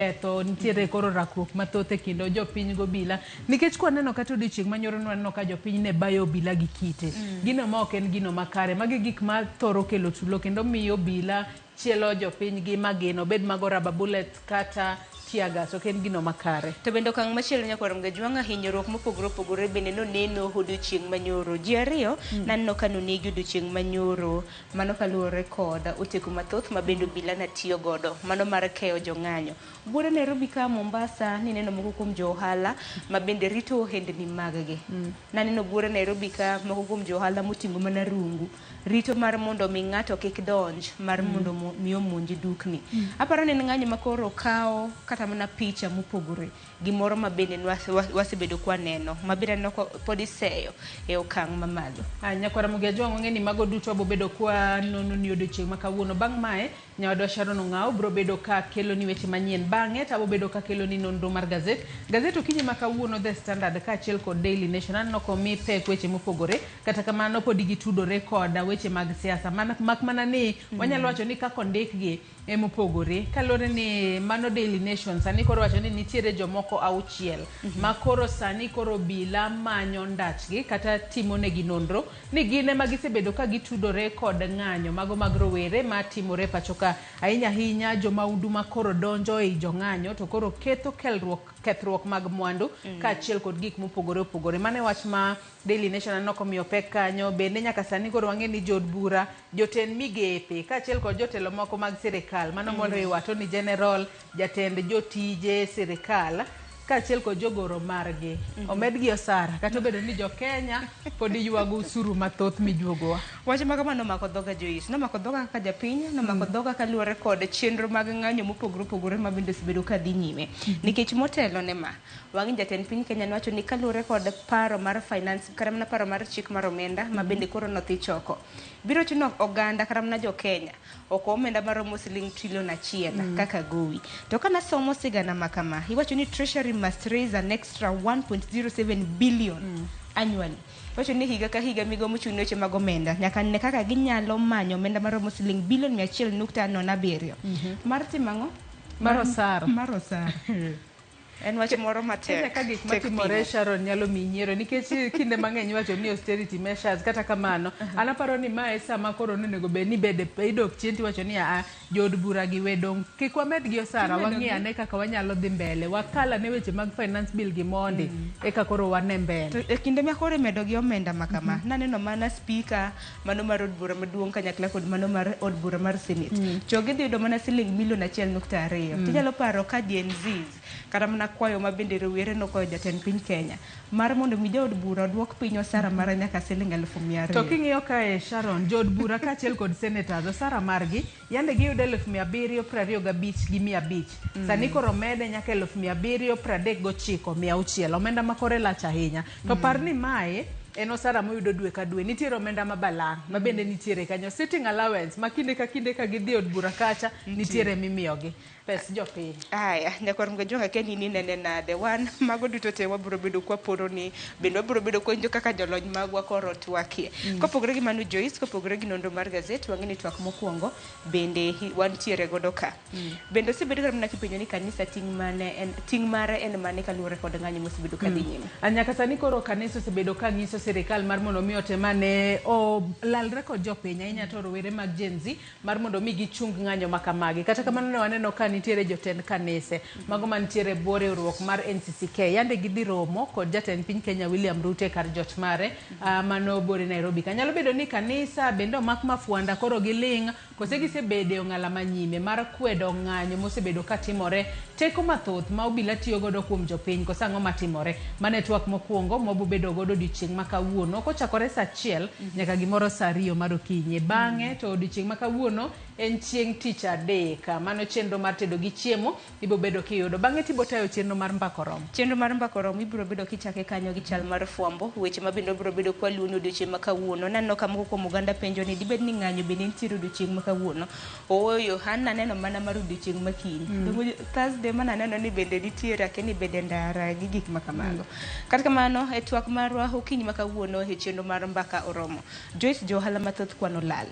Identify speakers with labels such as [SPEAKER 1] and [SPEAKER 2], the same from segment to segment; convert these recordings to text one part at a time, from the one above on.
[SPEAKER 1] Ketho nitiere koro rakruok mathoth e kind jopiny gobila nikech kwaneno kata odiochieng' manyoro nwaneno ka jopiny ne bayo obila gi kite. Gino ma ok en gino makare. Magi gik ma thoro kelo tulo kendo miyo obila chielo jopiny gi magina obed mago rubber bullets kata tear gas ok en gino makare.
[SPEAKER 2] To bende okang' machielo nyakwar Mgajwang'a hinyruok mopogore opogore bende noneno odiochieng' manyoro. Ji ariyo naneno ka nonegi odiochieng' manyoro Mano kaluwore kod oteku mathoth ma bende obila na tiyo godo mano mar keyo jong'anyo. Buore Nairobi ka Mombasa nineno moko kuom jo ohala ma bende rito ohendni mag gi. Naneno buore Nairobi ka moko kuom jo ohala moting'o mana rungu rito mar mondo mi ng'ato kik donj mar mondo mi omonj dukni. Aparo ni en ng'anyo ma koro kawo kata mana picha mopogore. Gimoro ma bende wasebedo kwaneno, ma bende aneno ka pod iseyo e okang' mamalo.
[SPEAKER 1] Ah, Nyakwar Ramogi Ajwang' wang'e ni mago duto wabobedo kwa nono ni odiochieng' ma kawuono. Bang' mae, nyawadwa Sharon Ong'awo biro bedo ka keloni weche manyien. Bang'e to abobedo ka keloni nonro mar gazet. Gazet okinyi ma kawuono The Standard kaachiel kod Daily Nation aneno ka omi pek weche mopogore. Kata kamano podi gitudore koda weche mag siasa. Mak mana ni wanyalo wacho ni kaka ondikgi emopogore kaluwore ni mano Daily Nation sani koro wacho ni nitiere jomoko auchiel ma koro sani koro obila manyo ndachgi kata timonegi nonro ni gin ema gisebedo ka gitudore kod ng'anyo mago mag rowere matimore pachoka ahinya ahinya jomaundu ma koro donjo ei jong'anyo to koro ketho kelruok kethruok mag mwandu kaachiel kod gik mopogore opogore. Mano e wach ma Daily Nation aneno komiyo pek kanyo. Bende nyaka sani koro wang'e ni jood bura, jotend migepe kaachiel kod jotelo moko mag sirikal mano moriwo Attorney General, jatend jotije sirikal kaachiel kod jogoro margi omedgi osara kata obedo ni jo Kenya pod ywago osuru mathoth mijuogowa.
[SPEAKER 2] Wach ma kama nomako dhoga Joyce, nomako dhoga kaka japiny, nomako dhoga kaluwore kod chenro mag ng'anyo mopogore opogore ma bende osebedo ka dhi nyime. Nikech motelo ne ma, Wang'ni jatend piny Kenya nowacho ni kaluwore kod paro mar finance kata mana paro mar chik mar omenda ma bende koro nothi choko, biro chuno oganda kata mana jo Kenya oko omenda maromo siling trillion achiel kaka gowi. To ka nasomo sigana ma kama, iwacho ni Treasury must raise an extra 1.07 billion annually. Iwacho ni higa ka higa migao mochung' ne weche mag omenda nyaka ne kaka ginyalo manyo omenda maromo siling bilion 100.07 mar timo ang'o?
[SPEAKER 1] Mar osara.
[SPEAKER 2] Mar osara. En wach moro matek.
[SPEAKER 1] Kenya ka gik
[SPEAKER 2] tek
[SPEAKER 1] matimore
[SPEAKER 2] pimo.
[SPEAKER 1] Sharon nyalo miyi nyiero nikech kinde mang'eny iwacho ni austerity measures kata kamano an aparo ni mae sama koro nonego bed ni bede idok chien tiwacho ni aa jood bura gi we dong' kik wamed gi osara wang'i ane kaka wanyalo dhi mbele wakal ane weche mag finance bill gi mondi eka koro wane mbele.
[SPEAKER 2] To e kinde ma koro imedo gi omenda ma kama, naneno mana speaker mano mar od bura maduong' kanyakla kod mano mar od bura mar senate. To gidhi yudo mana siling milion 1.2. Tinyalo paro ka Gen Zs kata mana kwayo ma bende rowere nokwayo jatend piny Kenya mar mondo mi jaod bura oduok piny osara mare nyaka siling 200,000.
[SPEAKER 1] To king'iyo kae Sharon, jood bura kaachiel kod senators osara margi yande giyudo 725,500. Sani koro omede nyaka 739,600. Omenda ma kore lach ahinya. To par ni mae en osara moyudo dwe ka dwe. Nitiere omenda ma balang' ma bende nitiere kanyo. Sitting allowance ma kinde ka kinde ka gidhi e od bura kacha nitiere mimiyogi. Pes jopiny.
[SPEAKER 2] Aya, nyakwar Mgajwang' akia ni in inene nade. Wan mago duto te wabiro bedo kwaporo ni bende wabiro bedo kwawinjo kaka jolony magwa koro twakie. Kopogore gi mano Joyce, kopogore gi nonro mar gazet, wang'e ni twak mokwongo bende wantiere godo ka. Bende osebed kata mana kipenjo ni kanisa ting' mane en ting' mare en mane kaluwore kod ng'anyo mosebedo kadhi nyime.
[SPEAKER 1] Nyaka sani koro kanisa osebedo ka nyiso sirikal mar mondo mi otem ane olalre kod jopiny ahinya to rowere mag Gen Z mar mondo mi gichung ng'anyo ma kamagi. Kata kamano ne waneno ka nitiere jotend kanise mago mantiere e bwo riwruok mar NCCK yande gidhi romo kod jatend piny Kenya William Ruto e kar jot mare mano buore Nairobi ka. Nyalo bedo ni kanisa bende omak mafwanda koro giling' kose gisebede e ong'ala manyime mar kwedo ng'anyo mosebedo katimore teko mathoth ma obila tiyo godo kuom jopiny kose ang'o matimore. Mano e twak mokwongo mwabobedo godo odiochieng' ma kawuono kochakore saa achiel nyaka gimoro saa ariyo mar okinyi. Bang'e to odiochieng' ma kawuono en chieng' tich adek. Mano chenro mar tedo gi chiemo ibo bedo kiyudo. Bang'e tibo tayo chenro mar mbaka oromo.
[SPEAKER 2] Chenro mar mbaka oromo ibiro bedo kichake kanyo gi chal mar fwambo, weche ma bende wabiro bedo kwaluwo ni odiochieng' ma kawuono. Naneno ka moko kuom oganda penjo ni dibed ni ng'anyo bende nitiere odiochieng' ma kawuono. Ooyo, an naneno mana mar odiochieng' ma kiny. Thursday ma naneno ni bende nitiere, akia ni bende ndara gi gik ma kamago. Kata kamano, e twak marwa okinyi ma kawuono e chenro mar mbaka oromo. Joyce jo ohala mathoth kwano lal.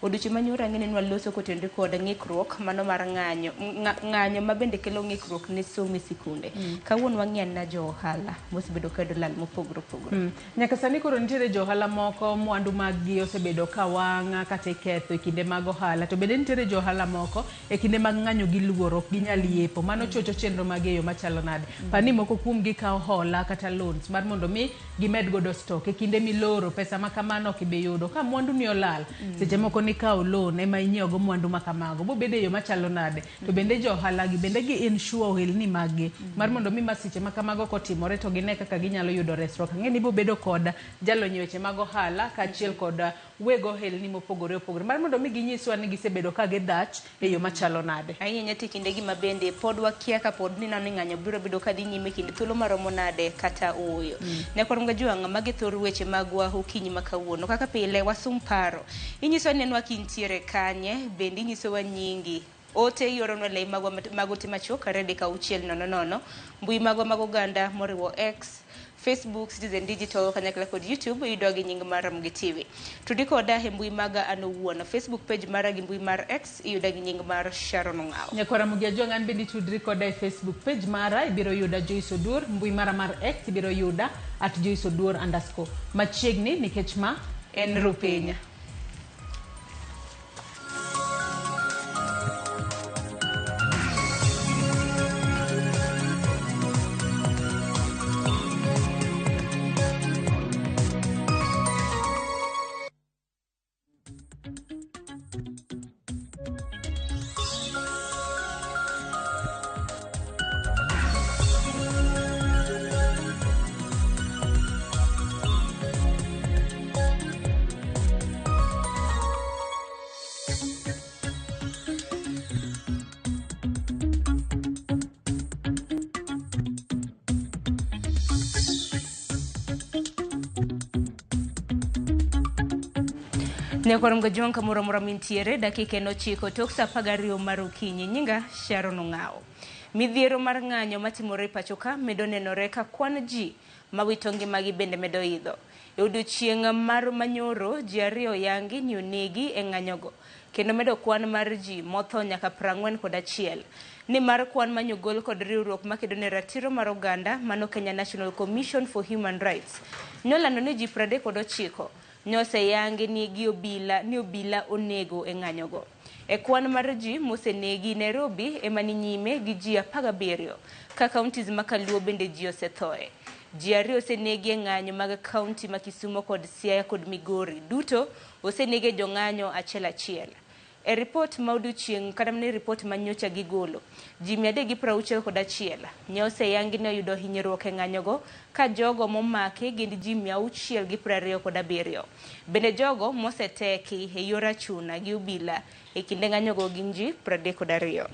[SPEAKER 2] Odiochieng' ma nyoro ang'e ni nwaloso kotenore kod ng'ikruok mano mar ng'anyo, ng'anyo ma bende kelo ng'ikruok ne somo e sikunde. Kawuono wang'iyo na jo ohala mosebedo ka yudo lal mopogore opogore.
[SPEAKER 1] Nyaka sani koro nitiere jo ohala moko mwandu mag gi osebedo ka wang' kata iketho e kinde mag ohala, to bende nitiere jo ohala moko e kinde mag ng'anyo gi luoro ok ginyal yepo. Mano chocho chenro mag e yo machalo nade? Pani moko kuom gi kawo hola kata loans mar mondo mi gimed godo stock. E kinde miloro pesa ma kamano ok ibi yudo ka mwandu ni olal. Seche moko nikawo loan ema inyiewo go mwandu ma kamago, bobedo e yo machalo nade? To bende jo ohala gi bende gi insure ohelni mag gi mar mondo mi masiche ma kamago kotimore to gine kaka ginyalo yudo resruok. Ang'e ni bobedo kod jalony e weche mag ohala kaachiel kod weg ohelni mopogore opogore mar mondo mi ginyiswa ni gisebedo ka gidhach e yo machalo nade.
[SPEAKER 2] Ahinya to e kindegi ma bende pod wakia ka pod ni neno ni ng'anyo biro bedo ka dhi nyime kinde thuolo maromo nade kata ooyo. Nyakwar Mgajwang', magi thor weche magwa okinyi ma kawuono. Kaka pile wasum paro. Inyiso ni nenwa kintiere kanye, bende inyisowa nyingi. Ote ioronwa lai magwa mag ote machuok 23600, mbui magwa mag oganda moriwo X, Facebook, Citizen Digital kanyakla kod YouTube iyudwa gi nying mar Ramogi TV. Tudi koda e mbui maga an owuon, Facebook page mara gi mbui mar X iyuda gi nying mar Sharon Ong'awo.
[SPEAKER 1] Nyakwar Ramogi Ajwang', an bende itudri koda e Facebook page mara, ibiro yuda Joyce Oduor, mbui mara mar X ibiro yuda @JoyceOduor_. Machiegni nikech ma
[SPEAKER 2] en Rupinya. Nyakwar Mgajwang' kamoro amora mintiere, dakika en 9 tok saa 12 mar okinyi. Nyinga Sharon Ong'awo. Midhiero mar ng'anyo matimore e pacho ka medo nenore ka kwan ji mawito ngimagi bende medo idho. E odiochieng' mar manyoro, ji 2 oyangi ni onegi e ng'anyogo, kendo medo kwan mar ji motho nyaka 41. Nimar kwan manyogol kod riwruok makedo ne ratiro mar oganda mano Kenya National Commission for Human Rights nolando ni ji 39 nyoseyangi ni gi obila ni obila onego e ng'anyogo. E kwan mar ji mosenegi, Nairobi ema ni nyime gi ji 17, ka counties ma Kaluo bende ji osethoe. Ji 2 osenegi e ng'anyo mag kaunti ma Kisumo kod Siaya kod Migori. Duto osenegi e jong'anyo achiel achiel. E ripot ma odiochieng' kata mana e ripot ma nyocha gigolo, ji 361 ne oseyangi ni oyudo hinyruok e ng'anyogo, ka jogo momaki gin ji 627. Bende jogo moseteki e yor achuna gi obila e kinde ng'anyogo gin ji 32.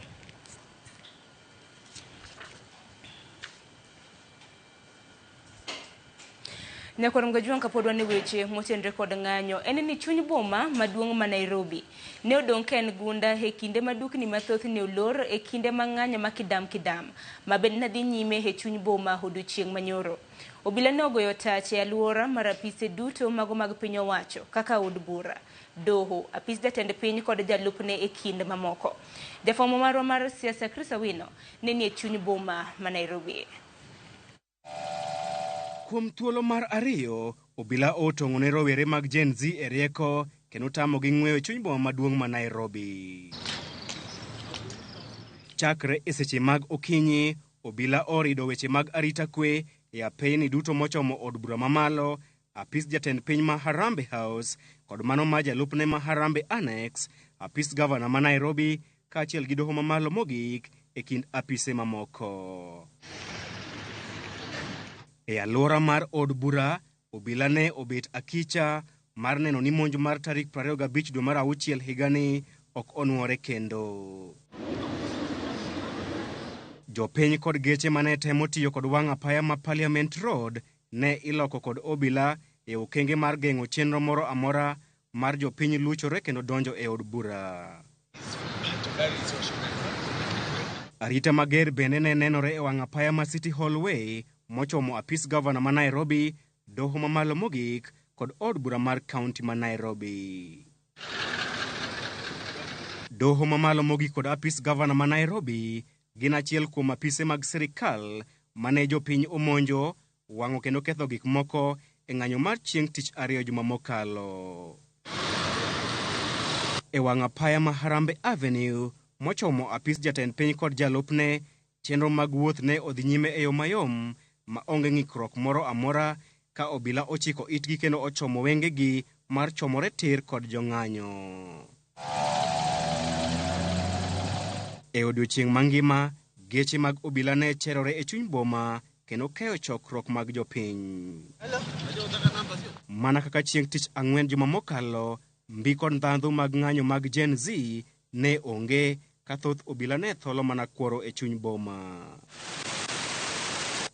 [SPEAKER 2] Nyakwar Mgajwang', kapod wan e weche motenore kod ng'anyo, en ni chuny boma maduong' ma Nairobi ne odong' ka en gunda e kinde ma dukni mathoth ne olor e kinde ma ng'anyo ma kidam kidam ma bende ne dhi nyime e chuny boma odiochieng' manyoro. Obila ne ogoyo tach e alwora mar apise duto mago mag piny owacho kaka od bura, doho, apis jatend piny kod jalupne e kind mamoko. Jafwambo marwa mar siasa Chris Awino ne nie chuny boma ma Nairobi.
[SPEAKER 3] Kuom thuolo mar ariyo, obila otong'o ne rowere mag Gen Z e rieko kendo tamogi ng'weyo e chuny boma maduong' ma Nairobi. Chakre e seche mag okinyi, obila orido weche mag arita kwe e apeyni duto mochomo od bura mamalo, apis jatend piny ma Harambee House kod mano ma jalupne ma Harambee Annex, apis gavana ma Nairobi kaachiel gi doho mamalo mogik e kind apise mamoko. E alwora mar od bura, obila ne obet akicha mar neno ni monj mar tarik 25 dwe mar auchiel higani ok onwore kendo. Jopiny kod geche mane temo tiyo kod wang' apaya ma Parliament Road ne iloko kod obila e okenge mar geng'o chenro moro amora mar jopiny luchore kendo donjo e od bura. Arita mager bende ne nenore e wang' apaya ma City Hall Way mochomo apis gavana ma Nairobi, doho mamalo mogik kod od bura mar kaunti ma Nairobi. Doho mamalo mogik kod apis gavana ma Nairobi gin achiel kuom apise mag sirikal mane jopiny omonjo, wang'o kendo ketho gik moko e ng'anyo mar chieng' tich ariyo juma mokalo. E wang' apaya ma Harambee Avenue mochomo apis jatend piny kod jalupne, chenro mag wuoth ne odhi nyime e yo mayom ma onge ng'ikruok moro amora ka obila ochiko itgi kendo ochomo wengegi mar chomore tir kod jong'anyo. E odiochieng' mangima, geche mag obila ne cherore e chuny boma kendo keyo chokruok mag jopiny. Mana kaka chieng' tich ang'wen juma mokalo, mbi kod ndhandhu mag ng'anyo mag Gen Z ne onge ka thoth obila ne tholo mana kworo e chuny boma.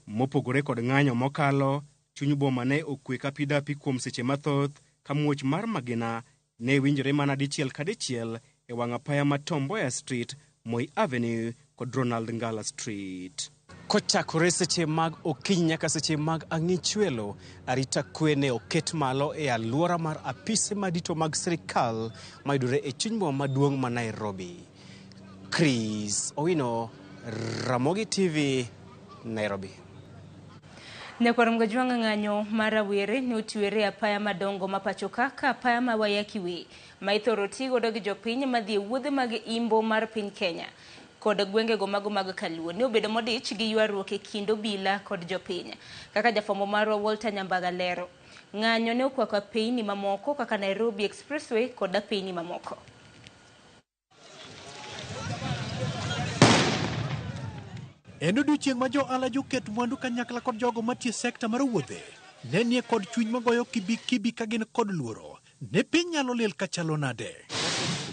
[SPEAKER 3] Mopogore kod ng'anyo mokalo, chuny boma ne okwe ka pi dapi kuom seche mathoth ka muoch mar magina ne winjore mana dichiel ka dichiel e wang' apaya ma Tom Mboya Street, Moi Avenue kod Ronald Ngala Street. Kochakore seche mag okinyi nyaka seche mag ang'ichwelo, arita kwe ne oket malo e alwora mar apise madito mag sirikal mayudore e chuny boma maduong' ma Nairobi. Chris Owino, Ramogi TV, Nairobi.
[SPEAKER 2] Nyakwar Mgajwang' ng'anyo mar rawere ne otwere e apaya madongo ma pacho ka ka apaya ma Waiyaki Way ma ithoro ti godo gi jopiny madhi e wuodhe mag imbo mar piny Kenya kod gwengego mago mag Kaluo ne obedo modich gi ywaruok e kind obila kod jopiny. Kaka jafwambo marwa Walter Nyambaga lero, ng'anyo ne okwako apeyni mamoko kaka Nairobi Expressway kod apeyni mamoko.
[SPEAKER 4] En odiochieng' ma jo ohala joket mwandu kanyakla kod jogo matiyo e sekta mar wuodhe ne nie kod chuny magoyo kibi kibi ka gin kod luoro ne piny nyalo liel kachalo nade.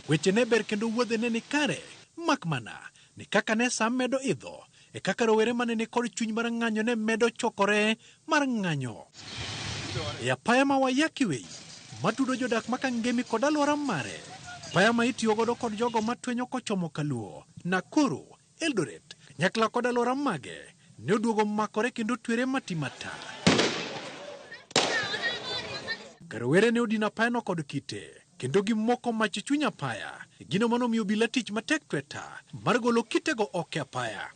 [SPEAKER 4] Weche ne ber kendo wuodhe ne ni kare, mak mana ni kaka ne sa medo idho e kaka rowere mane ni kod chuny mar ng'anyo ne medo chokore mar ng'anyo. E apaya ma Waiyaki Way matudo jodak ma Kangemi kod alwora mare, apaya ma itiyo godo kod jogo matwenyo kochomo Kaluo, Nakuru, Eldoret, kanyakla kod alwora mage ne oduogo makore kendo twere matimata. Ka rowere ne odino apayano kod kite kendo gimoko mach e chuny apaya, gino manomiyo obila tich matek tweta mar golo kitego oko e apaya.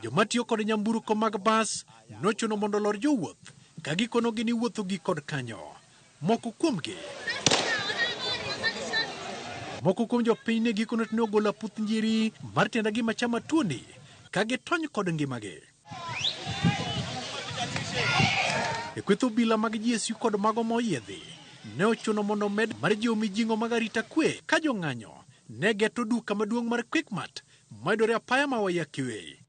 [SPEAKER 4] Joma tiyo kod nyamburko mag bas nochuno mondo olor jowuoth ka gikonogi ni wuotho gi kod kanyo. Moko kuom jopiny ne gikone to ne ogolo aputh njiri mar tienda gima chama tuoni ka gitony kod ngimagi. E kweth obila mag GSU kod mago moyiedhi ne ochuno mondo omed mar jiwo mijing'o mag arita kwe ka jong'anyo ne geto duka maduong' mar Quickmart mayudore apaya ma Waiyaki Way.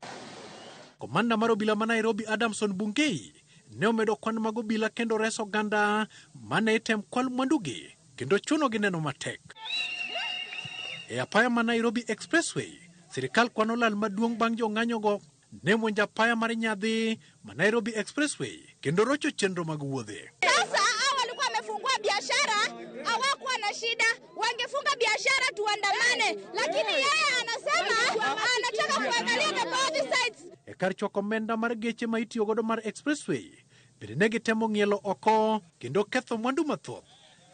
[SPEAKER 4] Komanda mar obila ma Nairobi Adamson Bungei ne omedo kwan mag obila kendo reso oganda mane item kwal mwandugi kendo chunogi neno matek. E apaya ma Nairobi Expressway, sirikal kwano lal maduong' bang' jong'anyogo ne monjo apaya mar nyadhi ma Nairobi Expressway kendo rocho chenro mag wuodhe.
[SPEAKER 5] Sasa hao walikuwa wamefungua biashara, hawakuwa na shida, wangefunga biashara tuandamane, lakini yeye anasema anataka kuangalia the both sides.
[SPEAKER 4] E kar choko omenda mar geche ma itiyo godo mar Expressway, bende ne gitemo ng'ielo oko kendo ketho mwandu mathoth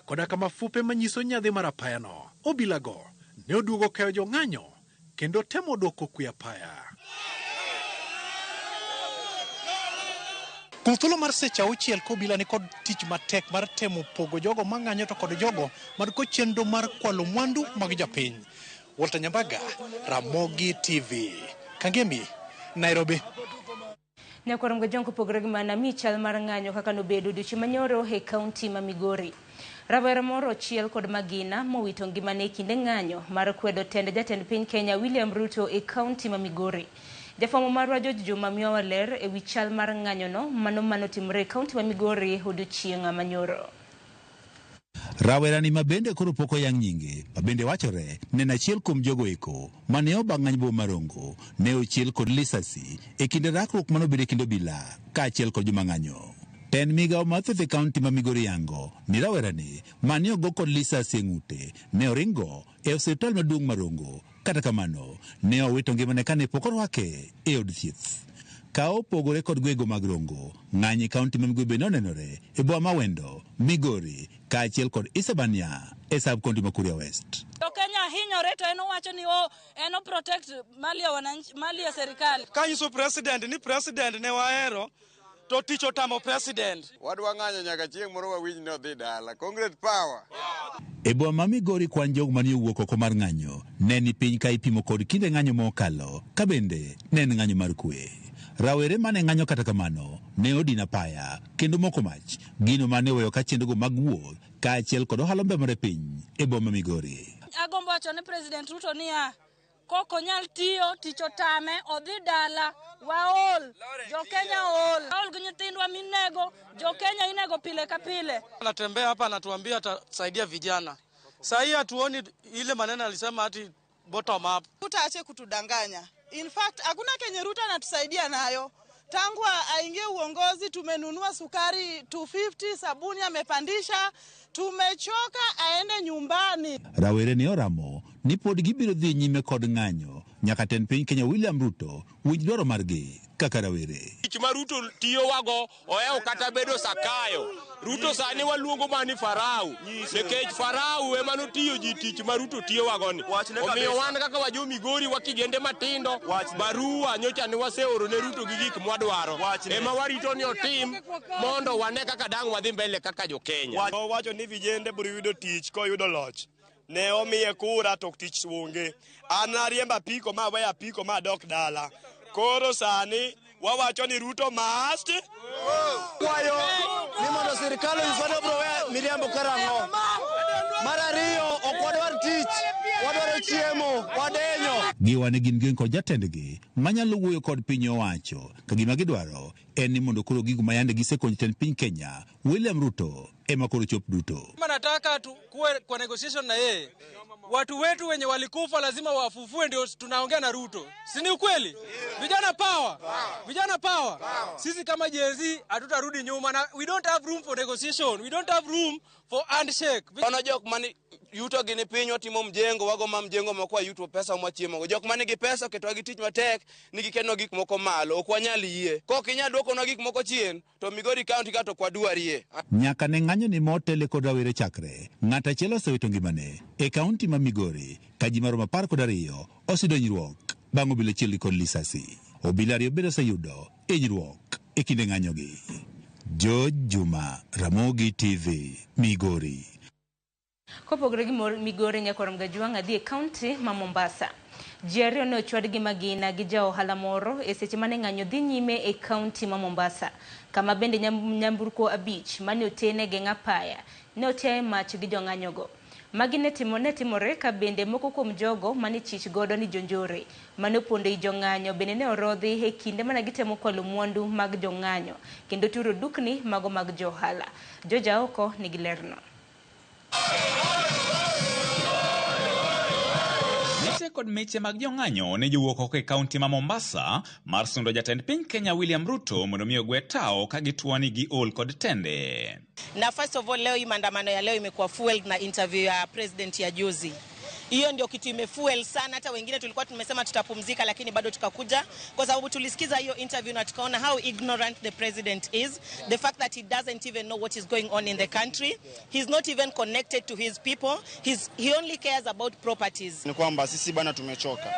[SPEAKER 4] koda kama fupe manyiso nyadhi mar apayano. Obilago ne oduogo keyo jong'anyo kendo temo duoko kwe apaya. Kuom thuolo mar seche auchiel ka obila ni kod tich matek mar temo pogo jogo mang'anyo to kod jogo man kod chenro mar kwalo mwandu mag jopiny. Walter Nyambaga, Ramogi TV, Kangemi, Nairobi.
[SPEAKER 2] Nyakwar Mgajwang' kopogore gi mana mi chal mar ng'anyo kaka nobedo odiochieng' manyoro e kaunti ma Migori. Rawera moro ochiel kod magina mowito ngimane e kinde ng'anyo mar kwedo tend jatend piny Kenya William Ruto e kaunti ma Migori. Jafwambo marwa George Juma miyowa ler ewi chal mar ng'anyono mano manotimore e kaunti ma Migori odiochieng' manyoro.
[SPEAKER 6] Rawerani ma bende koro pok oyang nyinge, ma bende wachore ne en achiel kuom jogo eko mane oba ng'any boma ma Rongo, ne ochiel kod lisasi e kinde rakruok manobedo e kind obila kaachiel kod joma ng'anyo. Tend migawo mar thieth e kaunti ma Migori yango ni rawerani mane ogo kod lisasi e ng'ute ne oringo e osiptal maduong' ma Rongo. Kata kamano, ne owito ngimane kane pok orwake e od thieth. Ka opogore kod gwego mag Rongo, ng'anyo e kaunti ma Migori bende onenore e boma ma Wendo, Migori, kaachiel kod Isebania e sub-county ma Kuria West.
[SPEAKER 7] Jo Kenya hinyore to en owacho ni en o protect mali ya wananchi, mali ya serikali.
[SPEAKER 8] Kanyiso president ni president ne wahero to tich otamo president.
[SPEAKER 9] Wadwa ng'anyo nyaka chieng' moro wawinj ni odhi dala. Congress power.
[SPEAKER 6] E boma ma Migori kwan jogo mane owuok oko mar ng'anyo ne ni piny ka ipimo kod kinde ng'anyo mokalo, ka bende ne en ng'anyo mar kwe. Rawere mane ng'anyo kata kamano ne odino apaya kendo moko mach, gino mane oweyo ka chenrogo mag wuoth kaachiel kod ohala ombemore piny e boma Migori.
[SPEAKER 7] Agombo wacho ni President Ruto niya, kok onyal tiyo, tich otame, odhi dala, waol, jo Kenya ool. Waol gi nyithindwa minego, jo Kenya inego pile ka pile.
[SPEAKER 8] Anatembea hapa anatuambia atasaidia vijana. Saa hii hatuoni ile maneno alisema ati bottom up.
[SPEAKER 10] Ruto aache kutudanganya. In fact, hakuna kenye Ruto anatusaidia nayo. Tangu aingie uongozi tumenunua sukari 250, sabuni amepandisha, tumechoka, aende nyumbani.
[SPEAKER 6] Rawere ne oramo ni pod gibiro dhi nyime kod ng'anyo nyaka tend piny Kenya William Ruto winj dwaro margi kaka rawere.
[SPEAKER 11] Tich ma Ruto tiyowago ohewo kata bedo Sakayo. Ruto sani waluongo mana ni Farao, nikech Farao ema notiyo ji tich ma Ruto tiyowago ni. Omiyo wan kaka wajo Migori wakijende matindo, barua nyocha ne waseoro ne Ruto gi gik mwadwaro. Ema warito ni otim mondo wane kaka dang' wadhi mbele kaka jo Kenya.
[SPEAKER 8] Owacho ni vijende biro yudo tich koyudo loch. Ne omiye kura to tich onge. An ariembo apiko ma aweyo apiko ma adok dala. Koro sani wawacho ni Ruto must
[SPEAKER 12] kwayo ni mondo sirikal onyiswa ni obiro weyo miriambo karang'o. Mar ariyo, ok wadwar tich, wadwaro chiemo, wadenyo.
[SPEAKER 6] Giwane gin gin kod jatendgi manyalo wuoyo kod piny owacho ka gima gidwaro en ni mondo koro gigo ma yande gisekonyo tend piny Kenya William Ruto ema koro chop duto.
[SPEAKER 8] Nataka tukuwe kwa negotiation na yeye. Watu wetu wenye walikufa lazima wafufue, ndio tunaongea na Ruto. Si ni ukweli? Vijana power. Vijana power. Sisi kama Gen Z hatutarudi nyuma na we don't have room for negotiation. We don't have room for handshake.
[SPEAKER 12] Ono jok mani yuto gi ni piny watimo mjengo, wago ma mjengo moko yuto pesa mwachiemo. Jok mani gi pesa oketwa gi tich matek, nigi keno gik moko malo, ok wanyal yie. Kok inyal duokonwa gik moko chien, to Migori County ka to ok wadwarie.
[SPEAKER 6] Nyaka ne ng'anyo ni motele kod rawere chakre, ng'at achiel osewito ngimane e kaunti ma Migori ka ji maromo 12 oseyudo hinyruok bang' obila achiel kod lisasi. Obila ariyo bende oseyudo hinyruok e kinde ng'anyogi. George Juma, Ramogi TV, Migori.
[SPEAKER 2] Kopogore gi Migori, nyakwar Mgajwang' adhi e kaunti ma Mombasa. Ji ariyo ne ochwad gi magina gi ja ohala moro e seche mane ng'anyo dhi nyime e kaunti ma Mombasa, kama bende nyamburko 5 mane oten e geng' apaya ne otiaye mach gi jong'anyogo. Magi ne timore ka bende moko kuom jogo mane chich godo ni jonjore mane opondo ei jong'anyo bende ne orodhi e kinde mane gitemo kwalo mwandu mag jong'anyo kendo turo dukni mago mag johala. Joja oko nigi lerno.
[SPEAKER 13] Mite kod meche mag jong'anyo ne jowuok oko e kaunti ma Mombasa mar sundo jatend piny Kenya William Ruto mondo mi ogwe tao ka gituo ni giol kod tende.
[SPEAKER 14] Na first of all, leo hii maandamano ya leo imekuwa fueled na interview ya president ya juzi. Hiyo ndio kitu imefuel sana. Hata wengine tulikuwa tumesema tutapumzika, lakini bado tukakuja kwa sababu tulisikiza hiyo interview na tukaona how ignorant the president is. The fact that he doesn't even know what is going on in the country. He's not even connected to his people. He only cares about properties.
[SPEAKER 15] Ni kwamba sisi bana tumechoka.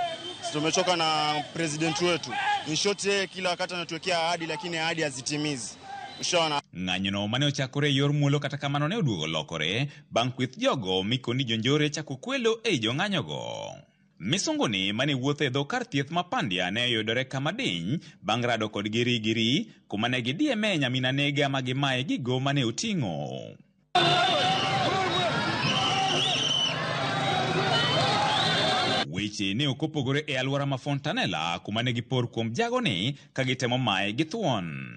[SPEAKER 15] Tumechoka na president wetu. In short, yeye kila wakati anatuwekea ahadi lakini ahadi hazitimizi.
[SPEAKER 13] Ng'anyono mane ochakore e yor muolo kata kamano ne oduogo lokore bang' kweth jogo mikoni jonjore chako kwelo ei jong'anyogo. Misunguni mane wuotho e dho kar thieth ma Pandya ne oyudore kama diny bang' rado kod girigiri kuma ne gidieme nyamina nega ma gimaye gigo mane oting'o. Weche ne ok opogore e alwora ma Fontanella kuma ne gipor kuom jagoni ka gitemo maye gi thuon.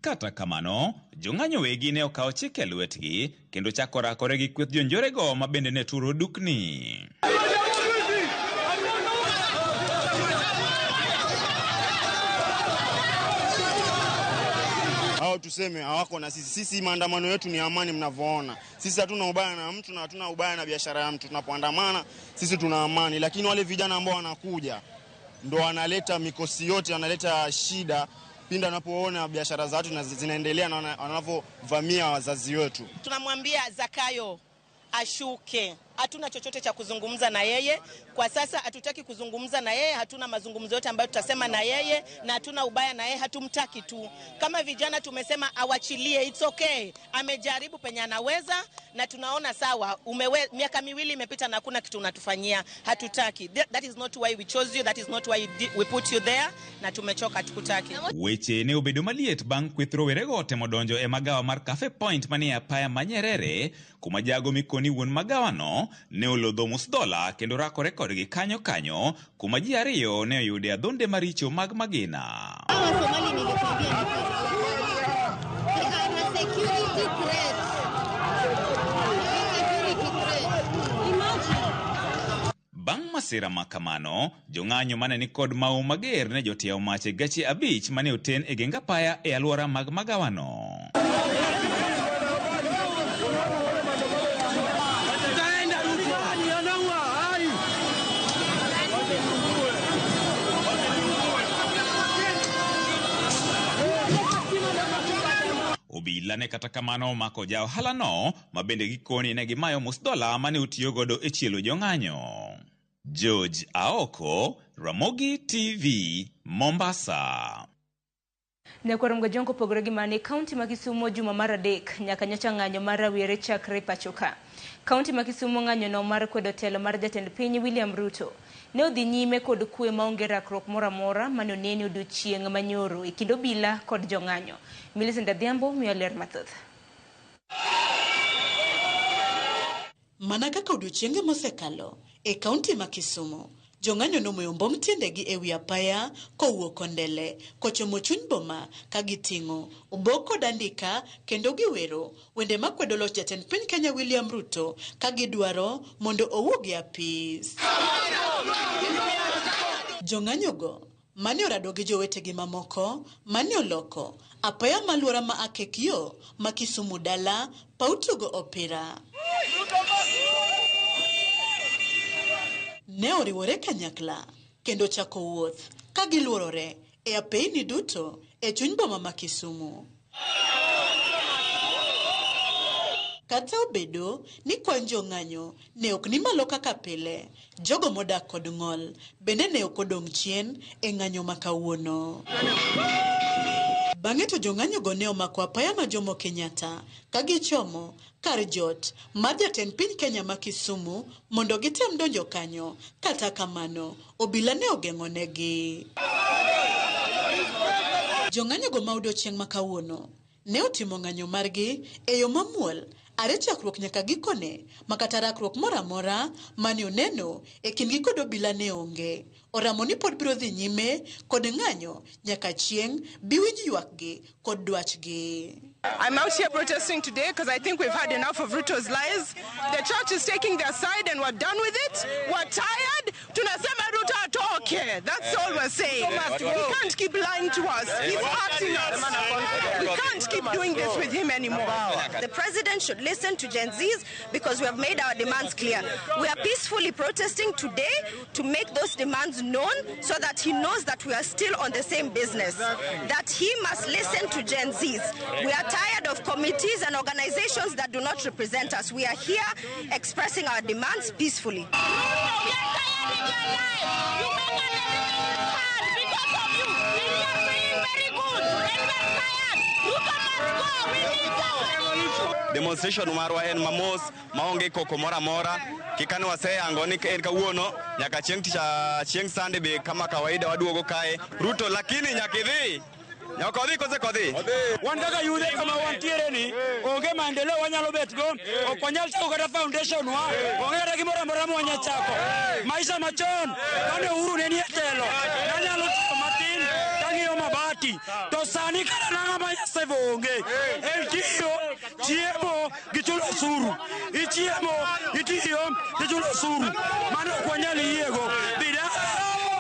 [SPEAKER 13] Kata kamano, jong'anyo wegi ne okawo chik e lwetgi kendo chako rakore gi kweth jonjorego ma bende ne turo dukni.
[SPEAKER 15] Hao tuseme hawako na sisi. Sisi maandamano yetu ni amani mnavyoona. Sisi hatuna ubaya na mtu na hatuna ubaya na biashara ya mtu. Tunapoandamana sisi tuna amani, lakini wale vijana ambao wanakuja ndo wanaleta mikosi yote, wanaleta shida pindi wanapoona biashara za watu zinaendelea na wanavyovamia wazazi wetu.
[SPEAKER 14] Tunamwambia Zakayo ashuke. Hatuna chochote cha kuzungumza na yeye kwa sasa, hatutaki kuzungumza na yeye, hatuna mazungumzo yote ambayo tutasema na yeye, na hatuna ubaya na yeye, hatumtaki tu. Kama vijana tumesema awachilie, it's okay. Amejaribu penye anaweza na tunaona sawa, miaka miwili imepita na hakuna kitu unatufanyia, hatutaki. That is not why we chose you, that is not why we put you there, na tumechoka, hatukutaki.
[SPEAKER 13] Weche ne obedo maliet bang' kweth rowerego temo donjo e magawa mar Cafe Point manie apaya ma Nyerere, kuma jago mikoni wuon magawano ne olodho musdola kendo rakore kodgi kanyo kanyo, kuma ji ariyo ne oyude adhonde maricho mag magina.
[SPEAKER 5] Hawa Somali nilikwambia they are a security threat. Security threat. Imagine.
[SPEAKER 13] Bang' masira ma kamano, jong'anyo mane ni kod mau mager ne jotiewo mach e gache 5 mane oten e geng apaya e alwora mag magawano. Obila ne kata kamano omako ja ohalano ma bende gikoni ne gimayo musdola mane otiyo godo e chielo jong'anyo. George Aoko, Ramogi TV, Mombasa.
[SPEAKER 2] Nyakwar Mgajongo opogore gi mane kaunti ma Kisumu juma mar 3 nyaka nyocha ng'anyo mar rawere chakre pacho ka. Kaunti ma Kisumu ng'anyo no mar kwedo telo mar jatend piny William Ruto ne odhi nyime kod kwe maonge rakruok moro amora mane oneni odiochieng' manyoro e kind obila kod jong'anyo. Millicent Adhiambo miyo ler mathoth.
[SPEAKER 16] Mana kaka odiochienge mosekalo e kaunti ma Kisumu, jong'anyo nomoyo mbom tiendegi ewi apaya kowuok Kondele kochomo chuny boma ka giting'o obok kod andika kendo giwero wende makwedo loch jatend piny Kenya William Ruto ka gidwaro mondo owuog e apis. Jong'anyogo mane orado gi jowetegi mamoko mane oloko apaya maluora ma Akek yo ma Kisumu dala paw tugo opira. Ne oriwore kanyakla kendo chako wuoth ka giluorore e apeyni duto e chuny boma ma Kisumu. Kata obedo ni kwan jong'anyo ne ok ni malo kaka pile, jogo modak kod ng'ol bende ne ok odong' chien e ng'anyo ma kawuono. Bang'e to jong'anyogo ne omako apaya ma Jomo Kenyatta ka gichomo kar jot mar jatend piny Kenya ma Kisumu mondo gitem donjo kanyo, kata kamano obila ne ogeng'onegi. Jong'anyogo ma odiochieng' ma kawuono ne otimo ng'anyo margi e yo mamuol are chakruok nyaka gikone ma kata rakruok moro amora mane oneno e kindgi kod obila ne onge. Oramo ni pod biro dhi nyime kod ng'anyo nyaka chieng' biwinj ywakgi kod dwachgi.
[SPEAKER 17] I'm out here protesting today because I think we've had enough of Ruto's lies. The church is taking their side and we're done with it. We're tired. Tunasema Ruto atoke. That's all we're saying. He can't keep lying to us. He's hurting us. We can't keep doing this with him anymore.
[SPEAKER 5] The president should listen to Gen Zs because we have made our demands clear. We are peacefully protesting today to make those demands known so that he knows that we are still on the same business, that he must listen to Gen Zs. We are tired of committees and organizations that do not represent us. We are here expressing our demands peacefully.
[SPEAKER 7] We are tired in your life. You make us everything is hard because of you. We are feeling very good and we are tired. Ruto must go. We need somebody.
[SPEAKER 12] Demonstration marwa en mamos maonge koko moro amora. Kikane waseyango ni en kawuono nyaka chieng' tich chieng' Sunday be kama kawaida waduogo kae. Ruto lakini nyaka idhi. Nyaka odhi kose kodhi?
[SPEAKER 8] Wan kaka yudhe kama wantiere ni onge maendeleo wanyalo bet go, ok wanyal chako kata foundation wa, onge kata gimoro amora mwanya chako. Maisha machon kane Uhuru ne nie telo, nanyalo tiyo matin kang'iyo mabati, to sani kata nang'a ma nyasevo onge. En tiyo, chiemo gi chulo osuru. Ichiemo, itiyo, tichulo osuru. Mano ok wanyal yiego. Dhi dala,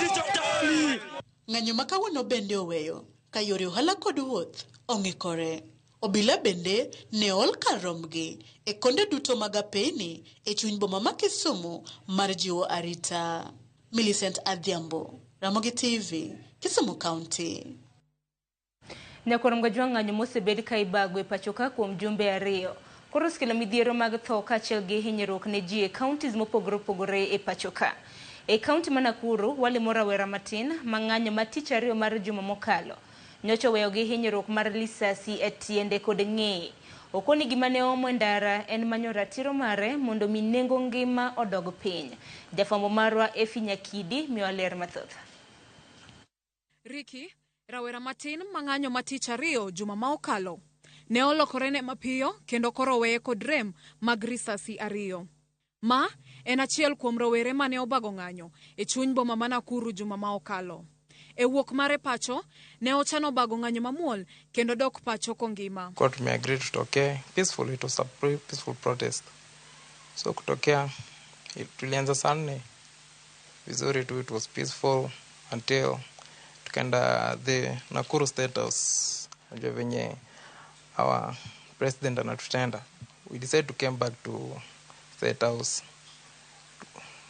[SPEAKER 8] tich otami.
[SPEAKER 16] Ng'anyo ma kawuono bende oweyo ka yore ohala kod wuoth ong'ikore. Obila bende ne ool kar rombgi e konde duto mag apeyni e chuny boma ma Kisumu mar jiwo arita. Millicent Adhiambo, Ramogi TV, Kisumu County.
[SPEAKER 2] Nyakwar Mgajwang' ng'anyo mosebed ka ibago e pacho ka kuom jumbe 2. Koro osekelo midhiero mag tho kaachiel gi hinyruok ne ji e counties mopogore opogore e pacho ka. E kaunti ma Nakuru, walimo rawera matin ma ng'anyo ma tich ariyo mar juma mokalo. Nyocha oweyo gi hinyruok mar lisasi e tiende kod ng'eye. Okoni gima ne oomo e ndara en manyo ratiro mare mondo mi nengo ngima odog piny. Jafwambo marwa Efi Nyakidi miyowa ler mathoth.
[SPEAKER 18] Ricky, rawera matin ma ng'anyo ma tich ariyo juma ma okalo, ne olokorene mapiyo kendo koro oweye kod rem mag risasi 2. Ma en achiel kuom rowere mane obago ng'anyo e chuny boma ma Nakuru juma ma okalo. E wuok mare pacho, ne ochano bago ng'anyo mamuol kendo dok pacho kongima.
[SPEAKER 19] Kwa tumeagree tutokee peaceful, it was a peaceful protest. So kutokea tulianza saa 4 vizuri tu, it was peaceful until tukaenda the Nakuru State House. Unajua venye our president anatutenda. We decided to came back to State House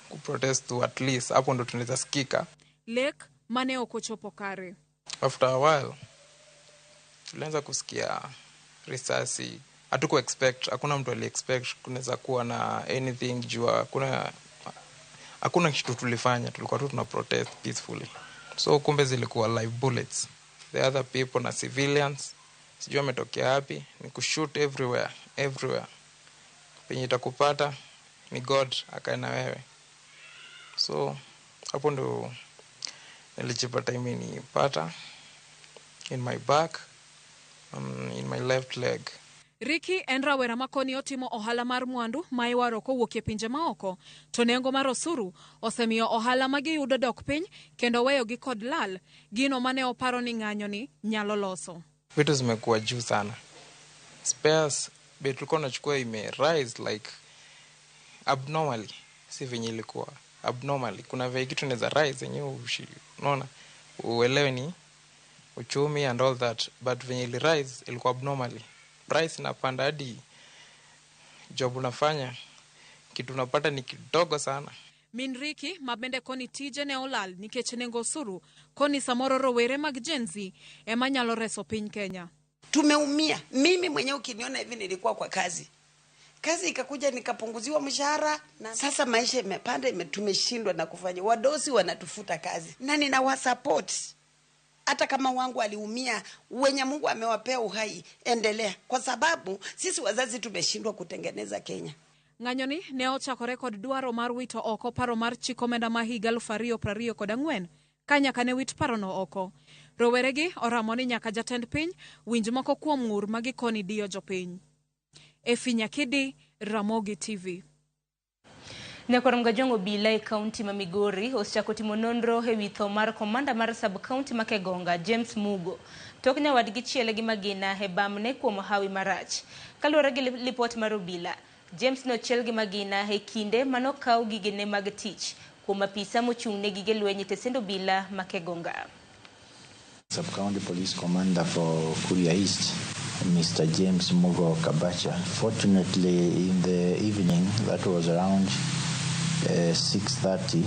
[SPEAKER 19] ku protest to at least hapo ndo tunaweza sikika.
[SPEAKER 18] Lek mane ok ochopo kare.
[SPEAKER 19] After a while tulianza kusikia risasi. Hatuku expect, hakuna mtu ali expect kunaweza kuwa na anything juu hakuna kitu tulifanya, tulikuwa tu tuna protest peacefully. So kumbe zilikuwa live bullets. The other people na civilians sijui wametokea wapi, ni kushoot everywhere, everywhere. Penye itakupata ni God akae na wewe. So hapo ndo nilijipata imenipata in my back, in my left leg.
[SPEAKER 18] Ricky en rawera makoni otimo ohala mar mwandu ma iwaro kowuok e pinje maoko, to nengo mar osuru osemiyo ohala ma giyudo dok piny kendo weyogi kod lal, gino mane oparo ni ng'anyo ni nyalo loso.
[SPEAKER 19] Vitu zimekuwa juu sana. Spares bei tulikuwa tunachukua ime rise like abnormally, si venye ilikuwa abnormally. Kuna vile kitu inaweza rise yenyewe unaona uelewe ni uchumi and all that, but venye ili rise ilikuwa abnormally. Price inapanda hadi job unafanya kitu unapata ni kidogo sana.
[SPEAKER 18] Min Ricky mabende koni tije ne olal nikech nengo osuru koni samoro rowere mag Gen Z ema nyalo reso piny Kenya.
[SPEAKER 20] Tumeumia. Mimi mwenyewe ukiniona hivi nilikuwa kwa kazi. Kazi ikakuja nikapunguziwa mshahara na sasa maisha imepanda, tumeshindwa na kufanya. Wadosi wanatufuta kazi. Na ninawasupport. Hata kama wangu aliumia, wenye Mungu amewapea uhai, endelea. Kwa sababu sisi wazazi tumeshindwa kutengeneza Kenya.
[SPEAKER 18] Ng'anyoni ne ochakore kod dwaro mar wito oko paro mar chik omenda ma higa 2024 ka nyaka ne wit parono oko. Roweregi oramo ni nyaka jatend piny winj moko kuom ng'ur ma gikoni diyo jopiny. Efi Nyakidi, Ramogi TV.
[SPEAKER 2] Nyakwar Mgajwang' obila e kaunti ma Migori osechako timo nonro ewi tho mar komanda mar sub-county ma Kegonga, James Mugo, tok nyawadgi chiele gi magina e bamne kuom hawi marach. Kaluwore gi lipot mar obila, James nochiel gi magina e kinde manokaw gigene mag tich kuom apisa mochung' ne gige lweny e tesend obila ma Kegonga.
[SPEAKER 21] Sub-County Police Commander for Kuria East, Mr. James Mugo Kabacha. Fortunately, in the evening, that was around 6:30,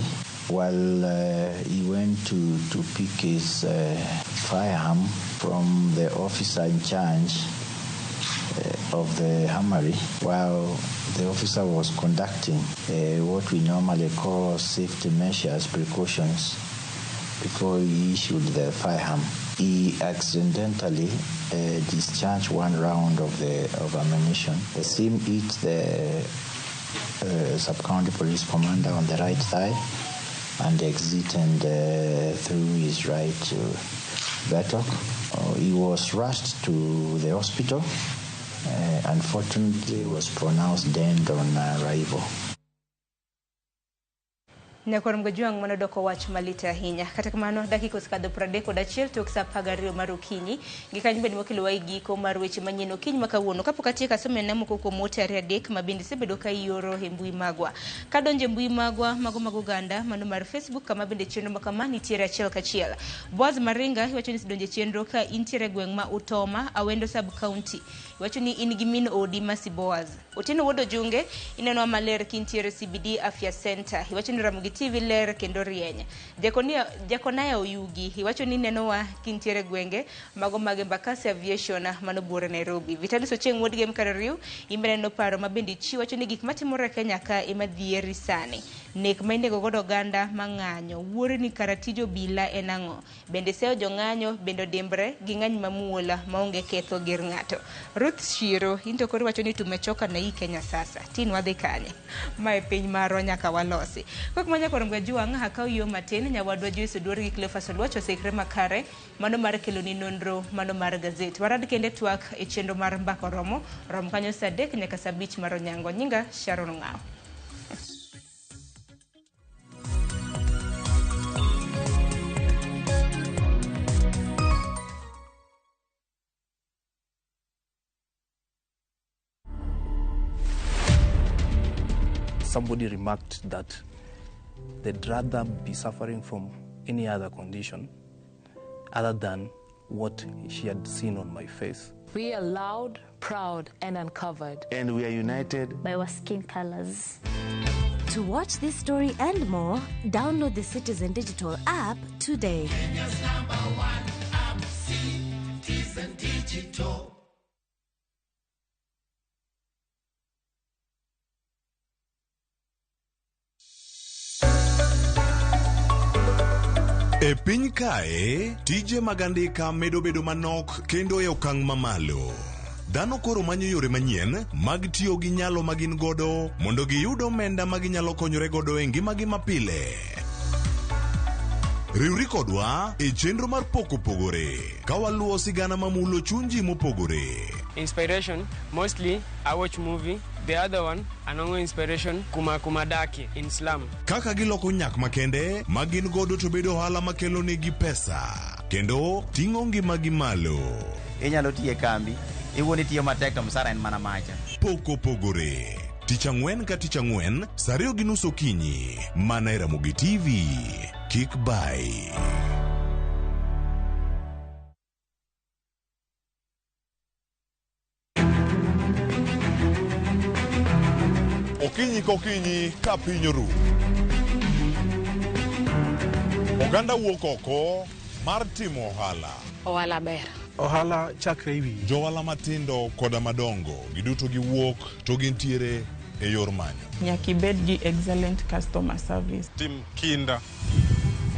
[SPEAKER 21] while he went to pick his firearm from the officer in charge of the armory, while the officer was conducting what we normally call safety measures, precautions, before he issued the firearm. He accidentally discharged one round of ammunition. The same hit the sub-county police commander on the right thigh and exited through his right buttock. He was rushed to the hospital. Unfortunately, was pronounced dead on arrival.
[SPEAKER 2] Nyakwar Mgajwang' mano doko wach malit ahinya. Kata kamano dakika osekadho 31 tok saa 12 mar okinyi. Gi kanyo bende wakelowa e giko mar weche manyien okinyi ma kawuono. Kapok atieko asomena moko kuom ote 2 3 ma bende isebedo ka ioro e mbui magwa. Kadonjo e mbui magwa mago mag oganda mano mar Facebook kama bende chenro ma kama nitiere achiel kachiel. Boaz Maringa iwacho ni isedonjo e chenro ka intiere e gweng' ma Utoma, Awendo sub county. Iwacho ni in gi min odi Masi Boaz. Otieno Wuod Ojunge inenowa maler kintiere CBD Afya Center. Iwacho ni Ramogi TV ler kendo rieny. Jakonaya Oyugi iwacho ni nenowa kintiere gwenge mago mag Embakasi Aviation mano buore Nairobi. Vitalis Ochieng' wuod Gem Karariu imbe neno paro ma bende ichiwo wacho ni gik matimore e Kenya ka ema dhieri sani. Nek ma inego godo oganda mang'anyo wuoro ni kara tij obila en ang'o? Bende seyo jong'anyo bende odimbre gi ng'any mamuol maonge ketho gir ng'ato. Ruth Shiro into koro wacho ni tumechoka na hii Kenya sasa. Tin wadhi kanye? Ma e piny marwa nyaka walosi. Kok manya koro Juang' akaw yo matin nyawadwa Joyce Oduor gi Cleophas Oluoch oseikre makare mano mar keloni nonro mano mar gazet. Warad kende twak e chenro mar Mbaka Oromo rom kanyo saa 3 nyaka saa 5 mar onyango. Nyinga Sharon Ong'awo.
[SPEAKER 1] Somebody remarked that they'd rather be suffering from any other condition other than what she had seen on my face.
[SPEAKER 22] We are loud, proud, and uncovered.
[SPEAKER 23] And we are united
[SPEAKER 24] by our skin colors.
[SPEAKER 25] To watch this story and more, download the Citizen Digital app today.
[SPEAKER 26] Kenya's number one app, Citizen Digital.
[SPEAKER 27] E piny kae, tije mag andika medo bedo manok kendo e okang' mamalo. Dhano koro manyo yore manyien mag tiyo gi nyalo ma gin godo mondo giyud omenda ma ginyalo konyore godo e ngimagi mapile. Riwri kodwa e chenro mar Pok Opogore ka waluwo sigana mamulo chuny ji mopogore.
[SPEAKER 28] Inspiration, mostly I watch movie. The other one, anongo inspiration, kuma kumadaki in slum.
[SPEAKER 27] Kaka giloko nyak makende ma gin godo to bedo ohala makelo negi pesa kendo ting'o ngimagi malo.
[SPEAKER 29] Inyalo tiyo e kambi, iwuon itiyo matek to msara en mana macha.
[SPEAKER 27] Pok Opogore. Tich ang'wen ka tich ang'wen, saa 2:30 okinyi, mana e Ramogi TV. Kik bai. Okinyi kokinyi ka piny oru. Oganda wuok oko mar timo ohala.
[SPEAKER 30] Ohala ber.
[SPEAKER 31] Ohala chakre ewi.
[SPEAKER 27] Johala matindo koda madongo giduto giwuok to gintiere e yor manyo.
[SPEAKER 32] Nyaka ibed gi excellent customer service.
[SPEAKER 33] Tim kinda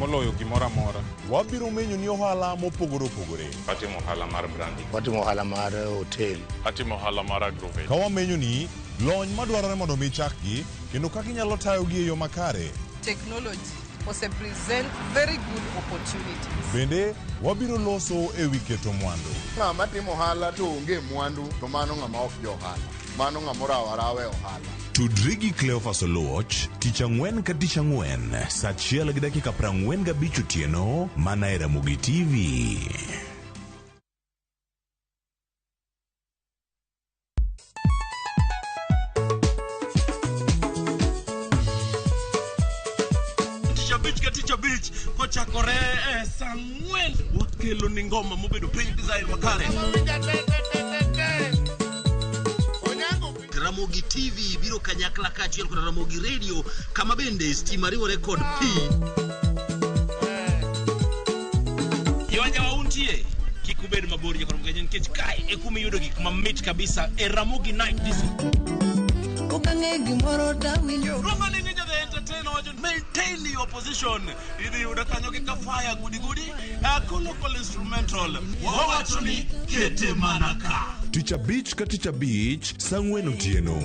[SPEAKER 33] moloyo gimoro amora.
[SPEAKER 27] Wabiro menyo ni ohala mopogore opogore.
[SPEAKER 33] Atimo ohala mar branding.
[SPEAKER 23] Watimo ohala mar hotel.
[SPEAKER 33] Atimo ohala mar agrovet.
[SPEAKER 27] Ka wamenyo ni lony madwarore mondo mi chakgi kendo kaka inyalo tayogi e yo makare.
[SPEAKER 17] Technology ose present very good opportunities.
[SPEAKER 27] Bende wabiro loso ewi keto mwandu.
[SPEAKER 9] Ng'ama timo ohala to onge mwandu to mano ng'ama ok jo ohala. Mano ng'ama orawo arawa e ohala.
[SPEAKER 27] Tudri gi Cleophas Oluoch tich ang'wen ka tich ang'wen saa 1:45 otieno mana e Ramogi TV.
[SPEAKER 34] Tich abich ka tich abich kochakore e saa 4 wakelo ni ngoma mobedo piny design makare.
[SPEAKER 35] Ramogi TV biro kanyakla kaachiel kod Ramogi Radio kama bende stima riwore kod pi.
[SPEAKER 34] Yowajawa untie kik ubed mabor nyakoro mgenye nikech kae e kuma iyudo gik mamit kabisa e Ramogi Night Disco.
[SPEAKER 36] Okang'e gimoro tawinjo.
[SPEAKER 34] Roma ni Ninja the Entertainer wacho maintain your position. Idhi yudo kanyo gi kafaya gudi gudi local instrumental. Wawacho ni kete mana ka.
[SPEAKER 27] Tich abich ka tich abich saa 4 otieno.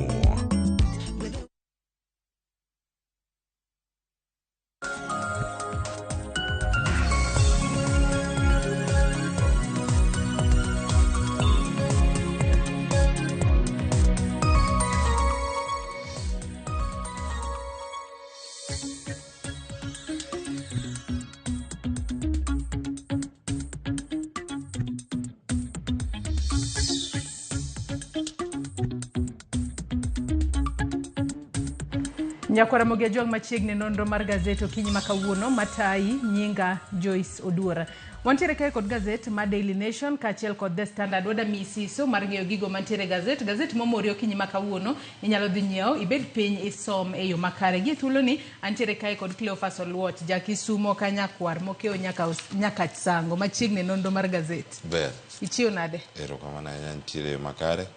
[SPEAKER 37] Nyakwara Ramogi Ajwang' machiegni nonro mar gazet okinyi ma kawuono matayi nyinga Joyce Oduor.
[SPEAKER 3] Wantiere kae kod gazet ma Daily Nation kaachiel kod The Standard. Wada miyi siso mar ng'eyo gigo mantiere e gazet. Gazet momori okinyi ma kawuono inyalo dhi nyiewo ibed piny isom e yo makare. Gie thuoloni antiere kae kod Cleophas Oluoch, ja Kisumo ka nyakwar mokewo nyaka Nyakach Sango machiegni e nonro mar gazet.
[SPEAKER 4] Ber.
[SPEAKER 3] Ichiew nade?
[SPEAKER 4] Erokamano ahinya nitiere makare.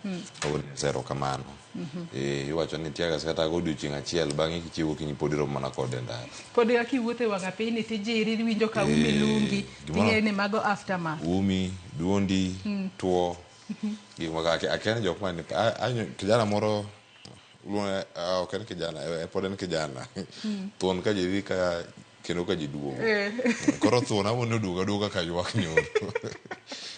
[SPEAKER 4] Kawuono Nyasaye erokamano. Eh, iwacho ni teargas kata godiochieng' achiel bang'e kichiew gokinyi pod iromo mana kode e ndara.
[SPEAKER 3] Pod kaka iwuotho e wang' apiny tijiri iwinjo ka umi
[SPEAKER 4] Eh,
[SPEAKER 3] lungi
[SPEAKER 4] gimoro-
[SPEAKER 3] ting'eyo ni mago aftermath.
[SPEAKER 4] Umi, duondi, tuo, gik ma akia ni jok ma ni kijana moro luonge ah, ok en kijana, pod en kijana. Thuon ka ji dhi ka kendo ka ji duogo. Koro thuon amo ni oduogo aduoga ka ywak nyoro.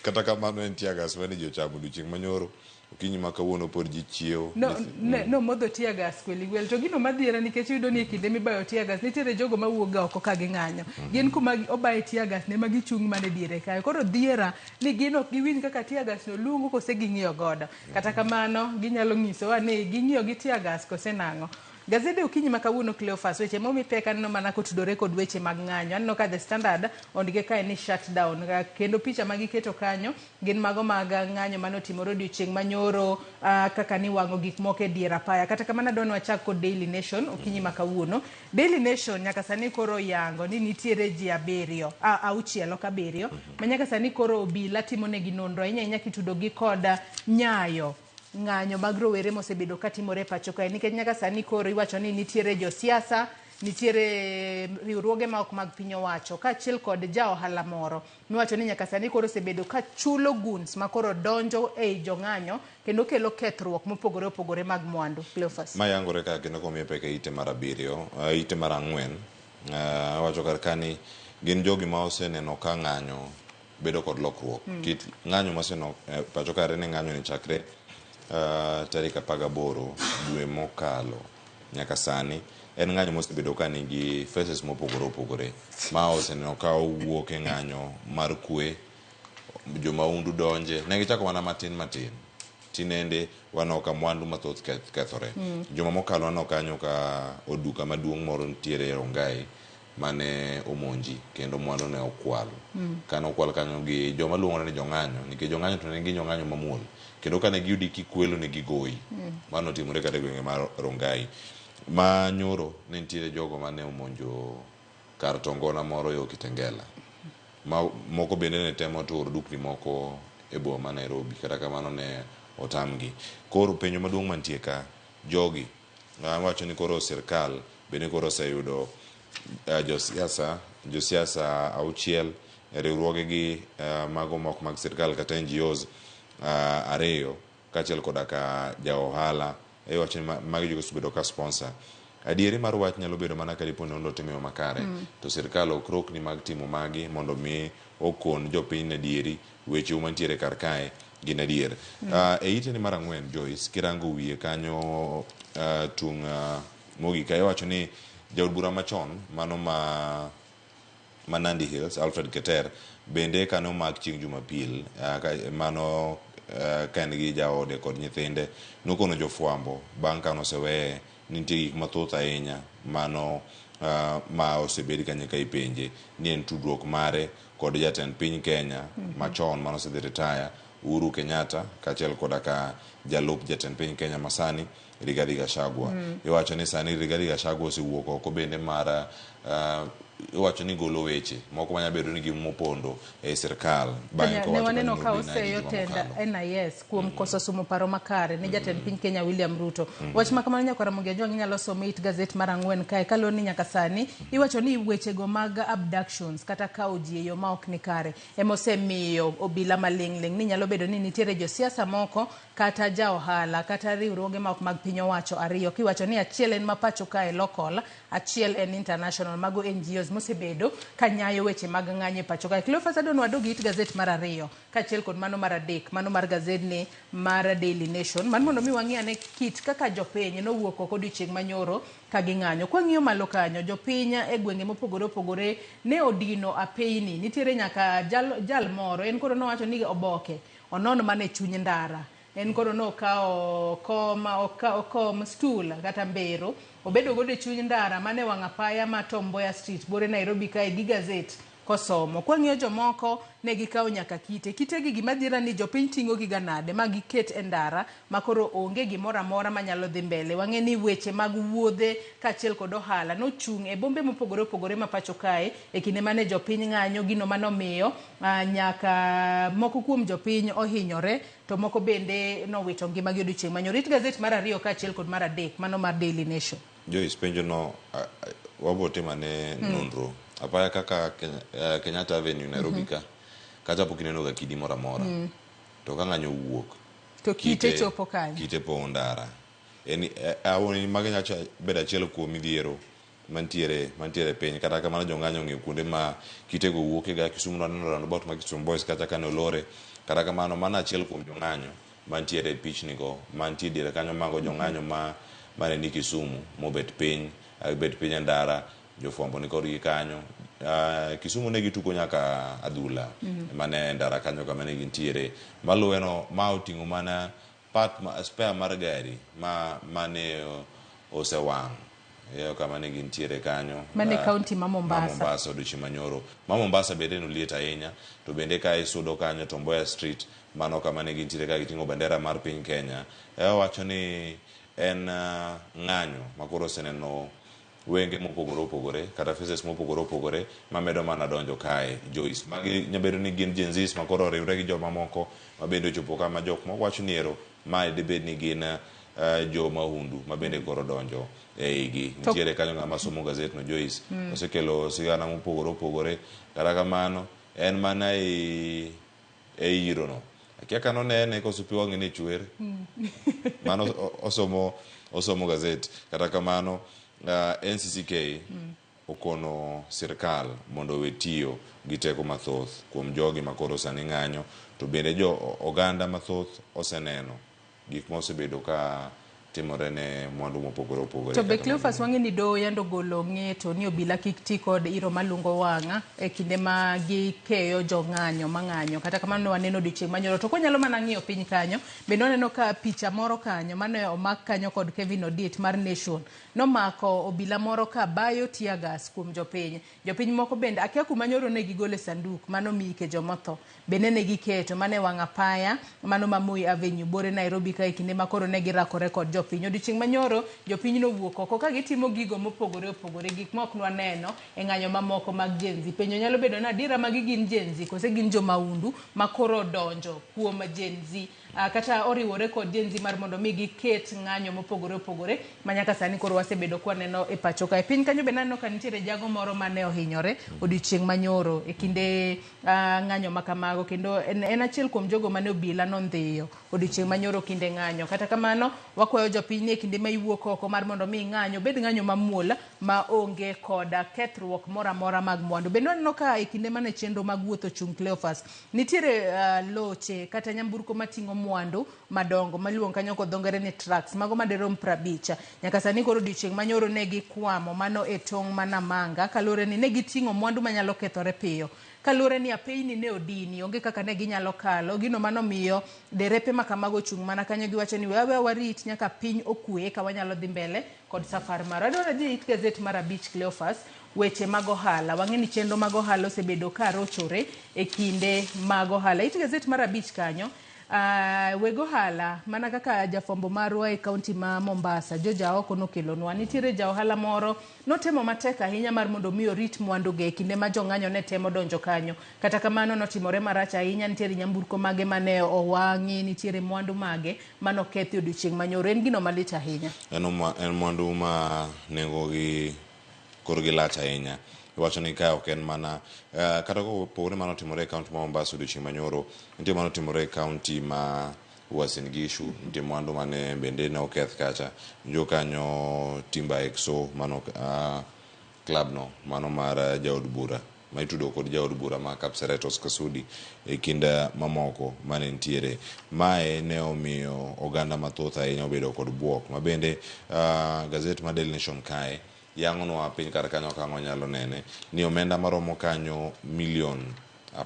[SPEAKER 4] Kata kamano en teargas mane ji ochamo odiochieng' manyoro. Okinyi ma kawuono pod ji chiewo.
[SPEAKER 3] No, ne, nomodho tear gas kweli gwel to gino madhiera nikech iyudo ni e kinde mibayo tear gas nitiere jogo mawuok ga oko ka ging'anyo gin kuma obaye tear gas ne ma gichung' mana e diere kae koro dhiera ni gin ok giwinj kaka tear gas no lungo kose ging'iyo godo kata kamano ginyalo nyisowa ni ging'iyo gi tear gas kose nang'o Gazede okinyi ma kawuono Cleophas, weche momi pek aneno mana kotudore kod weche mag ng'anyo. Aneno ka The Standard ondike kae ni shut down, kendo picha ma giketo kanyo gin mago mag ng'anyo mane otimore odiochieng' manyoro kaka niwang'o gik moko e dier apaya. Kata kamano adwa ni wachak kod Daily Nation okinyi ma kawuono. Daily Nation nyaka sani koro oyango ni nitiere ji abiriyo, auchiel ok abiriyo, ma nyaka sani koro obila timonegi nonro ahinya ahinya kitudogi kod nyayo ng'anyo mag rowere mosebedo katimore e pacho kae nikech nyaka sani koro iwacho ni nitiere josiasa, nitiere riwruoge ma ok mag piny owacho kaachiel kod ja ohala moro miwacho ni nyaka sani koro osebedo ka chulo goons ma koro donjo ei jong'anyo kendo kelo kethruok mopogore opogore mag mwandu. Cleophas.
[SPEAKER 4] Ma yangore ka kendo komiye pek e ite mar abiriyo, ite mar ang'wen, awacho kar ka ni gin jogi ma oseneno ka ng'anyo bedo kod lokruok. Kit ng'anyo maseneno e pacho ka ni ng'anyo ni chakre tarik 18 dwe mokalo nyaka sani en ng'anyo mosebedo ka nigi phases mopogore opogore ma oseneno ka owuok e ng'anyo mar kwe, jomahundu donje, ne gichako mana matin matin. Tinende waneno ka mwandu mathoth kethore. Juma mokalo waneno kanyo ka oduka maduong' moro nitiere Rongai mane omonji kendo mwandu ne okwal. Kane okwal kanyo gi joma luongore ni jong'anyo, nikech jong'anyo to ne gin jong'anyo mamuol. Kendo kane giyudi kikwelo ne gigoyi. Mano otimore kata e gwenge mar Rongai. Ma nyoro ne nitiere jogo mane omonjo kar tongona moro yo Kitengela. Ma moko bende ne temo turo dukni moko e boma ma Nairobi. Kata kamano ne otamgi. Koro penjo maduong' mantie ka, jogi wacho ni koro sirkal bende koro oseyudo josiasa auchiel, riwruoge gi mago mok mag sirkal kata NGOs 2 kaachiel koda ka ja ohala. Iwacho ni magi jogo osebedo ka sponsor. Adieri mar wach nyalo bedo mana ka dipo ni nonro otim e yo makare. To sirkal ok rokni mag timo magi mondo mi okon jopiny ni adieri wecheu mantiere kar kae gin adier. E iteni mar 4 Joyce, kirango wiye kanyo tung' mogik ka iwacho ni jaod bura machon mano ma Nandi Hills Alfred Keter bende kane omak chieng' Jumapil mano ka en gi jaode kod nyithinde nokono jofwambo bang' kane oseweye ni nitie gik mathoth ahinya mano ma osebed kanyo ka ipenje ni en tudruok mare kod jatend piny Kenya machon mane osedhi retire Uhuru Kenyatta kaachiel koda ka jalup jatend piny Kenya masani Rigathi Gachagua. Iwacho ni sani Rigathi Gachagua osewuok oko bende mar iwacho ni golo weche moko manyalo bedo ni gin mopondo e sirkal bang'e
[SPEAKER 3] Ne
[SPEAKER 4] kowacho
[SPEAKER 3] waneno
[SPEAKER 4] ni
[SPEAKER 3] ka
[SPEAKER 4] nodhi
[SPEAKER 3] oseyo
[SPEAKER 4] juma
[SPEAKER 3] tend
[SPEAKER 4] mokalo.
[SPEAKER 3] NIS kuom koso somo paro makare ne jatend piny Kenya William Ruto. Wach ma kamano nyakwara Ramogi Ajwang' inyalo some it gazet mar 4 kae kaluwore ni nyaka sani iwacho ni wechego mag abductions kata kawo ji e yo ma ok ni kare ema osemiyo obila maling'ling' ni nyalo bedo ni nitiere josiasa moko kata ja ohala kata riwruoge ma ok mag piny owacho 2 kiwacho ni achiel en ma pacho kae local, achiel en international, mago NGOs mosebedo ka nyayo weche mag ng'anyo e pacho kae. Cleophas adwa ni wadog it gazet mar 2 kaachiel kod mano mar 3 mano mar gazedni mar Daily Nation mar mondo mi wang'i ane kit kaka jopiny nowuok oko odiochieng' manyoro ka ging'anyo. Kwang'iyo malo kanyo, jopiny e gwenge mopogore opogore ne odino apeyni. Nitiere nyaka jal moro, en koro nowacho ni oboke onon mana e chuny ndara. En koro nokawo kom stool kata mbero, obedo godo e chuny ndara mane wang' apaya ma Tom Mboya Street, bore Nairobi kae gi gazet. kosomo. Kwang'iyo jomoko ne gikawo nyaka kite. Kitegi gima dhiera ni jopiny ting'o gi ga nade ma giket e ndara ma koro onge gimoro amora manyalo dhi mbele. Wang'e ni weche mag wuodhe kaachiel kod ohala nochung' e bombe mopogore opogore ma pacho kae e kinde mane jopiny ng'anyo gino manomiyo nyaka moko kuom jopiny ohinyore to moko bende nowito ngimagi odiochieng' manyoro. It gazet mar 2 kaachiel kod mar 3 mano mar Daily Nation.
[SPEAKER 4] Joyce, penjo no wabo timo ane nonro. Apaya kaka Kenyatta Avenue Nairobi ka kacha pok ineno ga kidi moro amora. To ka ng'anyo owuok
[SPEAKER 3] to kite chopo kanyo.
[SPEAKER 4] Kite pong'o ndara. En awoni magi nyacha bedo achiel kuom midhiero mantiere piny. Kata kamano jong'anyo ong'eyo kuonde ma kitego wuoke ga. Kisumu naneno roundabout ma Kisumu Boys kacha kane olore. Kata kamano mano achiel kuom jong'anyo mantiere e pichni go, mantie diere kanyo mago jong'anyo mane ni Kisumu mobet piny, bet piny e ndara, jofwambo ni kodgi kanyo. Kisumu ne gitugo nyaka adhula mane e ndara kanyo kama ne gintiere. Maluwe no ma oting'o mana part spare mar gari mane osewang'. Kama ne gintiere kanyo.
[SPEAKER 3] Mane kaunti ma Mombasa.
[SPEAKER 4] Ma Mombasa odiochieng' manyoro. Ma Mombasa bende noliet ahinya, to bende ka isudo kanyo to Mboya Street mano kama ne gintiere ka giting'o bendera mar piny Kenya. Wacho ni en ng'anyo ma koro oseneno wenge mopogore opogore kata faces mopogore opogore mamedo mana donjo kae. Joyce, magi nyabedo ni gin Gen Zs ma koro oriwre gi joma moko ma bende ochopo kama jok moko wacho ni ero mae dibed ni gin jo mahundu ma bende koro donjo e igi. Nitiere kanyo ng'ama somo gazet no Joyce osekelo sigana mopogore opogore. Kata kamano en mana e iro no. Akia ka nonene koso pi wang'e ne chwer. Mano osomo gazet. Kata kamano NCCK okono sirkal mondo owe tiyo gi teko mathoth kuom jogi makoro sani ng'anyo, to bende jo oganda mathoth oseneno gik mosebedo ka timore ne mwandu mopogore opogore.
[SPEAKER 3] To be Cleophas wang'e ni doho yando golo ng'eto ni obila kik ti kod iro malungo wang'a e kinde ma gikeyo jong'anyo mang'anyo. Kata kamano ne waneno odiochieng' manyoro. To konyalo mana ng'iyo piny kanyo, bende waneno ka picha moro kanyo mane omak kanyo kod Kevin Odiet mar Nation nomako obila moro ka bayo tear gas kuom jopiny. Jopiny moko bende akia kuma nyoro ne gigole sanduk mano miike jomotho. Bende ne giketo mane wang' apaya mano ma Moi Avenue bore Nairobi ka e kinde ma koro ne girakore kod jopiny. Odiochieng' manyoro jopiny nowuok oko ka gitimo gigo mopogore opogore, gik ma ok nwaneno e ng'anyo mamoko mag Gen Z. Penjo nyalo bedo ni adiera magi gin Gen Z kose gin jomahundu ma koro odonjo kuom Gen Z, kata oriwore kod Gen Z mar mondo mi giket ng'anyo mopogore opogore ma nyaka sani koro wasebedo kwaneno e pacho ka. E piny kanyo bende aneno ka nitiere jago moro mane ohinyore odiochieng' manyoro e kinde ng'anyo ma kamago, kendo en achiel kuom jogo mane obila nondhiyo odiochieng' manyoro kinde ng'anyo. Kata kamano wakwayo jopiny ni e kinde ma iwuok oko mar mondo mi ng'anyo bed ng'anyo mamuol ma onge koda kethruok moro amora mag mwandu. Bende waneno ka e kinde mane chenro mag wuoth ochung' Cleophas, nitiere loche kata nyamburko mating'o mwandu madongo maluongo kanyo kod dho ngere ni trucks, mago madirom 50. Nyaka sani koro odiochieng' manyoro ne gikwamo mano e tong' ma Namanga kaluwore ni ne giting'o mwandu manyalo kethore piyo. Kaluwore ni apeyni ne odini, onge kaka ne ginyalo kalo. Gino manomiyo derepe ma kamago ochung' mana kanyo giwacho ni wewe warit nyaka piny okwe eka wanyalo dhi mbele kod safar marwa. Adwaro dhi it gazet mar 5 Cleophas, weche mag ohala. Wang'e ni chenro mag ohala osebedo ka rochore e kinde mag ohala. It gazet mar 5 kanyo, weg ohala mana kaka jafwambo marwa e kaunti ma Mombasa George Aoko nokelonwa, nitiere ja ohala moro notemo matek ahinya mar mondo mi orit mwanduge e kinde ma jong'anyo ne temo donjo kanyo. Kata kamano notimore marach ahinya, nitiere nyamburko mage mane owang'i, nitiere mwandu mage manokethi odiochieng' manyoro. En gino malit ahinya.
[SPEAKER 4] En mwandu ma nengogi korgi lach ahinya. Iwacho ni ka ok en mana kata kopogore mano timore e kaunti ma Mombasa odiochieng' manyoro, nitie mano timore e kaunti ma Uasin Gishu, nitie mwandu mane bende ne oketh kacha. Jo kanyo Timba Exo mano club no mano mar jaod bura ma itudo kod jaod bura ma Kapseret Oscar Sudi e kind mamoko mane nitiere. Mae ne omiyo oganda mathoth ahinya obedo kod buok ma bende gazet mar Daily Nation kae yangonwa piny kar kanyo ka wanyalo nene ni omenda maromo kanyo milion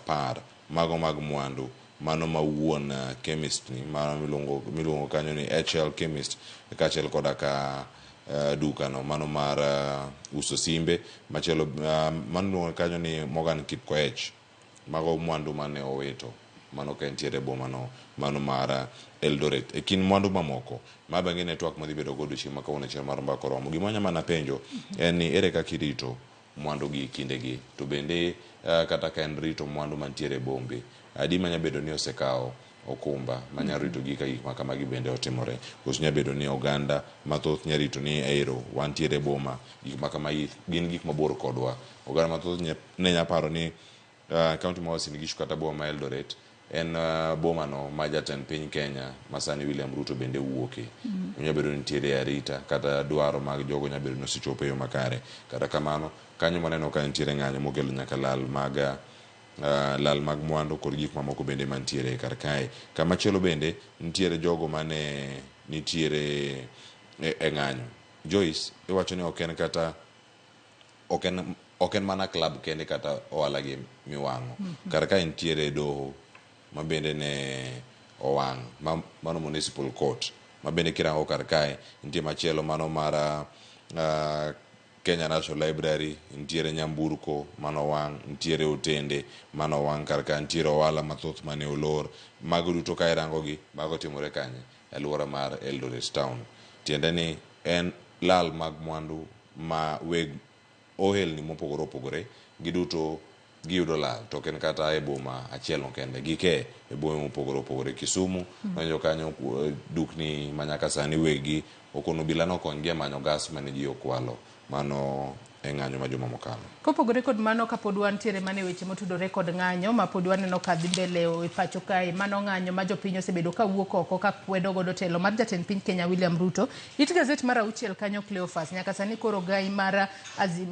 [SPEAKER 4] 10 mago mag mwandu mano ma wuon chemist ni mano miluongo kanyo ni HL chemist kaachiel koda ka dukano mano mar uso simbe machielo mano iluongo kanyo ni Morgan Kipkoech. Mago mwandu mane owito mano ka entiere e boma no mano mar Eldoret. E kind mwandu mamoko ma bang'e ne twak madhi bedo godo chieng' ma kawuono chieng' mar mbaka oromo. Gima wanya mana penjo en ni ere kaka irito mwandu gi kindegi to bende kata ka en rito mwandu mantiere e bombe adi manya bedo ni osekawo okumba manya rito gi ka gik ma kamagi bende otimore koso nya bedo ni oganda mathoth nya rito ni ero wantiere e boma gik ma kamagi gin gik mabor kodwa. Oganda mathoth ne nya paro ni kaunti ma Uasin Gishu kata boma ma Eldoret en boma no ma jatend piny Kenya masani William Ruto bende wuoke. Onya bedo ni nitiere arita kata dwaro mag jogo nya bedo ni osechopo e yo makare. Kata kamano kanyo maneno ka nitiere ng'anyo mokelo nyaka lal mag lal mag mwandu kod gik mamoko bende mantiere kar kae. Kamachielo bende nitiere jogo mane nitiere e ng'anyo. Joyce iwacho ni ok en kata ok en mana club kende kata ohala gi miwang'o. Kar kae nitiere doho ma bende ne owang' mano municipal court ma bende kirango kar kae nitie machielo mano mar Kenya National Library, nitiere nyamburko manowang', nitiere otende manowang' kar ka, nitiere ohala mathoth mane olor. Mago duto ka irango gi, mago timore kanye? E alwora mar Eldoret Town. Tiende ni en lal mag mwandu ma weg ohelni mopogore opogore giduto giyudo lal to ok en kata e boma achiel no kende gike e bombe mopogore opogore. Kisumu donjo kanyo dukni manyaka sani weggi okono obila nokonygi e manyo gas mane ji okwalo mano e ng'anyo ma juma mokalo.
[SPEAKER 3] Kopogore kod mano kapod wantiere mana e weche motudore kod ng'anyo ma pod waneno ka dhi mbele e pacho kae, mano ng'anyo ma jopiny osebedo ka wuok oko ka kwedo godo telo mar jatend piny Kenya William Ruto. It gazet mar 6 kanyo Cleophas, nyaka sani koro gai mar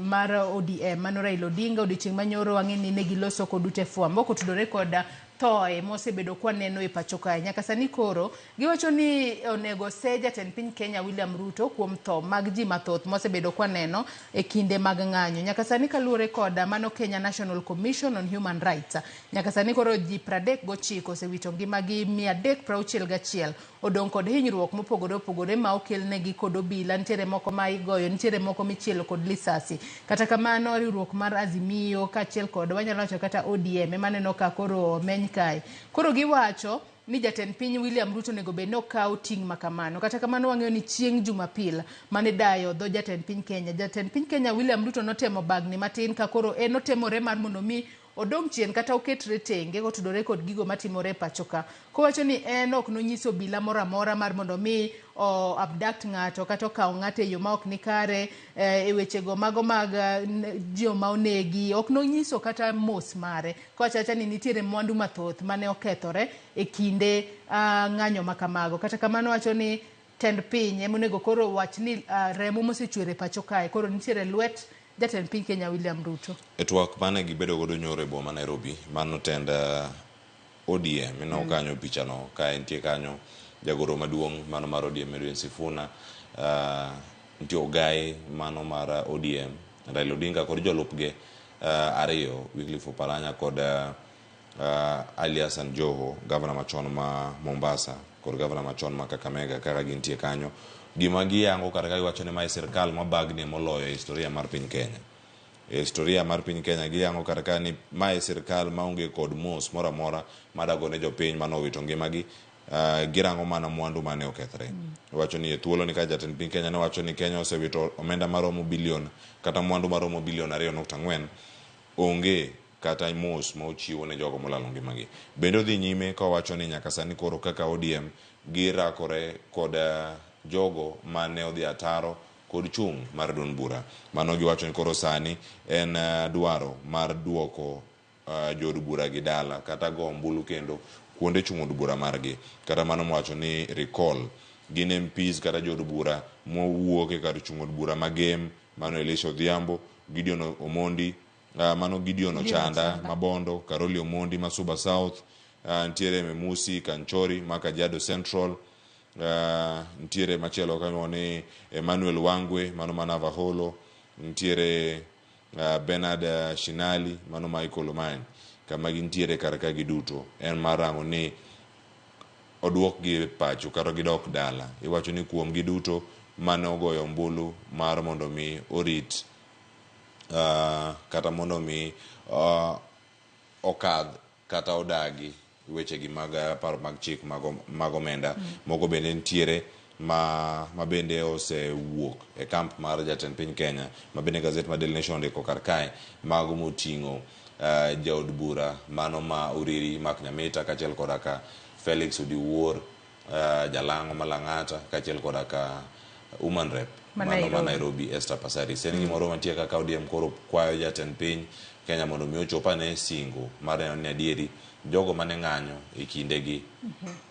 [SPEAKER 3] mar ODM mano Raila Odinga odiochieng' manyoro wang'e ni ne giloso kod ute fwambo kotudore kod thoe mosebedo kwaneno e pacho kae. Nyaka sani koro giwacho ni onego se jatend piny Kenya William Ruto kuom tho mag ji mathoth mosebedo kwaneno e kinde mag ng'anyo. Nyaka sani kaluwore kod mano Kenya National Commission on Human Rights, nyaka sani koro ji 39 osewito ngimagi, 361 odong' kod hinyruok mopogore opogore ma okelnegi kod obila. Nitiere moko ma igoyo, nitiere moko michielo kod lisasi. Kata kamano riwruok mar Azimio kaachiel kod wanyalo wacho kata ODM ema neno ka koro omeny kae. Koro giwacho ni jatend piny William Ruto onego bed ni okaw ting' makamano. Kata kamano wang'eyo ni chieng' Jumapil mane dayo dho jatend piny Kenya, jatend piny Kenya William Ruto notemo bagni matin ka koro en otemore mar mondo mi odong' chien kata oketre tenge kotudore kod gigo matimore e pacho ka. Kowacho ni en ok nonyiso obila moro amora mar mondo mi o abduct ng'ato kata okaw ng'ato e yo ma ok nikare e wechego mago mag joma onegi, ok nonyiso kata mos mare. Kowacho awacha ni nitiere mwandu mathoth mane okethore e kinde ng'anyo makamago. Kata kamano wacho ni tend piny ema onego koro wach ni remo mosechwer e pacho kae koro nitiere lwet jatend piny Kenya William Ruto.
[SPEAKER 4] E twak mane gibedo godo nyoro e boma Nairobi, mano tend ODM ineno kanyo pichano ka entie kanyo jagoro maduong' mano mar ODM Edwin Sifuna, nitie Ogai mano mar ODM Raila Odinga kod jolupge ariyo Wycliffe Oparanya kod Ali Hassan Joho, gavana machon ma Mombasa kod gavana machon ma Kakamega kaka gintie kanyo. Gima giyango kata ka giwacho ni mae sirkal mabagni moloyo e historia mar piny Kenya. E historia mar piny Kenya giyango kata ka ni mae sirkal maonge kod mos moro amora madago ne jopiny manowito ngimagi. Girango mana mwandu mane okethre. Wacho ni e thuolo ni ka jatend piny Kenya ne wacho ni Kenya osewito omenda maromo bilion kata mwandu maromo bilion 2.4, onge kata mos ma ochiwo ne jogo molalo ngimagi. Bende odhi nyime ka owacho ni nyaka sani koro kaka ODM girakore kod jogo mane odhi ataro kod chung' mar duond bura. Mano giwacho ni koro sani en dwaro mar duoko jood bura gi dala kata go ombulu kendo kuonde chung' od bura margi. Kata mano mowacho ni recall gin MPs kata jood bura mowuok e kar chung' od bura magem, mano Elisha Odhiambo, Gideon Omondi, mano Gideon Ochanda Mabondo, Karoli Omondi ma Suba South, nitiere Memusi Kanchori ma Kajiado Central, nitiere machielo kanyo ni Emmanuel Wangwe mano ma Navaholo, nitiere Bernard Shinali mano ma Ikolomani. Kama gintiere kar ka giduto en mar rango ni oduokgi e pacho kata gidok dala. Iwacho ni kuom gi duto mane ogoyo ombulu mar mondo mi orit kata mondo mi okadh kata odagi wechegi mag paro mag chik mag omenda. Moko bende nitiere ma bende osewuok e kamp mar jatend piny Kenya, ma bende gazet mar Daily Nation ondiko kar kae, mago moting'o jaod bura mano ma Uriri Mark Nyamita kaachiel koda ka Felix Odiwuor Jalang'o ma Lang'ata kaachiel koda ka Woman Rep mano ma Nairobi Esther Passaris. En gimoro mantie kaka ODM koro kwayo jatend piny Kenya mondo mi ochop ane singo mar neno ni adieri jogo mane ng'anyo e kindegi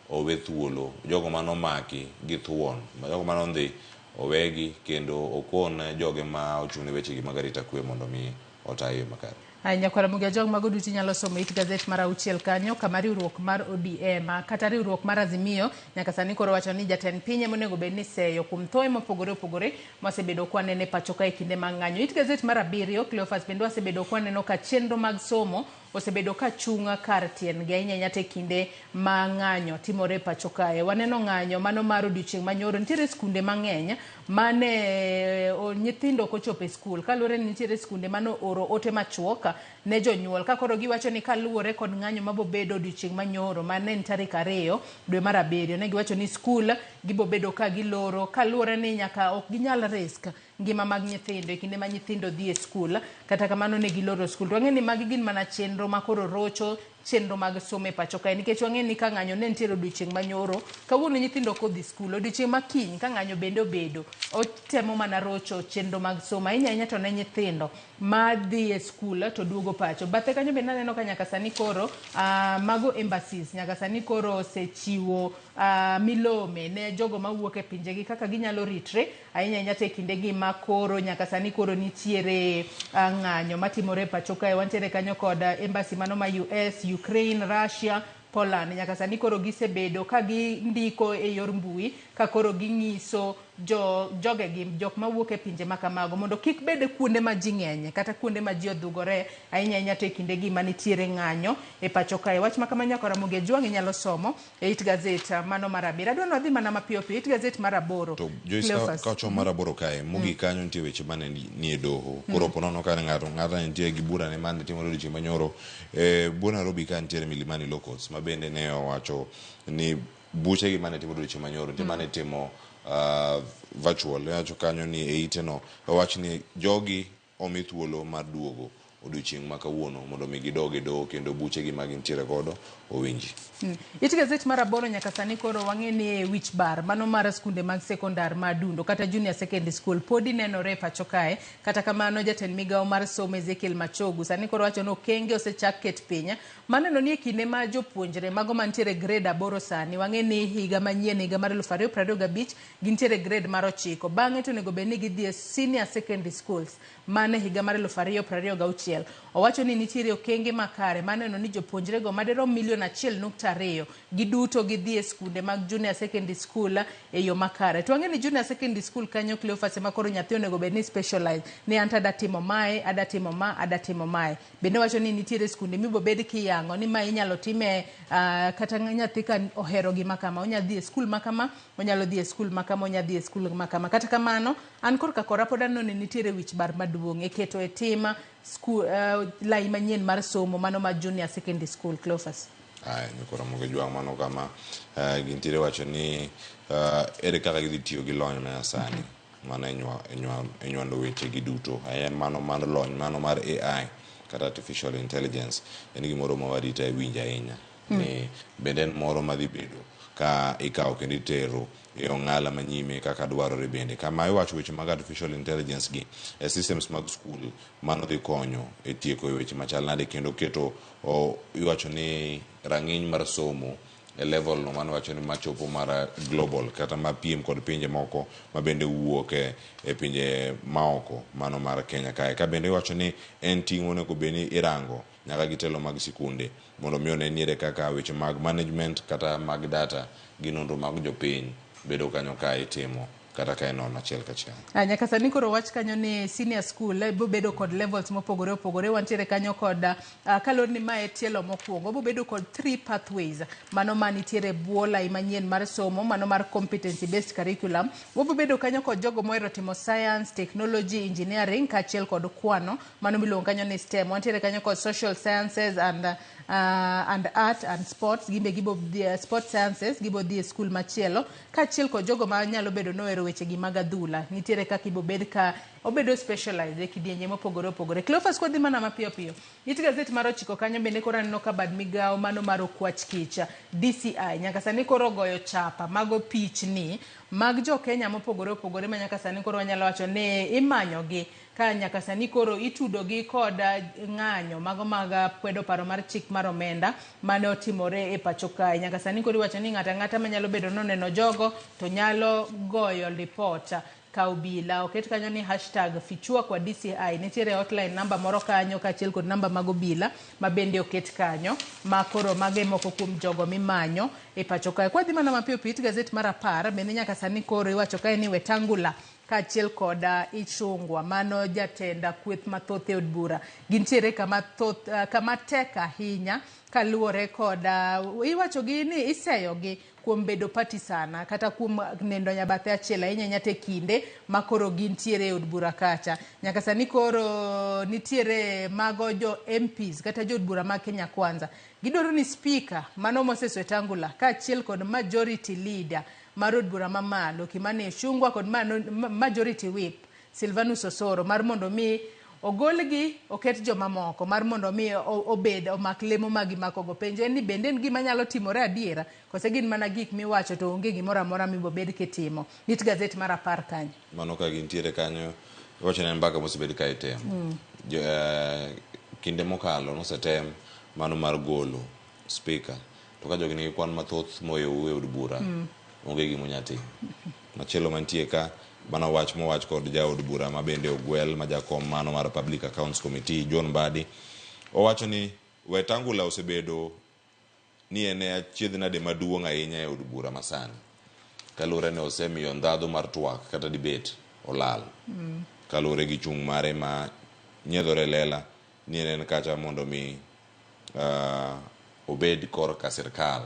[SPEAKER 4] owe thuolo, jogo mane omaki gi thuon, jogo mane ondhi owegi kendo okon joge ma ochung' ne wechegi mag arita kwe mondo mi ota e yo makare.
[SPEAKER 3] Nyakwar Ramogi Ajwang' mago duto inyalo somo it gazet mar 6 kanyo kama riwruok mar ODM kata riwruok mar Azimio nyaka sani koro wacho ni jatend piny ema onego bed ni seyo kuom thoe mopogore opogore mwasebedo kwaneno e pacho ka e kinde mag ng'anyo. It gazet mar 7 Cleophas bende wasebedo kwaneno ka chenro mag somo osebedo ka chung' kar tiendgi ahinya ahinya te kinde ma ng'anyo timore e pacho kae. Waneno ng'anyo mano mar odiochieng' manyoro, nitiere skunde mang'eny mane nyithindo ok ochopo e skul kaluwore ni nitiere skunde mane ooro ote machuok ne jonyuol ka koro giwacho ni kaluwore kod ng'anyo mabobedo odiochieng' manyoro mane en tarik 2 dwe mar 7 ne giwacho ni skul gibobedo ka giloro kaluwore ni nyaka ok ginyal risk ngima mag nyithindo e kinde ma nyithindo dhi e skul. Kata kamano ne giloro skul. To wang'e ni magi gin mana chenro ma koro rocho chenro mag somo e pacho kae, nikech wang'e ni ka ng'anyo ne nitiere odiochieng' manyoro, kawuono nyithindo ok odhi skul, odiochieng' ma kiny ka ng'anyo bende obedo, otemo mana rocho chenro mag somo ahinya ahinya to ne nyithindo ma dhi e skul to duogo pacho. Bathe kanyo bende aneno ka nyaka sani koro mago embassies nyaka sani koro osechiwo milome ne jogo mawuok e pinjegi kaka ginyalo ritre ahinya ahinya to e kindegi ma koro nyaka sani koro nitiere ng'anyo matimore e pacho kae. Wantiere kanyo kod embassy mano ma US, Ukraine, Russia, Poland. Nyaka sani koro gisebedo ka gindiko e yor mbui ka koro ging'iso jogegi jok mawuok e pinje makamago mondo kik bed kuonde ma ji ng'enye kata kuonde ma ji odhugore ahinya ahinya to e kindegi manitiere ng'anyo e pacho kae. Wach ma kama Nyakwar Ramogi Ajwang' inyalo somo e it gazet mano mar 7. Adwa ni wadhi mana mapiyo piyo it gazet mar 8.
[SPEAKER 4] To Joyce, ka wachomo mar 8 kae, mogik kanyo nitie weche mane nie doho. Koro ponono ka ng'ato ne nitie gi bura ne mane timore odiochieng' manyoro. Buo Nairobi ka nitiere Milimani Law Courts ma bende ne owacho ni buchegi mane timore odiochieng' manyoro nitie mane timo virtual. Iwacho kanyo ni e ite no owach ni jogi omi thuolo mar duogo odiochieng' ma kawuono mondo mi gidog e doho kendo buchegi ma gintiere godo owinji.
[SPEAKER 3] It gazet mar 8 nyaka sani koro wang'e ni e wich bar mano mar skunde mag sekondar ma Adundo kata junior secondary school podi nenore e pacho kae. Kata kamano jatend migawo mar somo Ezekiel Machogu sani koro wacho ni okenge osechak ket piny maneno ni e kinde ma jopuonjre mago mantiere grade 8 sani wang'e ni higa manyien higa mar 2025 gintiere grade mar 9 bang'e to onego bed ni gidhi e senior secondary schools mane higa mar 2026. Owacho ni nitiere okenge makare maneno ni jopuonjrego madirom milion 1.2 giduto gidhi e skunde mag junior secondary school e yo makare. To wang'e ni junior secondary school kanyo Cleophas ema koro nyathi onego bed ni specialize ni anto ada timo mae, ada timo ma, ada timo mae. Bende wacho ni nitiere skunde mibobed kiyango ni mae inyalo time kata nyathi ka ohero gima kama, onyalo dhi e skul makama, onyalo dhi e skul makama, onyalo dhi e skul makama. Kata kamano, an korka kora pod aneno ni nitiere wich bar maduong' e keto e tim lai manyien mar somo mano ma junior secondary school. Cleophas.
[SPEAKER 4] Aya, Nyakwar Ramogi Ajwang' mano kama gintiere wacho ni ere kaka gidhi tiyo gi lony manyasani mano e nywando weche gi duto. En mano mar lony mano mar AI kata artificial intelligence en gimoro ma warito e winjo ahinya ni bende en moro madhi bedo ka ikawo kendo itero e ong'ala manyime kaka dwarore bende. Kama iwacho weche mag artificial intelligence gi e systems mag skul mano dhi konyo e tieko e weche machal nade kendo keto iwacho ni rang'iny mar somo e level no mano wacho ni machopo mar global kata ma piem kod pinje moko ma bende wuok e pinje maoko mano mar Kenya kae. Ka bende iwacho ni en ting' monego bed ni irango nyaka gi telo mag sikunde mondo mi one niere kaka weche mag management kata mag data gi nonro mag jopiny bedo kanyo ka itimo kata ka inono achiel kachiel.
[SPEAKER 3] Nyaka sani koro wach kanyo ni senior school bobedo kod levels mopogore opogore. Wantiere kanyo kod kaluwore ni mae tielo mokwongo, bobedo kod 3 pathways mano manitiere bwo lai manyien mar somo, mano mar competency based curriculum. Wabobedo kanyo kod jogo mohero timo science, technology, engineering kaachiel kod kwano, mano miluongo kanyo ni STEM. Wantiere kanyo kod social sciences and art and sports, gimbe gibo dhi, sports sciences gibo dhi e skul machielo, kaachiel kod jogo ma nyalo bedo nohero weche gi mag adhula. Nitiere kaka ibobed ka obedo specialized e kidienje mopogore opogore. Cleophas, kwadhi mana mapiyo piyo, it gazet mar 9 kanyo bende koro aneno ka bad migawo mano mar okwach kich DCI nyaka sani koro ogoyo chapa mago pichni mag jo Kenya mopogore opogore ma nyaka sani koro wanyalo wacho ni imanyogi, ka nyaka sani koro itudogi kod ng'anyo mago mag kwedo paro mar chik mar omenda mane otimore e pacho kae. Nyaka sani koro iwacho ni ng'ato ang'ata manyalo bedo noneno jogo to nyalo goyo ripot ka obila. Oket kanyo ni hashtag fichua kwa DCI. Nitiere hotline number moro kanyo kaachiel kod namba mag obila ma bende oket kanyo, ma koro mago e moko kuom jogo mimanyo e pacho kae. Kwadhi mana mapiyo piyo, it gazet mar 10 bende nyaka sani koro iwacho kae ni Wetangula kaachiel kod Ichung'wa, mano jatend kweth mathoth e od bura, gintiere kama thoth, kama tek ahinya kaluwore kod iwacho gi ni iseyogi kuom bedo partisan kata kuom nendo nyabathe achiel ahinya ahinya te kinde ma koro gintiere e od bura kacha. Nyaka sani koro nitiere mago jo MPs kata jo od bura mag Kenya Kwanza gidwaro ni speaker mano Moses Wetangula kaachiel kod majority leader mar od bura mamalo Kimani Ichung'wa kod majority whip Silvanus Osoro mar mondo mi ogolgi oket jomamoko mar mondo mi obed omak lemo ma gimakogo. Penjo en ni bende en gima nyalo timore adiera kose gin mana gik miwacho to onge gimoro amora mibobed kitimo. Nit gazet mar 10 kanyo.
[SPEAKER 4] Mano ka gintiere kanyo, iwacho ni en mbaka mosebed ka itemo. Kinde mokalo nosetem mano mar golo speaker, to ka jogi nigi kwan mathoth moyou e od bura, onge gima onya timo. Machielo mantie ka, mano wach mowach kod jaod bura ma bende ogwel ma jakom mano mar Public Accounts Committee John Mbadi, owacho ni Wetangula osebedo ni en e achiedh nade maduong' ahinya e od bura masani, kaluwore ni osemiyo ndhadhu mar twak kata debate olal, kaluwore gi chung' mare ma nyiedhore lela ni en kacha mondo mi obed korka sirkal.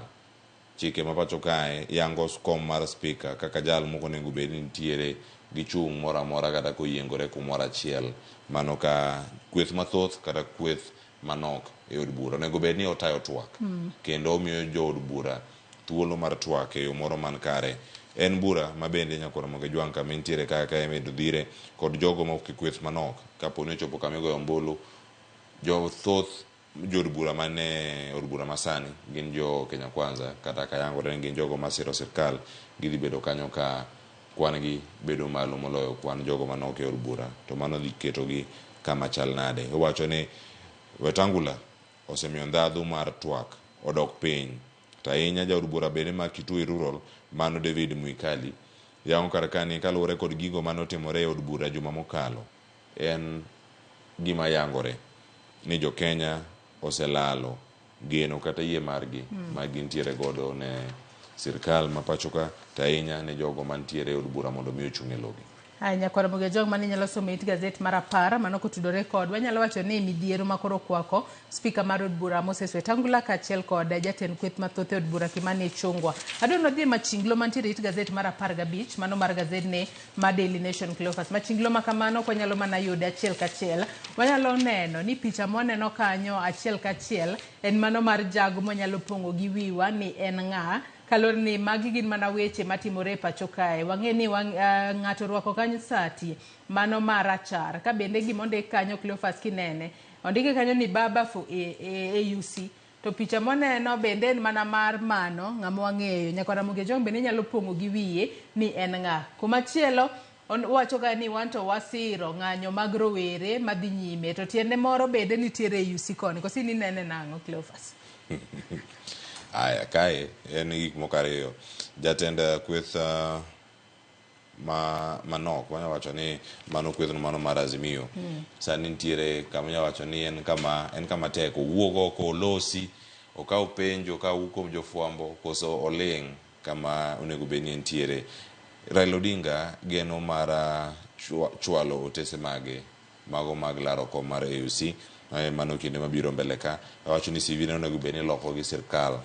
[SPEAKER 4] Chike ma pacho kae yango kom mar speaker kaka jal mok onego bed ni nitiere gi chung' moro amora kata koyiengore kumoro achiel, mano ka kweth mathoth kata kweth manok e od bura onego bed ni otayo twak, kendo omiyo jood bura thuolo mar twak e yo moro man kare. En bura ma bende Nyakwar Ramogi Ojwang' kama entiere kaka imedo dhire kod jogo ma ok e kweth manok, kapo ni ochopo kama igoyo ombulu, jo thoth jood bura mane od bura masani gin jo Kenya Kwanza, kata kayangore ni gin jogo masiro sirkal, gidhi bedo kanyo ka kwan gi bedo malo moloyo kwan jogo manok e od bura, to mano dhi ketogi kama chal nade. Owacho ni Wetangula osemiyo ndhadhu mar twak odok piny, to ahinya jaod bura bende ma Kitui Rural mano David Mwikali yango kar kani kaluwore kod gigo mane otimore e od bura juma mokalo, en gima yangore ni jo Kenya oselalo geno kata yie margi ma gintiere godo ne sirkal ma pacho ka, to ahinya ne jogo mantiere e od bura mondo mi ochung' e logi.
[SPEAKER 3] Aya, Nyakwar Ramogi Ojwang' mane inyalo somo it gazet mar 10 mano kotudore kod wanyalo wacho ni midhiero ma koro okwako speaker mar od bura Moses Wetangula kaachiel kod jatend kweth mathoth e od bura Kimani Ichung'wa. Adwaro ni wadhi e machinglo mantiere it gazet mar 15 mano mar gazedni ma Daily Nation Cleophas. Machinglo ma kamano ok wanyalo mana yude achiel kachiel, wanyalo neno ni picha mwaneno kanyo achiel kachiel en mano mar jago mwanyalo pong'o gi wiwa ni en ng'a, kaluwore ni magi gin mana weche matimore e pacho kae. Wang'e ni ng'ato orwako kanyo sati mano marachar, ka bende gima ondik kanyo Cleophas kinene ondike kanyo ni baba for AUC, to picha moneno bende en mana mar mano ng'ama wang'eyo. Nyakwar Ramogi Ojwang' bende nyalo pong'o gi wiye ni en ng'a. Kumachielo wacho ka ni wan to wasiro ng'anyo mag rowere madhi nyime, to tiende moro bende nitiere e AUC koni, koso in inene nang'o Cleophas?
[SPEAKER 4] Aya, kae en gik moko ariyo. Jatend kweth manok wanya wacho ni mano kwethno mano mar Azimio, sani nitiere kama inya wacho ni en kama tek, owuog oko olosi, okaw penjo ka wuok kuom jofwambo koso oling' kama onego bed ni entiere. Raila Odinga geno mar chwalo otese mage mago mag laro kom mar AUC mano kinde mabiro mbele ka. Owacho ni CV ne onego bed ni iloko gi sirkal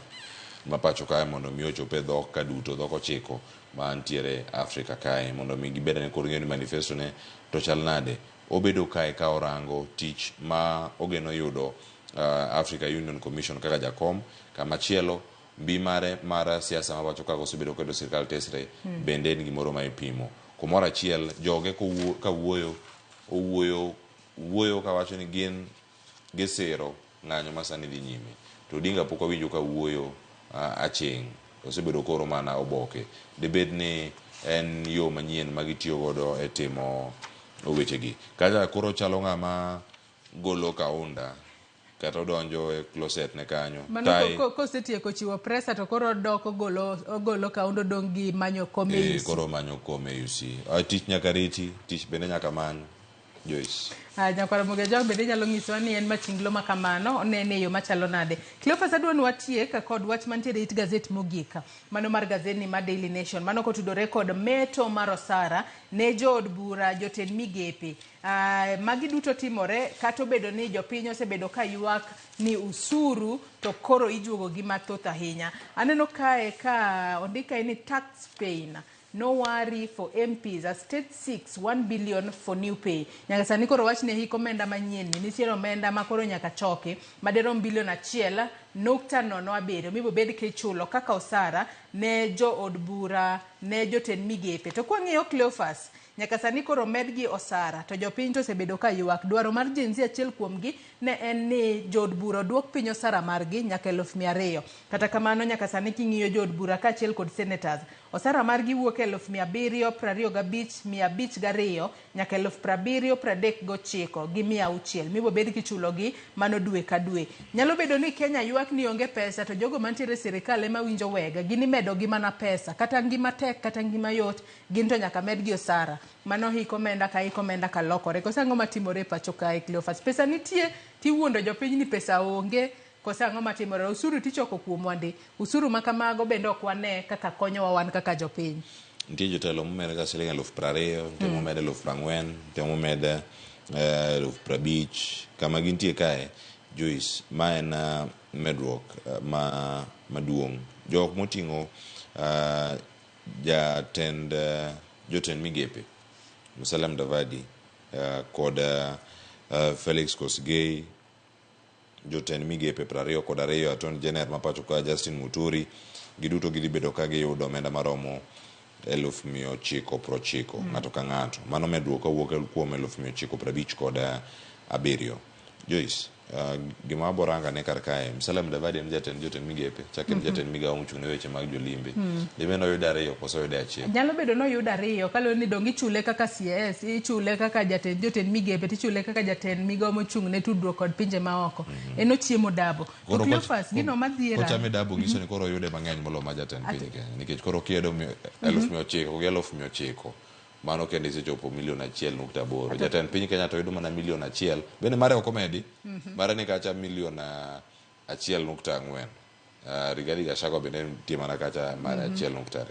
[SPEAKER 4] ma pacho kae mondo mi ochop e dhok ka duto, dhok 9 mantiere Afrika kae, mondo mi gibed ni koro ng'eyo ni manifesto ne to chal nade. Obedo kae ka orango tich ma ogeno yudo Africa Union Commission kaka jakom. Kamachielo mbi mare mar siasa ma pacho ka osebedo kedo sirkal tesre bende en gimoro ma ipimo. Kumoro achiel joge ka wuoyo, owuoyo wuoyo kawacho ni gin gisiro ng'anyo ma sani dhi nyime. To Odinga pok awinjo ka wuoyo aching', osebedo koro mana oboke. Dibed ni en yo manyien ma gitiyo godo e timo wechegi. Kacha koro chalo ng'ama golo kaunda kata odonjo e closet ne kanyo.
[SPEAKER 3] Mano kosetieko chiwo presa to koro odok ogolo kaundo dong' gi manyo kom e UC.
[SPEAKER 4] Koro manyo kom e UC. Tich nyaka riti, tich bende nyaka many. Joyce.
[SPEAKER 3] Nyakwar Ramogi Ojwang' bende nyalo nyisowa ni en machinglo ma kamano, onene e yo machalo nade. Cleophas adwa ni watiek kod wach mantiere it gazet mogik, mano mar gazetni mar Daily Nation, mano kotudore kod meto mar osara ne jood bura, jotend migepe. Magi duto timore kata obedo ni jopiny osebedo ka ywak ni usuru to koro ijuogo gi mathoth ahinya. Aneno kae ka ondik kae ni tax pain. No worry for MPs as state seeks 1 billion for new pay. Nyaka sani koro wach ne hik omenda manyien ni nitiere omenda ma koro nyaka choki madirom bilion 1.07 mibo bed kichulo kaka osara ne jood bura, ne jotend migepe. To kwang'iyo Cleophas, nyaka sani koro medgi osara to jopiny to osebedo ka ywak. Dwaro mar Gen Z achiel kuomgi ne en ni jood bura oduok piny osara margi nyaka 200,000. Kata kamano nyaka sani king'iyo jood bura kaachiel kod senators, osara margi wuok 725,502 nyaka 70,39,600 mibo bed kichulogi mano dwe ka dwe. Nyalo bedo ni Kenya ywak ni onge pesa to jogo mantiere e sirikal ema winjo wega, gin imedogi mana pesa, kata ngima tek kata ngima yot, gin to nyaka medgi osara. Mano hik omenda ka hik omenda ka lokore. Koso ang'o matimore e pacho kae Cleophas? Pesa nitie tiwuondo jopiny ni pesa onge, koso ang'o matimore? Osuru tichoko kuomwa ndi. Usuru ma kamago bende ok wane kaka konyowa wan kaka jopiny.
[SPEAKER 4] Nitie jotelo momed ka siling 20,000, nitie momed 40,000, nitie momed 50,000. Kama gintie kae, Joyce, ma en medruok ma maduong'. Jok moting'o jatend jotend migepe Musalia Mudavadi kod Felix Kosgei, jotend migepe 22, Attorney General ma pacho ka Justin Muturi, giduto gidhi bedo ka giyudo omenda maromo 990 ng'ato ka ng'ato. Mano medruok kawuok kuom 957. Joyce, gima waboranga ne kar kae, Musalia Mudavadi en jatend jotend migepe, chak en jatend migawo mochung' ne weche mag jolimbe. Dibed ni oyudo 2 koso oyudo 1?
[SPEAKER 3] Nyalo bedo ni oyudo 2 kaluwore ni donge ichule kaka CS, ichule kaka jatend jotend migepe, tichule kaka jatend migawo mochung' ne tudruok kod pinje maoko. En ochiemo dabo. To Cleophas, gino madhiera.
[SPEAKER 4] Kochame dabo nyiso ni koro oyude mang'eny moloyo ma jatend piny Kenya. Nikech koro kiyudo 900 gi 900, mano kende isechopo milion 1.8. Jatend piny Kenya to yudo mana milion 1. Bende mare ok omedi. Mare ni kacha milion 1.4. Rigathi Gachagua bende nitie mana kacha mare 1.2.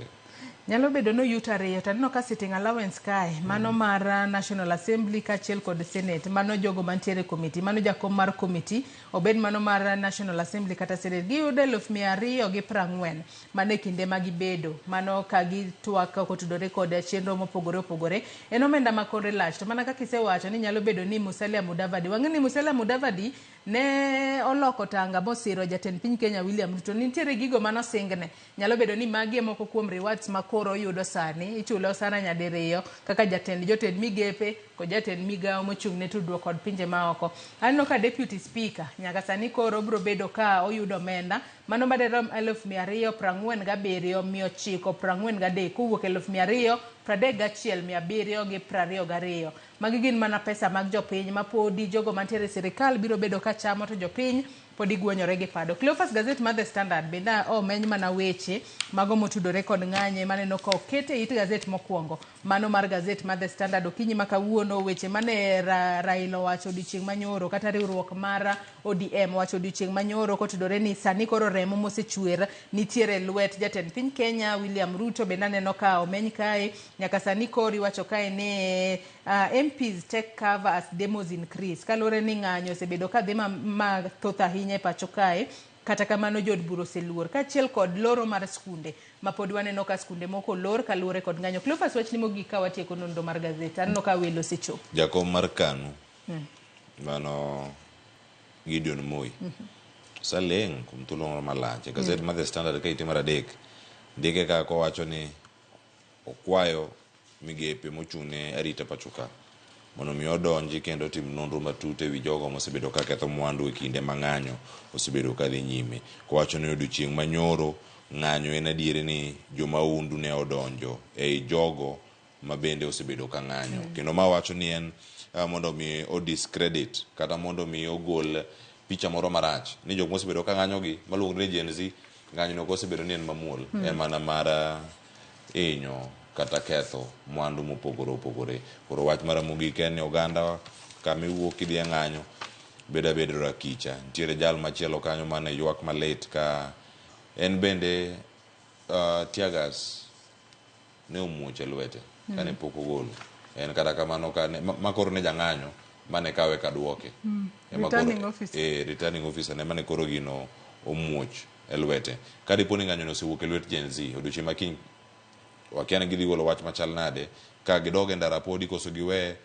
[SPEAKER 3] Nyalo bedo ni oyuto 2 to aneno ka sitting allowance kae, mano mar National Assembly kaachiel kod Senate, mano jogo mantiere e committee, mano jakom mar committee, obed mano mar National Assembly kata Senate, giyudo 240,000 mano e kinde ma gibedo, mano ka gitwak kotudore kod chenro mopogore opogore. En omenda ma kore lach, to mana kaka isewacho ni nyalo bedo ni Musalia Mudavadi, wang'e ni Musalia Mudavadi ne oloko tanga mosiro jatend piny Kenya William Ruto, nitiere gigo manosingne. Nyalo bedo ni magi e moko kuom rewards ma koro oyudo sani, ichule osara nyadiriyo kaka jatend jotend migepe kod jatend migawo mochung' ne tudruok kod pinje maoko. Aneno ka deputy speaker nyaka sani koro biro bedo ka oyudo omenda mano madirom 247,943 kowuok 231,722. Magi gin mana pesa mag jopiny ma podi jogo mantiere e sirikal biro bedo ka chamo to jopiny pod igwonyore gi pado. Cleophas, gazet mar The Standard bende omeny mana weche mago motudore kod ng'anye maneno ka oket e it gazet mokwongo, mano mar gazet mar The Standard okinyi ma kawuono, weche mane Raila owacho odiochieng' manyoro kata riwruok mar ODM owacho odiochieng' manyoro kotudore ni sani koro remo mosechwer nitiere lwet jatend piny Kenya William Ruto. Bende aneno ka omeny kae nyaka sani koro iwacho kae ni MPs take cover as demos increase, kaluwore ni ng'anyo osebedo ka dhi mathoth ahinya e pacho kae. Kata kamano jood bura oseluor, kaachiel kod loro mar skunde ma pod waneno ka skunde moko olor kaluwore kod ng'anyo. Cleophas, wachni mogik ka watieko nonro mar gazet, aneno ka welo osechopo.
[SPEAKER 4] Jakom mar KANU mano Gideon Moi oseleng' kuom thuolo moro malach. E gazet mar The Standard ka ite mar adek ndike ka kowacho ni okwayo migepe mochung' ne arita pacho ka mondo mi odonji kendo otim nonro matut ewi jogo mosebedo ka ketho mwandu e kinde ma ng'anyo osebedo ka dhi nyime. Kowacho ni odiochieng' manyoro ng'anyo en adieri ni jomaundu ne odonjo ei jogo ma bende osebedo ka ng'anyo. Kendo ma wacho ni en mondo mi o discredit kata mondo mi ogol picha moro marach ni jok mosebedo ka ng'anyo gi maluongore ni Gen Z, ng'anyo no ok osebedo ni en mamuol, en mana mar hinyo kata ketho mwandu mopogore opogore. Koro wach mar mogik en ni oganda kama iwuok kidhi e ng'anyo bedo abedo rakicha. Nitiere jal machielo kanyo mane ywak malit ka en bende tear gas ne omuoch e lwete kane pok ogolo. En kata kamano kane ma koro ne jang'anyo mane kawe kaduoke. Ema koro-
[SPEAKER 3] Returning officer.
[SPEAKER 4] Returning officer ne mane koro gino omuoch e lwete. Ka dipo ni ng'anyo no osewuok e lwet Gen Z, odiochieng' ma kiny wakia ni gidhi golo wach machal nade, ka gidog e ndara podi koso giwe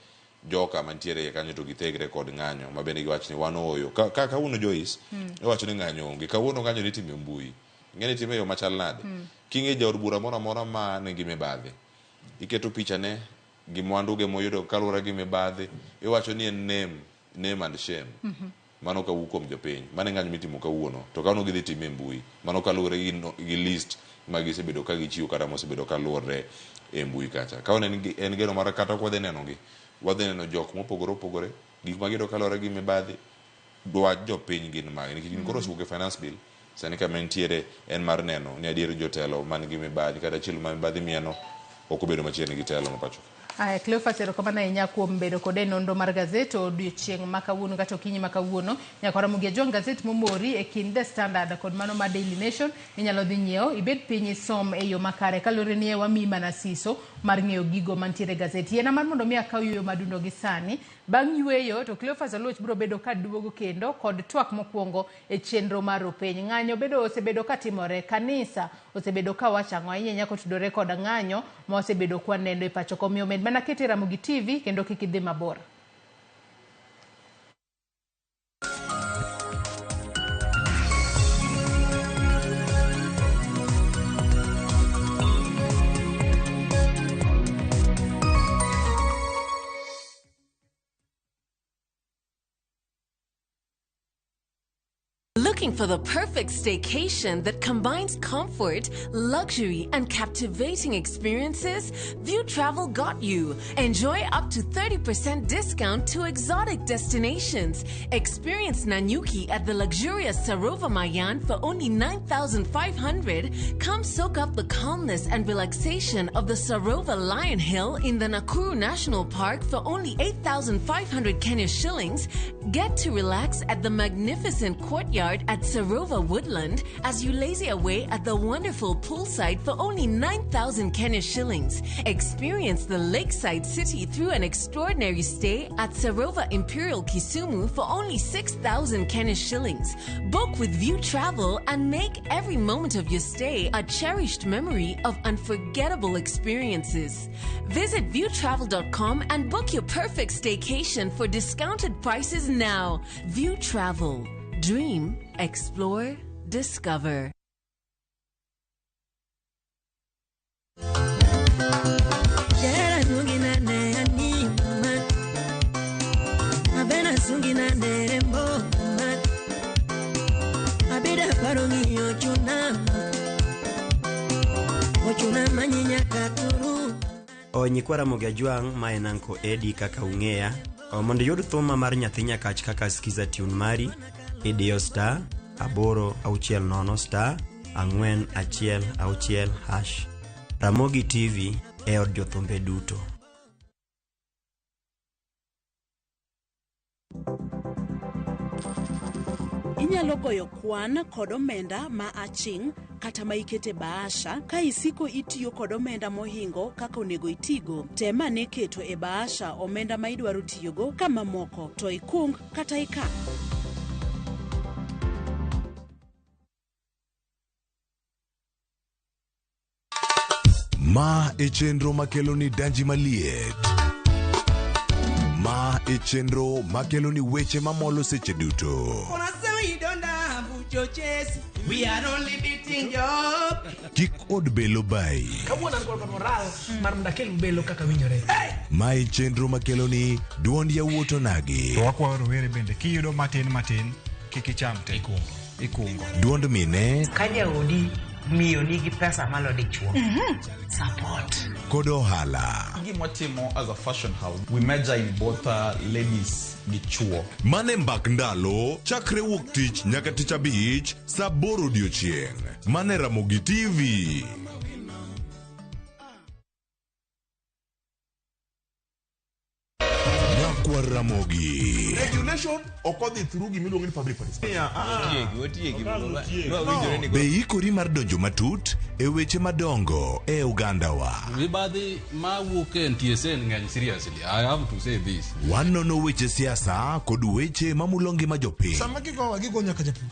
[SPEAKER 4] joka mantiere iye kanyo to githegre kod ng'anyo ma bende giwach ni wan ooyo. Ka kawuono Joyce, iwacho ni ng'anyo onge. Kawuono ng'anyo nitimo e mbui. Ing'e ni itime e yo machal nade? King'e jaod bura moro amora ma nigi mibadhi, iketo pichane gi mwanduge moyudo kaluwore gi mibadhi, iwacho ni en name and shame. Mano kawuok kuom jopiny. Mano e ng'anyo mitimo kawuono. To kawuono gidhi time e mbui. Mano kaluwore gi list ma gisebedo ka gichiwo kata mosebedo ka luwore e mbui kacha. Kawuono en geno mar kata ok wadhi neno gi. Wadhi neno jok mopogore opogore, gik ma giyudo kaluwore gi mibadhi, dwach jopiny gin mage. Nikech gin koro osewuok e finance bill, sani kama entiere en mar neno ni adier jotelo man gi mibadhi kata achiel ma mibadhi mieno ok obedo machiegni gi telo ma pacho ka.
[SPEAKER 3] Aya, Cleophas, erokamano ahinya kuom bedo kode e nonro mar gazet odiochieng' ma kawuono kata okinyi ma kawuono. Nyaka Ramogi Ajwang' gazet momori e kind The Standard kod mano mar Daily Nation inyalo dhi nyiewo ibed piny isom e yo makare kaluwore ni wamiyi mana siso mar ng'eyo gigo mantiere e gazet. Yiena mar mondo mi akaw yueyo madundo gi sani. Bang' yueyo to Cleophas Oluoch biro bedo ka duogo kendo kod twak mokwongo e chenro mar Openy. Ng'anyo osebedo ka timore, kanisa osebedo ka wacho ang'o ahinya ahinya kotudore kod ng'anyo ma wasebedo kwa neno e pacho ka. Omiyo med mana kete Ramogi TV kendo kik idhi mabor.
[SPEAKER 22] Looking for the perfect staycation that combines comfort, luxury, and captivating experiences? View Travel got you. Enjoy up to 30% discount to exotic destinations. Experience Nanyuki at the luxurious Sarova Mayan for only 9,500. Come soak up the calmness and relaxation of the Sarova Lion Hill in the Nakuru National Park for only 8,500 Kenya shillings. Get to relax at the magnificent courtyard at Sarova Woodland as you lazy away at the wonderful poolside for only 9,000 Kenya shillings. Experience the lakeside city through an extraordinary stay at Sarova Imperial Kisumu for only 6,000 Kenya shillings. Book with View Travel and make every moment of your stay a cherished memory of unforgettable experiences. Visit viewtravel.com and book your perfect staycation for discounted prices now. View Travel. Dream, explore, discover.
[SPEAKER 5] Nyikwa Ramogi Ajwang', ma en Uncle Eddie kaka ung'eya. Mondo iyud thuma mar nyathi nyakach kaka skiza tune mari, Idiyo star 860 star 4 1 6 hash. Ramogi TV e od jothumbe duto.
[SPEAKER 6] Inyalo goyo kwan kod omenda ma aching' kata ma ikete bahasha ka isiko itiyo kod omenda mohingo kaka onego itigo. Tem ane keto e bahasha omenda ma idwaro tiyogo ka mamoko to ikung kata ikan.
[SPEAKER 27] Ma e chenro makelo ni danji maliet. Ma e chenro makelo ni weche mamolo seche duto.
[SPEAKER 26] Unasema you don't have chochesi. We are only beating job.
[SPEAKER 27] Kik od belo bayi.
[SPEAKER 7] Kawuono an kod moral mar mondo akel belo kaka winjore.
[SPEAKER 27] Ma e chenro makelo ni duond yawuot onagi.
[SPEAKER 8] To wakwayo rowere bende kiyudo matin matin kik icham te. Ikungo.
[SPEAKER 27] Duond mine
[SPEAKER 10] Ka jaodi miyo nigi pesa malo dichuo. Support.
[SPEAKER 27] kod ohala.
[SPEAKER 11] Gima watimo as a fashion house, we major in both ladies gi chuo.
[SPEAKER 27] Mane mbak ndalo chakre wuok tich nyaka tich abich saa aboro odiochieng'. Mane Ramogi TV. Nyakwar Ramogi.
[SPEAKER 9] Regulation ok odhi through gimiluongo ni public participation.
[SPEAKER 27] Be ikori mar donjo matut e weche madongo e ogandawa?
[SPEAKER 12] Mibadhi mawuok e NTSA ng'eny seriously. I have to say this.
[SPEAKER 27] Wanono weche siasa kod weche mamulo ngima jopiny.
[SPEAKER 13] Sama gigowa gigo nyaka japur.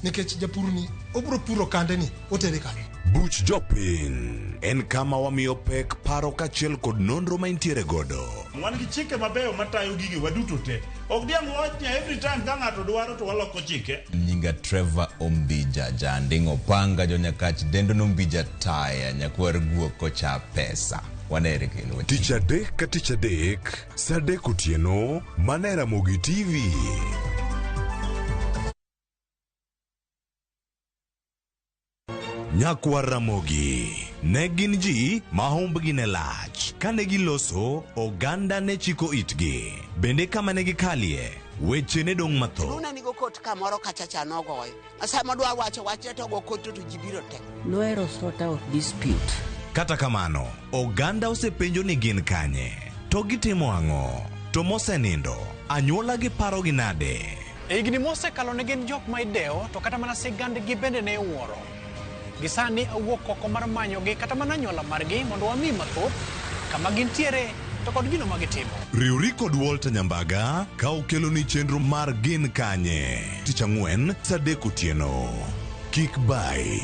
[SPEAKER 13] Nikech japur ni obiro puro kande ni otere kanye.
[SPEAKER 27] Buch jopiny en kama wamiyo pek paro kaachiel kod nonro ma intiere godo.
[SPEAKER 34] Wan gi chike mabeyo matayo gige waduto te. Ok diang' wawach ni every time ka ng'ato dwaro to waloko chike.
[SPEAKER 14] Nyinga Trevor Ombija Janding' Opanga jonyakach dendo nombija taya nyakwar guok kocha pesa. Wanere kendo.
[SPEAKER 27] Tich adek ka tich adek, saa adek otieno, mana e Ramogi TV. Nyakwar Ramogi ne gin ji ma humbgi ne lach. Kane giloso, oganda ne chiko itgi. Bende kama ne gikalie, weche ne dong' mathoth.
[SPEAKER 26] Luna nigo kot kamoro kacha cha nogoyo. Sama dwa wacho wachne to go kot to ji biro te.
[SPEAKER 10] Nohero sort out dispute.
[SPEAKER 27] Kata kamano, oganda osepenjo ni gin kanye, to gitimo ang'o, to mosenindo, anyuola gi parogi nade?
[SPEAKER 7] E higni mosekalo ne gin jok ma idewo to kata mana sigandgi bende ne iwuoro. Gisani awuok oko mar manyogi kata mana anyuola margi mondo wami mathoth kama gintiere to kod gino ma gitimo.
[SPEAKER 27] Riwri kod Walter Nyambaga ka okeloni chenro mar Gin Kanye tich ang'wen saa adek otieno. Kik bayi.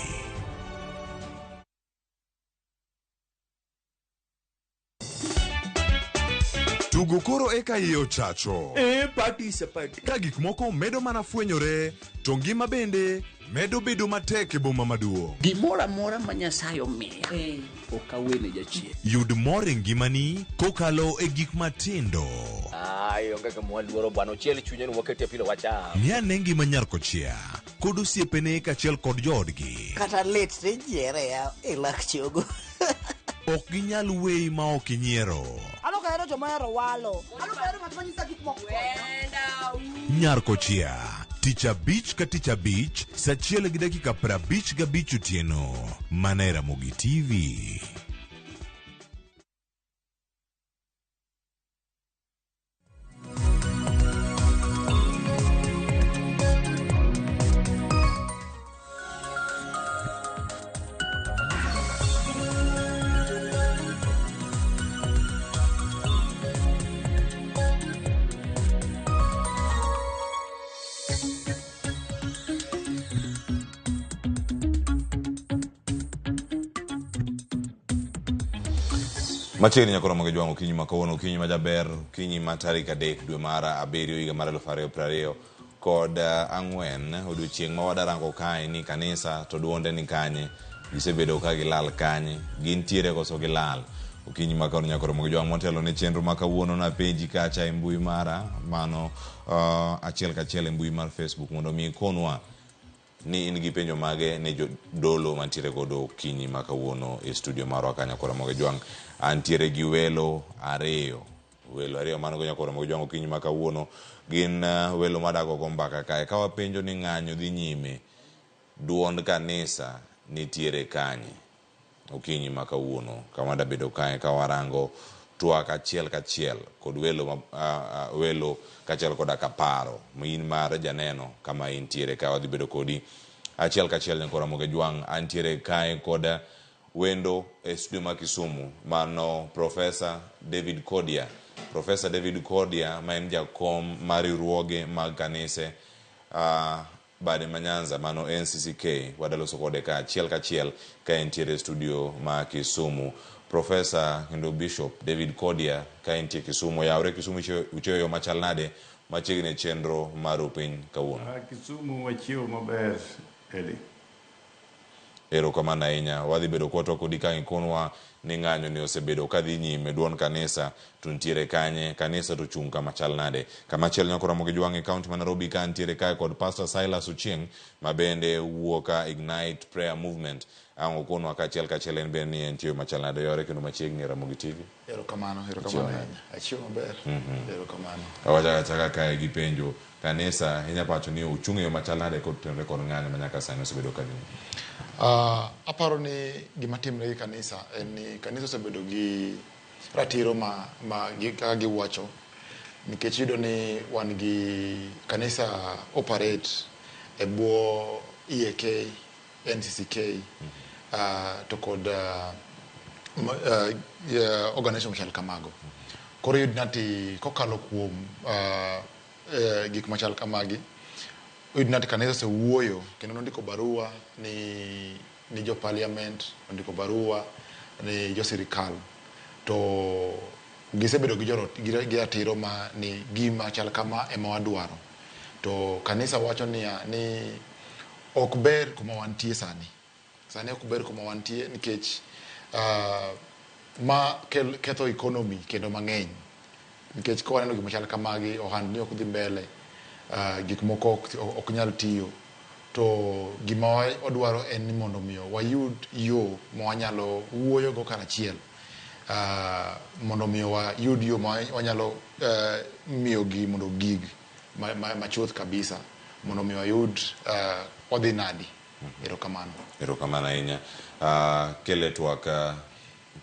[SPEAKER 27] Tugo koro eka iye ochacho.
[SPEAKER 15] Eh, party is a party.
[SPEAKER 27] Ka gik moko medo mana fwenyore, to ngima bende medo bedo matek e boma maduong'.
[SPEAKER 10] Gimoro amora ma Nyasaye omiya ok awene jachien.
[SPEAKER 27] Yud mor e ngimani kokalo e gik matindo.
[SPEAKER 16] Ai, onge gima waluoro bwana, ochiel chunye ni wakete pilo wacham.
[SPEAKER 27] Ng'i ane ngima nyar kochia kod osiepene kaachiel kod joodgi.
[SPEAKER 26] Kata lit tijiere ya e lak chogo.
[SPEAKER 27] Ok ginyal weyi ma ok inyiero.
[SPEAKER 26] An ok ahero joma ohero walo. An ok ahero ng'at ma nyisa gik moko.
[SPEAKER 27] Nyar kochia tich abich ka tich abich saa achiel gi dakika 55 otieno mana e Ramogi TV.
[SPEAKER 4] Machiegni nyakoro mag jwang' okinyi ma kawuono, okinyi ma jaber, okinyi ma tarik 3 dwe mar 7 higa mar 2024 kod 4, odiochieng' ma wadarango kae ni kanisa to duonde ni kanye, gisebedo ka gilal kanye, gintiere koso gilal. Okinyi ma kawuono nyakoro mag jwang' motelo ne chenro ma kawuono napenji kacha e mbui mara, mano achiel kachiel e mbui mar Facebook mondo mi ikonwa ni in gi penjo mage ne jodolo mantiere godo okinyi ma kawuono e studio marwa ka nyakoro mag jwang'. Antiere gi welo ariyo Welo ariyo man go nyakoro mag jwang' okinyi ma kawuono gin welo madago go mbaka kae. Ka wapenjo ni ng'anyo dhi nyime, duond kanisa nitiere kanye? Okinyi ma kawuono kama dabedo kae ka warango twak achiel kachiel kod welo ma, welo kachiel koda ka paro in mar janeno kama intiere ka wadhi bedo kodi achiel kachiel nyakoro Ramogi Jwang' antiere kae kod wendo e studio ma Kisumu mano Professor David Kodia. Professor David Kodia ma en jakom mar riwruoge mag kanise bade ma Nyanza mano NCCK wadaloso kode ka achiel kachiel ka entiere e studio ma Kisumu. Professor kendo Bishop David Kodia ka entie Kisumu oyawre Kisumu uchiewo yo machal nade machiegni e chenro mar piny kawuono?
[SPEAKER 1] Kisumu wachiewo maber Eli.
[SPEAKER 4] Erokamano ahinya. Wadhi bedo kwatwa kodi ka ikonwa ni ng'anyo ni osebedo kadhi nyime duond kanisa to nitiere kanye, kanisa to chung' kama chal nade. Kama chielo nyako Ramogi Jwang' e kaunti ma Nairobi ka nitiere kae kod Pastor Silas Ochieng' ma bende wuok ka Ignite Prayer Movement. Ang' okonwa kachiel kachiel en bende ni entie machal nade yore kendo machiegni Ramogi TV.
[SPEAKER 2] Erokamano, erokamano ahinya. Achiewo maber. Erokamano.
[SPEAKER 4] Wachako achaka kae gi penjo kanisa inya pacho ni ochung' e yo machal nade kotenore kod ng'anyo ma nyaka sani osebedo ka dhi nyime?
[SPEAKER 2] Aparo ni gima timre gi kanisa en ni kanisa osebedo gi ratiro ma kaka giwacho nikech iyudo ni wan gi kanisa operate e bwo EAK, NCCK to kod organization machal kamago. Koro iyudo ni ati kokalo kuom gik machal kamagi, iyudo ni ati kanisa osewuoyo kendo nondiko barua ni jo parliament, ondiko barua ni jo sirikal to gisebedo gi gi ratiro ma ni gima chal kama ema wadwaro. To kanisa wacho niya ni ok ber kuma wantie sani. Sani ok ber kuma wantie nikech ma ketho economy kendo mang'eny. Nikech ka waneno gima chal kamagi, ohandni ok dhi mbele, gik moko ok nyal tiyo. To gima wadwaro en ni mondo miyo wayud yo ma wanyalo wuoyo go karachiel. Mondo miyo wayud yo ma wanyalo miyo gi mondo gig machuth kabisa mondo mi wayud odhi nadi. Erokamano.
[SPEAKER 4] Erokamano ahinya. Kele twak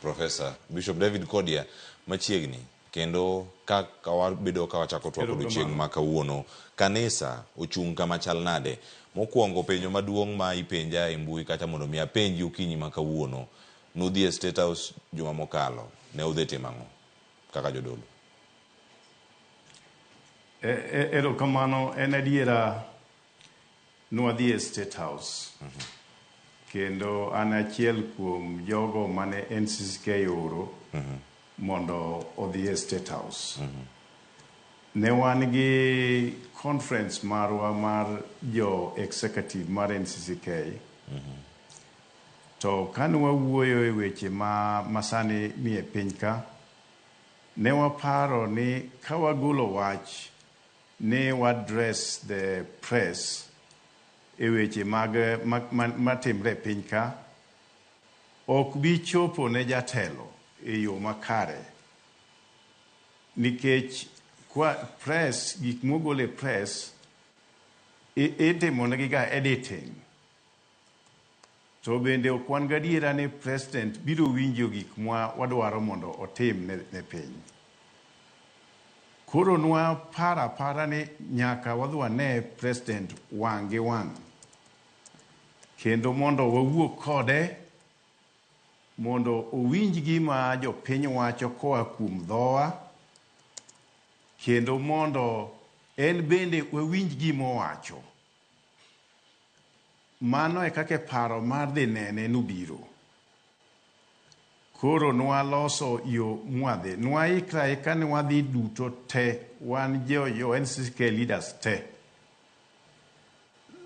[SPEAKER 4] Professor Bishop David Kodia machiegni kendo kaka wabedo ka wachako twak odiochieng' ma kawuono, kanisa ochung' kama chal nade? Mokwongo penjo maduong' ma ipenja e mbui kacha mondo mi apenji okinyi ma kawuono, nudhi e State House juma mokalo, ne udhi timo ang'o kaka jodolo?
[SPEAKER 1] Erokamano, en adiera nwadhi e State House. Kendo an achiel kuom jogo mane NCCK ooro mondo odhi e State House. Ne wan gi conference marwa mar jo executive mar NCCK. To kane wawuoyo e weche ma masani nie piny ka, ne waparo ni ka wagolo wach ni wa address the press e weche mag matimre e piny ka, ok bi chopo ne jatelo e yo makare. Nikech kwa press, gik mogol e press, itimo negi ga editing. To bende ok wan gadiera ni president biro winjo gik mwa wadwaro mondo otim ne piny. Koro nwa paro apara ni nyaka wadhi wane president wang' gi wang'. Kendo mondo wawuo kode mondo owinj gima jopiny wacho koa kuom dhowa, kendo mondo en bende wawinj gima owacho. Mano e kaka paro mar dhi nene nobiro. Koro nwaloso yo mwadhi. Nwaikre aika ni wadhi duto te, wan jo NCCK leaders te.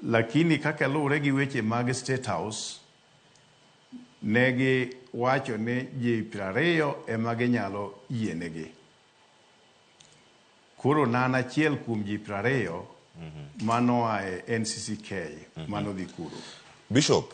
[SPEAKER 1] Lakini kaka luwore gi weche mag State House, negi wacho ni ji 20 ema ginyalo yienegi. Koro nan achiel kuom ji 20 manoa e NCCK manodhi kuro.
[SPEAKER 4] Bishop,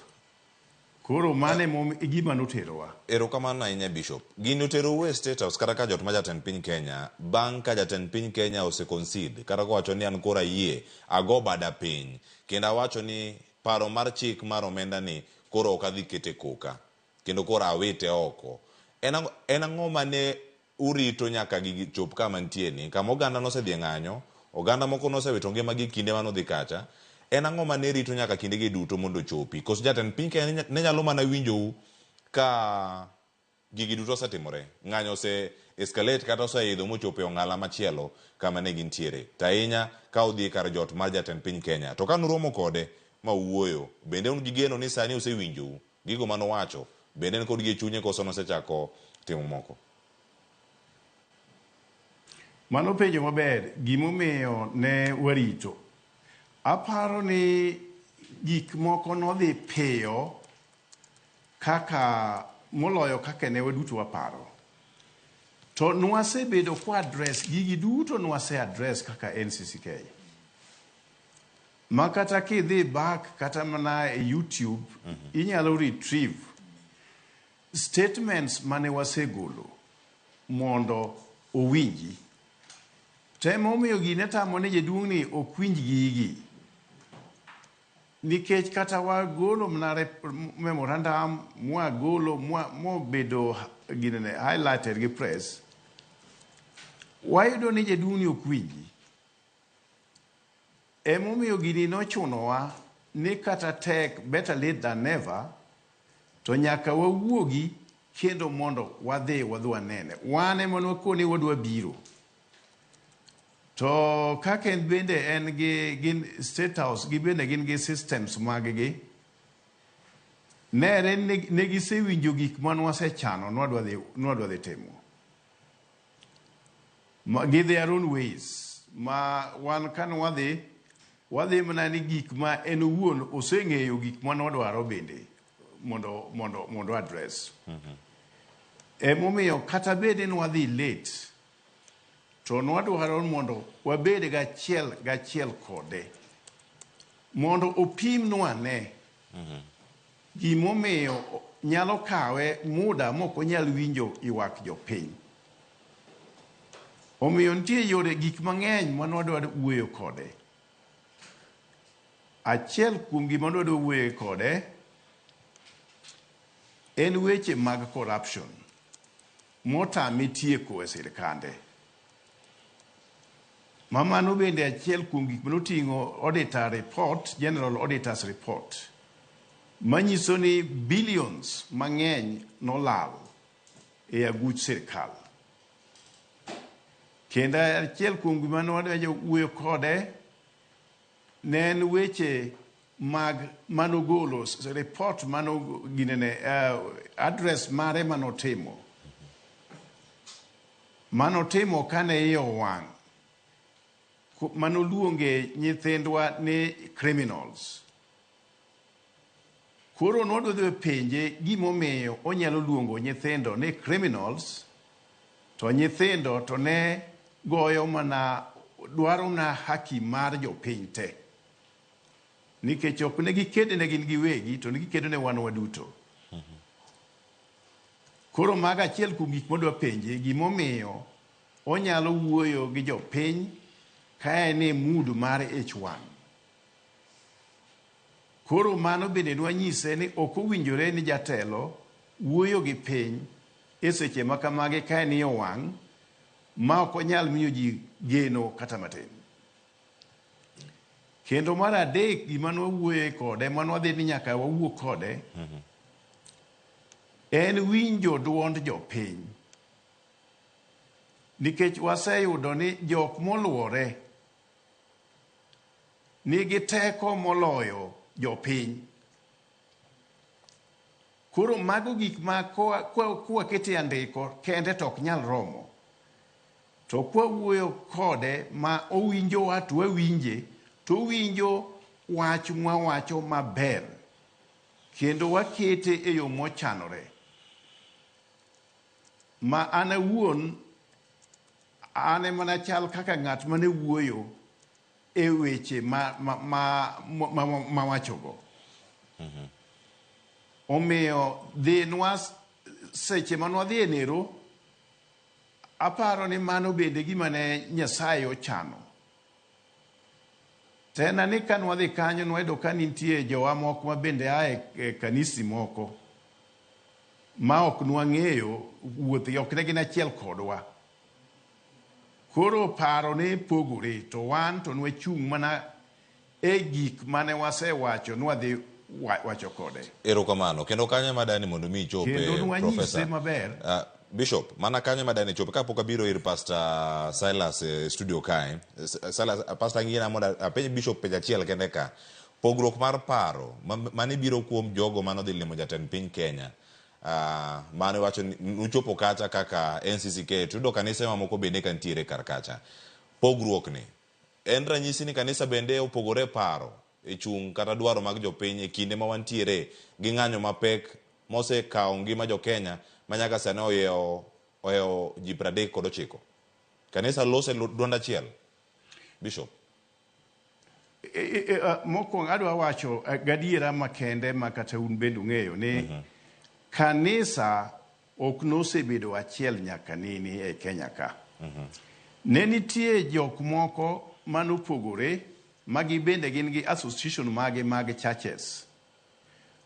[SPEAKER 1] Koro mano e gima noterowa.
[SPEAKER 4] Erokamano ahinya Bishop. Gini oterou e State House kata ka jot ma jatend piny Kenya bang' ka jatend piny Kenya ose concede kata kowacho ni an koro ayie ago bada piny kendo awacho ni paro mar chik mar omenda ni koro ok adhi kete koka kendo koro awite oko. En ang'o, en ang'o mane urito nyaka gigi chop kama nitie ni kama oganda nosedhi e ng'anyo, oganda moko nosewito ngimagi kinde mane odhi kacha. En ang'o mane rito nyaka kindegi duto mondo ochopi? Koso jatend piny Kenya ne nyalo mana winjou ka gigi duto osetimore, ng'anyo ose escalate kata oseidho mochopo e ong'ala machielo kama ne gintiere. To ahinya ka udhi kar jot mar jatend piny Kenya. To ka nuromo kode ma uwuoyo, bende un gi geno ni sani osewinjou? Gigo mane owacho, bende en kodgi e chunye koso nosechako timo moko?
[SPEAKER 1] Mano penjo maber, gimomiyo ne warito. Aparo ni gik moko nodhi piyo kaka moloyo kaka ne waduto waparo. To nwasebedo kwa address gigi duto nwase address kaka NCCK. Ma kata kidhi back kata mana e YouTube, inyalo retrieve statements mane wasegolo mondo owinji. Temo miyo gine tamo ni jaduong' ni ok winj gigi. Nikech kata wagolo mana memorandum mwagolo mobedo ginene highlighted gi press, wayudo ni jaduong' ni ok winji. Emomiyo gini nochunowa ni kata tek better late than never, to nyaka wawuogi kendo mondo wadhi wadhi wanene. Wan ema nwakoni wadwa biro. To kaka en bende en gi gin State House gi bende gin gi systems mag gi. Nere ne gisewinjo gik mane wasechano nwadwa dhi timo. Ma, gi their own ways. Ma wan kane wadhi, wadhi mana ni gik ma en owuon oseng'eyo gik mane wadwaro bende mondo address. Emomiyo kata bed ni nwadhi late, to nwadwaro mondo wabed gachiel gachiel kode. Mondo opimnwa ne gimomiyo nyalo kawe muda mok onyal winjo ywak jopiny. Omiyo nitie yore gik mang'eny mane wadwaro wuoyo kode. Achiel kuom gima nwadwa wuoyo kode en weche mag corruption motame tieko e sirkande. Ma mano bende achiel kuom gik manoting'o auditor report, general auditor's report, manyiso ni billions mang'eny nolal e aguch sirkal. Kendo achiel kuom gima nwadwa wuoyo kode ne en weche mag manogolo report mano ginene address mare manotimo kane iye owang' manoluonge nyithindwa ni criminals. Koro nwadwa dhi penje gimomiyo onyalo luongo nyithindo ni criminals to nyithindo to ne goyo mana dwaro na haki mar jopiny te. Nikech ok ne gikedo ne gin giwegi to ne gikedo ne wan waduto. Koro mago achiel kuom gik mwadwa penje gimomiyo onyalo wuoyo gi jopiny ka en e mood mar ich wang'. Koro mano bende nwanyise ni ok owinjore ni jatelo wuoyo gi piny e seche ma kamagi ka en iye owang' ma ok onyal miyo ji geno kata matin. Kendo mar adek gima nwawuoye kode manwadhi ni nyaka wawuo kode en winjo duond jopiny. Nikech waseyudo ni jok moluore nigi teko moloyo jopiny. Koro mago gik ma kwakete andiko kende to ok nyal romo. To kwawuoyo kode ma owinjowa to wawinje, to owinjo wach mwawacho maber. Kendo wakete e yo mochanore. Ma an awuon, an ema nachal kaka ng'at mane wuoyo e weche mawachogo. Omiyo dhinwa seche ma nwadhi e Nero, aparo ni mano bende gima ne Nyasaye ochano. Tena ni ka nwadhi kanyo nwayudo ka nitie jowa moko ma bende a e kanisni moko ma ok nwang'eyo wuothgi, ok ne gin achiel kodwa. Koro paro ne pogore to wan to nwachung' mana e gik mane wasewacho nwadhi wacho kode.
[SPEAKER 4] Erokamano. Kendo kanyo ema dani mondo mi ichope,
[SPEAKER 1] Kendo nwanyise
[SPEAKER 4] Professor.
[SPEAKER 1] maber.
[SPEAKER 4] Bishop, mana kanyo ema dani ichope kapok abiro ir Pastor Silas e studio kae. Silas, Pastor ng'ina mondo apenj Bishop penjo achiel kende ka. Pogruok mar paro mane biro kuom jogo mane odhi limo jatend piny Kenya. Mane wacho ni nuchopo kacha kaka NCCK to yudo kanise mamoko bende ka nitiere kar kacha. Pogruok ni en ranyisi ni kanisa bende opogore paro e chung' kata dwaro mag jopiny e kinde ma wantiere gi ng'anyo mapek mosekawo ngima jo Kenya ma nyaka sani ohewo ji 39. Kanisa lose duond achiel. Bishop.
[SPEAKER 1] Mokwongo adwa wacho gadiera makende ma kata un bende ung'eyo ni kanisa ok nosebedo achiel nyaka nini e Kenya ka. Ne nitie jok moko manopogore ma gibende gin gi association mage mag churches.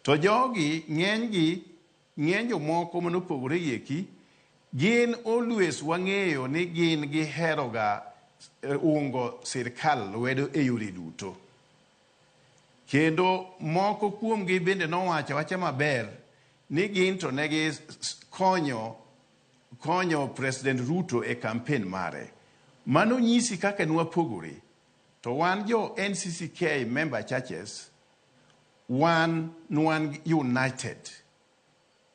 [SPEAKER 1] To jogi ng'eny jomoko manopogore gieki gin always wang'eyo ni gin giheroga ungo sirkal lwedo e yore duto. Kendo moko kuomgi bende nowacho awacha maber ni gin to ne gi konyo President Ruto e campaign mare. Mano nyisi kaka nwapogore. To wan jo NCCK member churches, wan nwan united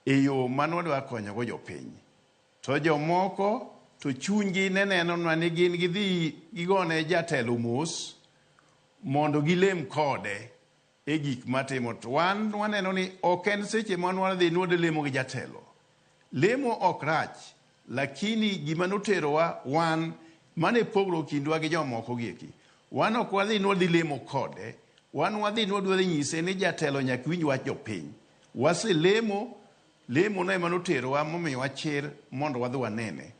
[SPEAKER 1] e yo manwadwa konyogo jopiny. To jomoko to chunygi ne nenonwa ni gin gidhi gigone jatelo mos mondo gilem kode e gik matimo. To wan waneno ni ok en seche ma nwadhi nwadhi lemo gi jatelo. Lemo ok rach, lakini gima noterowa wan mane pogruok kindwa gi jomoko gieki. Wan ok wadhi nwadhi lemo kode, wan wadhi nwadwa nyise ni jatelo nyaka winj wach jopiny. Waselemo, lemo no ema noterowa momiyowa chir mondo wadhi wanene.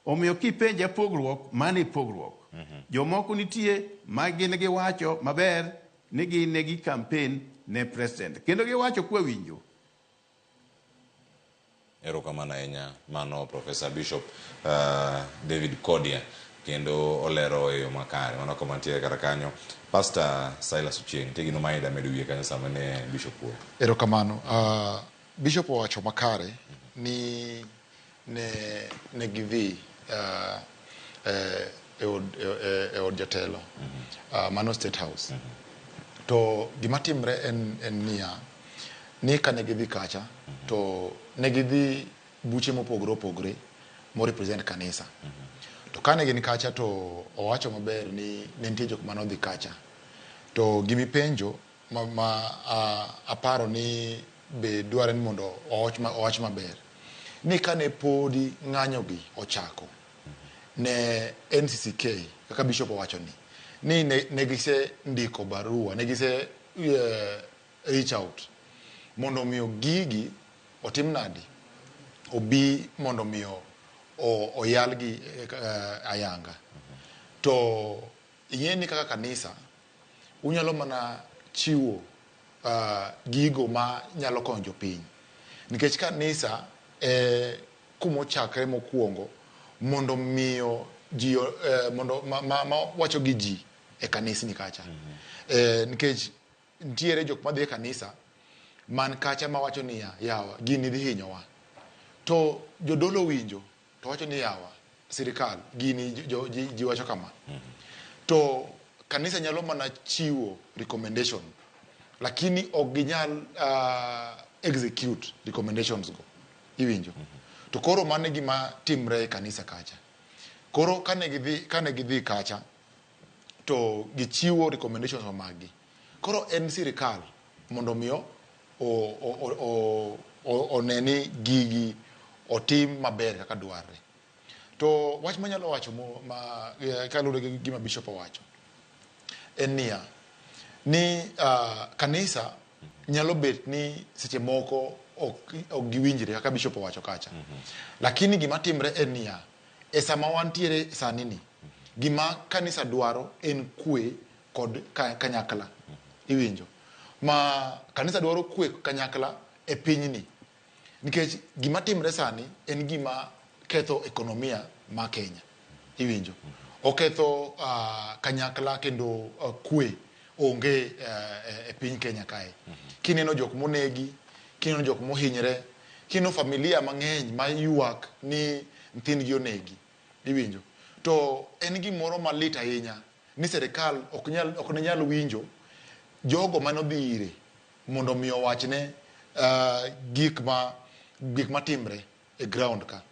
[SPEAKER 1] Omiyo kipenja pogruok, mano e pogruok. Jomoko nitie ma gin giwacho maber ni gin ne gi campaign ne president. Kendo giwacho kwa winjo.
[SPEAKER 4] Erokamano ahinya mano Professor Bishop David Kodia kendo olero e yo makare. Mano kama nitie kar kanyo. Pastor Silas Ochieng, nitie gino ma ida medo wiye kanyo sama ne Bishop wuoyo.
[SPEAKER 2] Erokamano. Bishop owacho makare ni ne gidhi e od jatelo, mano State House. To gima timre en niya, ni kane gidhi kacha, to ne gidhi buche mopogore opogore mo represent kanisa. To kane gin kacha to owacho maber ni ne nitie jok mane odhi kacha. To gimipenjo ma aparo ni be dware ni mondo owach maber ni kane podi ng'anyo gi ochako ne NCCK kaka Bishop owacho ni ne gise ndiko barua, ne gise reach out mondo miyo gigi otim nadi, obi mondo miyo oyalgi ayanga. To ing'e ni kaka kanisa unyalo mana chiwo gigo ma nyalo konyo jopiny, nikech kanisa kumochakre mokwongo mondo miyo ji mondo ma wacho gi ji e kanisni kacha. Nikech nitiere jok madhi e kanisa man kacha mawacho niya, yawa gini dhi hinyowa, to jodolo winjo to wacho ni yawa sirikal gini ji wacho kama. To kanisa nyalo mana chiwo recommendation, lakini ok ginyal execute recommendations go, iwinjo. To koro mano e gima timre e kanisa kacha. Koro kane gidhi kacha to gichiwo recommendations mag gi. Koro en sirikal mondo miyo one ni gigi otim maber kaka dwarre. To wach manyalo wacho kaluwore gi gima Bishop owacho en niya, ni kanisa Nyalo bet ni seche moko ok ok giwinjre kaka bishop owacho kacha. Lakini gima timre en niya, e sama wantiere sani ni, gima kanisa dwaro en kwe kod kanyakla. Iwinjo? Ma kanisa dwaro kwe kanyakla e pinyni. Nikech gima timre sani en gima ketho ekonomia ma Kenya. Iwinjo? Oketho kanyakla kendo kwe onge e piny Kenya kae. Kineno jok monegi, kineno jok mohinyre, kineno familia mang'eny ma ywak ni nyithindgi onegi. Iwinjo? To en gimoro malit ahinya ni serikal ok nyal ok ne nyal winjo jogo mane odhi ire mondo mi owachne gik ma gik matimre e ground ka.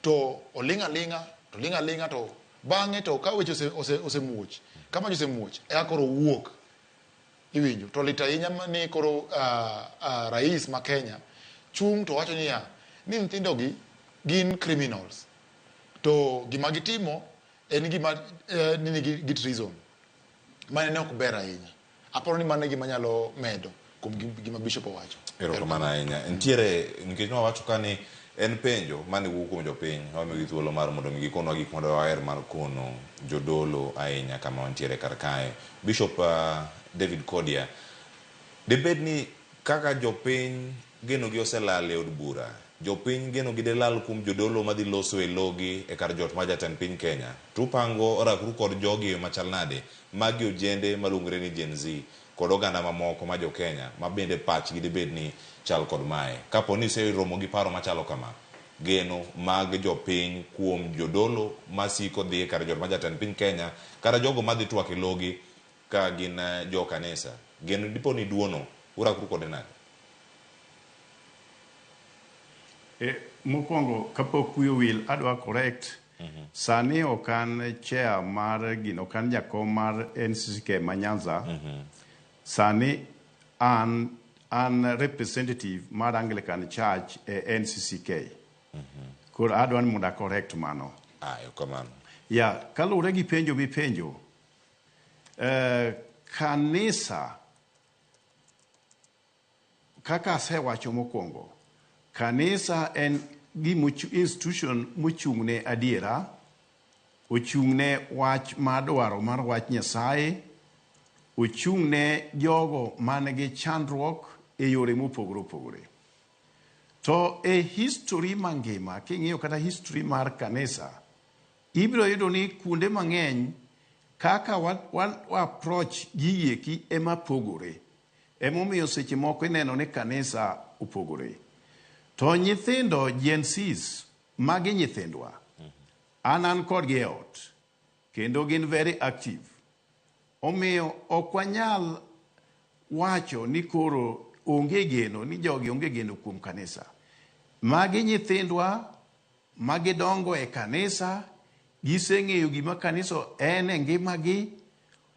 [SPEAKER 2] To oling' aling'a, to oling' aling'a to bang'e to ka weche ose, ose, osemuoch, ka mach osemuoch, eka koro owuok. Iwinjo? To lit ahinya ni koro rais ma Kenya chung' to wacho niya, ni nyithindo gi gin criminals. To gima gitimo en gima ni nigi gi treason. Mane ne ok ber ahinya. Aparo ni mano e gima anyalo medo kuom gima Bishop owacho.
[SPEAKER 4] Erokamano ahinya. Nitiere, nikech nwawacho ka ni en penjo mane wuok kuom jopiny, wamiyogi thuolo mar mondo mi gikonwa gik ma dwaher mar kono jodolo ahinya kama wantiere kar kae. Bishop David Kodia, dibed ni kaka jopiny genogi oselal e od bura, jopiny genogi delal kuom jodolo madhi loso e logi e kar jot mar jatend piny Kenya, to upango rakru kod jogi e yo machal nade? Magi ojende maluongore ni Gen Z kod oganda mamoko ma jo Kenya ma bende pachgi dibed ni chal kod mae. Kapo ni iseromo gi paro machalo kama, geno mag jopiny kuom jodolo masiko dhi e kar jot mar jatend piny Kenya kata jogo madhi twak e logi ka gin jo kanisa, geno dipo ni duono, urakru kode nade?
[SPEAKER 1] Mokwongo kapok wiyi owil adwa correct. Sani ok an chair mar gino, ok an jakom mar NCCK ma Nyanza. Sani an representative mar Anglican Church e NCCK. Koro adwa ni mondo a correct mano.
[SPEAKER 4] Ah, erokamano.
[SPEAKER 1] Ya, kaluwore gi penjo mipenjo, kanisa kaka asewacho mokwongo, kanisa en institution mochung' ne adiera, ochung' ne wach mar dwaro mar wach Nyasaye, ochung' ne jogo man gi chandruok e yore mopogore opogore. To e history mangima, king'iyo kata history mar kanisa, ibiro yudo ni kuonde mang'eny kaka wa approach gigi eki ema pogore. Emomiyo seche moko ineno ni kanisa opogore. To nyithindo Gen Zs, magi nyithindwa. An kodgi e ot, kendo gin very active. Omiyo ok wanyal wacho ni koro onge geno, ni jogi onge geno kuom kanisa. Magi nyithindwa magidongo e kanisa, giseng'eyo gima kanisa en e ngimagi.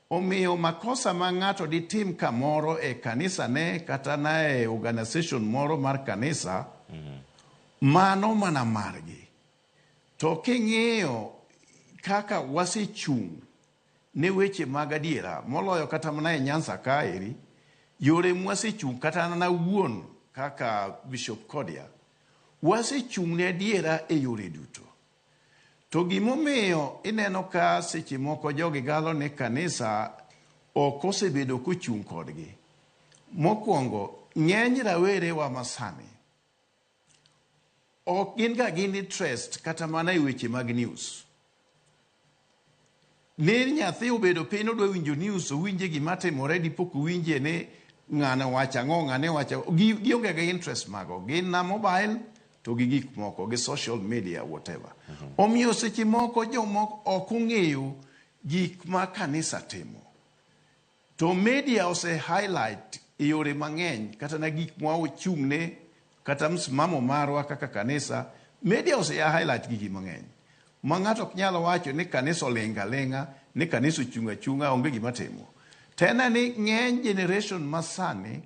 [SPEAKER 1] Omiyo makosa ma ng'ato ditim kamoro e kanisa ne kata na e organization moro mar kanisa, mano mana margi. To king'iyo kaka wasechung' ne weche mag adiera, moloyo kata mana e Nyanza kaeri, yore mwasechung' kata an awuon kaka Bishop Kodia, wasechung' ne adiera e yore duto. To gimomiyo ineno ka seche moko jogi galo ni kanisa ok osebedo kochung' kodgi. Mokwongo, ng'eny rawerewa masani ok gin ga gin interest kata mana e weche mag news. Ni nyathi obedo piny odwa winjo news, owinje gima timore, dipo kowinje ni ng'ane wacho ang'o, ng'ane wacho ang'o. Gionge ga interest mago. Gin na mobile to gi gik moko, gi social media, whatever. Omiyo seche moko jomoko ok ong'eyo gik ma kanisa timo. To media ose highlight e yore mang'eny, kata na gik ma wachung'ne, kata msimamo marwa kaka kanisa, media ose highlight gigi mang'eny. Ma ng'ato ok nyal wacho ni kanisa oling' aling'a, ni kanisa ochung' achung'a, onge gima timo. Tena ni ng'eny generation masani,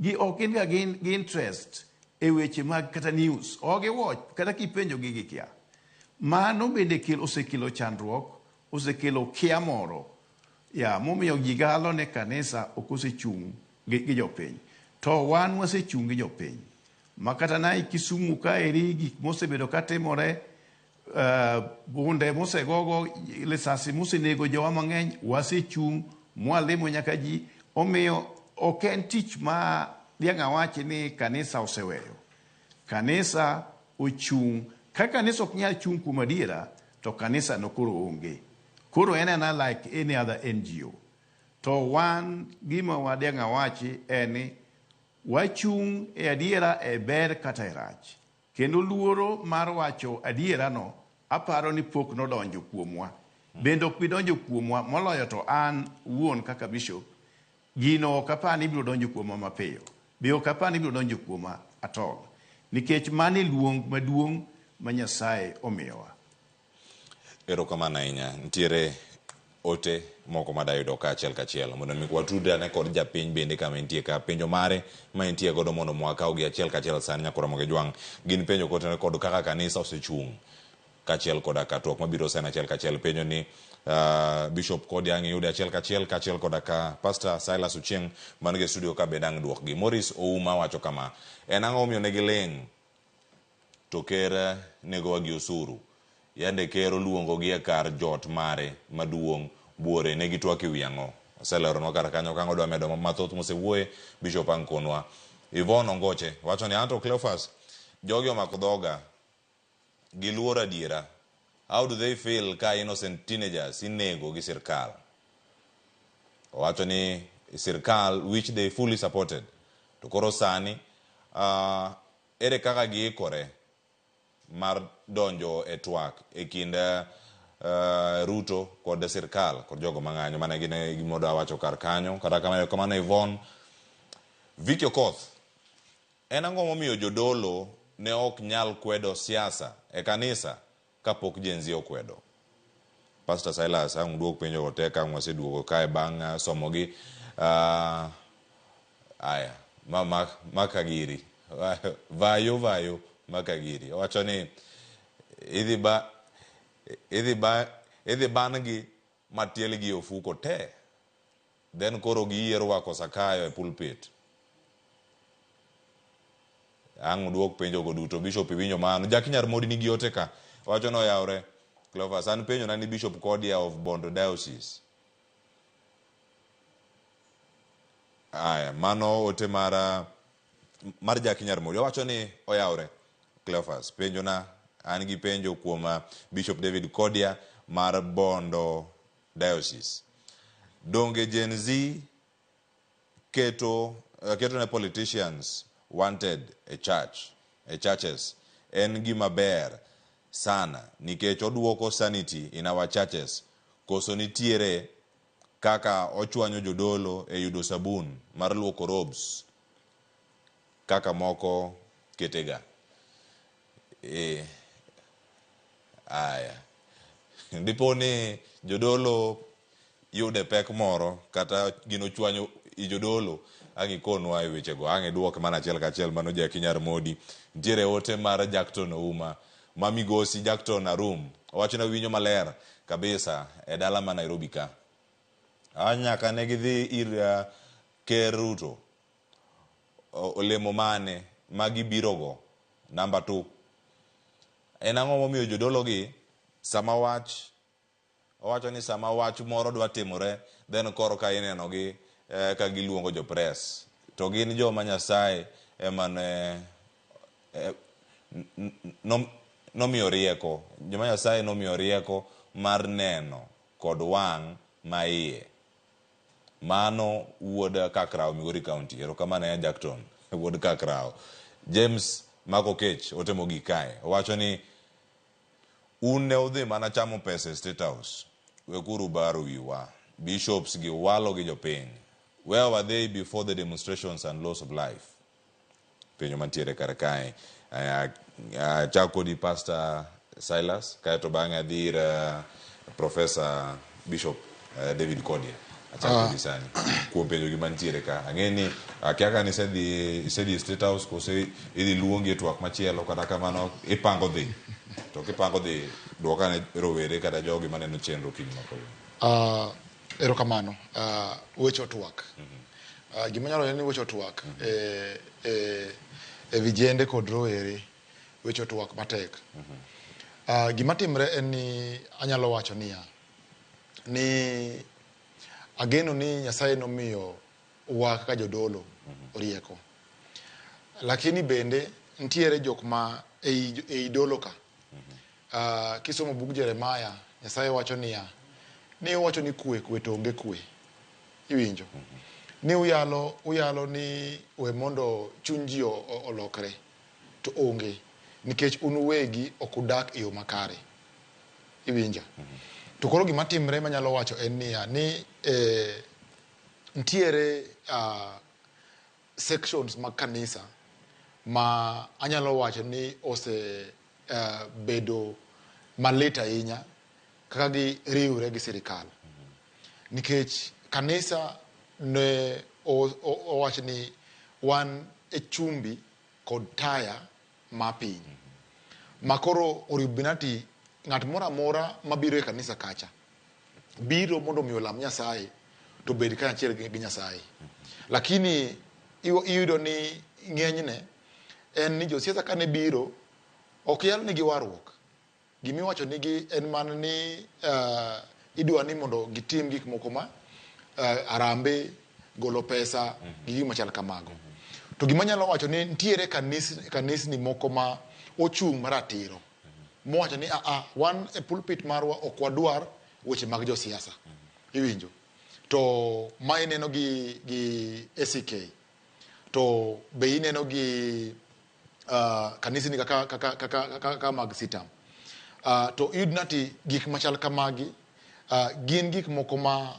[SPEAKER 1] gi ok gin ga gin gi interest e weche mag kata news. Ok giwatch, kata kipenjo gi gikia. Mano bende osekelo chandruok, osekelo kia moro. Ya, momiyo ji galo ni kanisa ok osechung' gi jopiny. To wan wasechung' gi jopiny. Ma kata na e Kisumu kaeri gik mosebedo katimore, bunde mosegogo, lisasi mosenego jowa mang'eny, wasechung' mwalimo nyaka ji. Omiyo ok en tich ma diang' awachi ni kanisa oseweyo. Kanisa ochung'. Ka kanisa ok nyal chung' kuom adiera, to kanisa no koro onge. Koro en ena like any other NGO. To wan gima wadiang' awachi en ni wachung' e adiera e ber kata e rach. Kendo luoro mar wacho adiera no aparo ni pok nodonjo kuomwa. Bende ok bi donjo kuomwa moloyo to an wuon kaka bishop, gino ok apar ni biro donjo kuoma mapiyo. Be ok apar ni biro donjo kuoma at all. Nikech mano e luong maduong' ma Nyasaye omiyowa.
[SPEAKER 4] Erokamano ahinya. Nitiere ote moko madayudo ka achiel kachiel mondo mi watudre ane kod japiny bende kama entie ka penjo mare ma entie godo mondo mwakaw gi achiel kachiel sani nyakora Ramogi Jwang' gin penjo kotenore kod kaka kanisa osechung' kaachiel koda ka twak mabiro sani achiel kachiel penjo ni Bishop Kodia ang' iyude achiel kachiel kaachiel koda ka Pastor Silas Ochieng' man gi e studio ka bende ang' duokgi. Maurice Ouma wacho kama, en ang'o momiyo ne giling' to ker negowa gi osuru? Yande ker oluongogi e kar jot mare maduong' buore ne gitwak e wi ang'o? Oseleronwa kar kanyo ka ang' odwa medo mathoth mosewuoye Bishop ang' konwa. Yvonne Ongoche wacho ni anto Cleophas jogi omako dhoga giluoro adiera. How do they feel ka innocent teenagers inego gi sirkal? Owacho ni sirkal which they fully supported. To koro sani ere kaka giikore mar donjo e twak e kind Ruto kod sirkal kod jogo mang'anyo mane gin e gima odwa wacho kar kanyo. Kata kamano kamano Yvonne Vicky Okoth, en ang'o momiyo jodolo ne ok nyal kwedo siasa e kanisa kapok Gen Z okwedo? Pastor Silas, ang' duok penjo go te ka ang' waseduogo kae bang' somogi. Aya, ma ma makagiri. Vayo vayo makagiri. Owacho ni idhi ba idhi ba idhi ban gi matielgi e ofuko te. Then koro giyie rwako Sakayo e pulpit. Ang' duok penjo go duto. Bishop iwinjo mano. Jackie Nyarmodi nigi ote ka. Owacho ni oyawre. Cleophas, an penjo na ni Bishop Kodia of Bondo Diocese. Aya, mano ote mar mar Jackie Nyarmodi. Owacho ni oyawre. Cleophas, penjo na an gi penjo kuom Bishop David Kodia mar Bondo Diocese. Donge Gen Z keto keto ne politicians wanted e church e churches en gima ber sana nikech oduoko sanity in our churches koso nitiere kaka ochwanyo jodolo e yudo sabun mar luoko robes kaka moko ketega. E, aya. Dipo ni jodolo yude pek moro kata gino chwanyo i jodolo ang' ikonwa e wechego ang' iduok mana achiel kachiel mano Jackie Nyarmodi. Nitiere ote mar Jackton Ouma ma migosi Jackton Arum owacho ni winjo maler kabisa e dala ma Nairobi ka. A nyaka ne gidhi ir Ker Ruto olemo mane ma gibiro go? Namba 2. En ang'o momiyo jodolo gi sama wach owacho ni sama wach moro dwa timore then koro ka ineno gi ka giluongo jo press to gin joma Nyasaye ema ne nomiyo rieko joma Nyasaye nomiyo rieko mar neno kod wang' ma iye. Mano wuod Kakrao Migori County. Erokamano ahinya Jackton wuod Kakrao. James Mako Kech ote mogik kae. Owacho ni un ne udhi mana chamo pesa e State House. Wekuru baro wiwa. Bishops gi walo gi jopiny. Where were they before the demonstrations and loss of life? Penjo mantiere kar kae. Achak kodi Pastor Silas, kaeto bang'e adhi ir Professor Bishop David Kodia. Achak kodi sani kuom penjo gi mantiere ka. Ang'e ni akia ka nisedhi isedhi e State House kose idhi luongi e twak machielo kata kamano ipango dhi. To kipango dhi duok ane rowere kata jogi maneno chenro kiny ma kawuono.
[SPEAKER 2] Erokamano. Weche otwak. Gima nyalo wacho ni weche otwak e vijende kod rowere weche otwak matek. Gima timre en ni anyalo wacho niya, ni ageno ni Nyasaye nomiyo wa kaka jodolo rieko. Lakini bende nitiere jok ma ei dolo ka. Kisomo bug Jeremiah, Nyasaye wacho niya, ni uwacho ni kwe, kwe to onge kwe. Iwinjo? Ni uyalo ni we mondo chuny ji olokre, to onge. Nikech un uwegi ok udak e yo makare. Iwinja? To koro gima timre manyalo wacho en niya, ni nitiere sections mag kanisa ma anyalo wacho ni ose bedo malit ahinya kaka giriwre gi sirikal. Nikech kanisa ne owach ni wan e chumbi kod taya ma piny. Ma koro oribinati ng'at moro amora mabiro e kanisa kacha biro mondo mi olam Nyasaye to bed kanyachiel gi Nyasaye. Lakini iyudo ni ng'enyne en ni josiasa kane biro ok yal nigi warruok. Gimiwacho nigi en mana ni idwa ni mondo gitim gik moko ma arambe, golo pesa, gi gik machal kamago. To gima anyalo wacho ni nitiere kanisni moko ma ochung' maratiro. Mowacho ni wan e pulpit marwa ok wadwar weche mag josiasa. Iwinjo? To ma ineno gi ACK. To be ineno gi kanisni kaka mag Sitam. To iyudo nati gik machal kamagi gin gik moko ma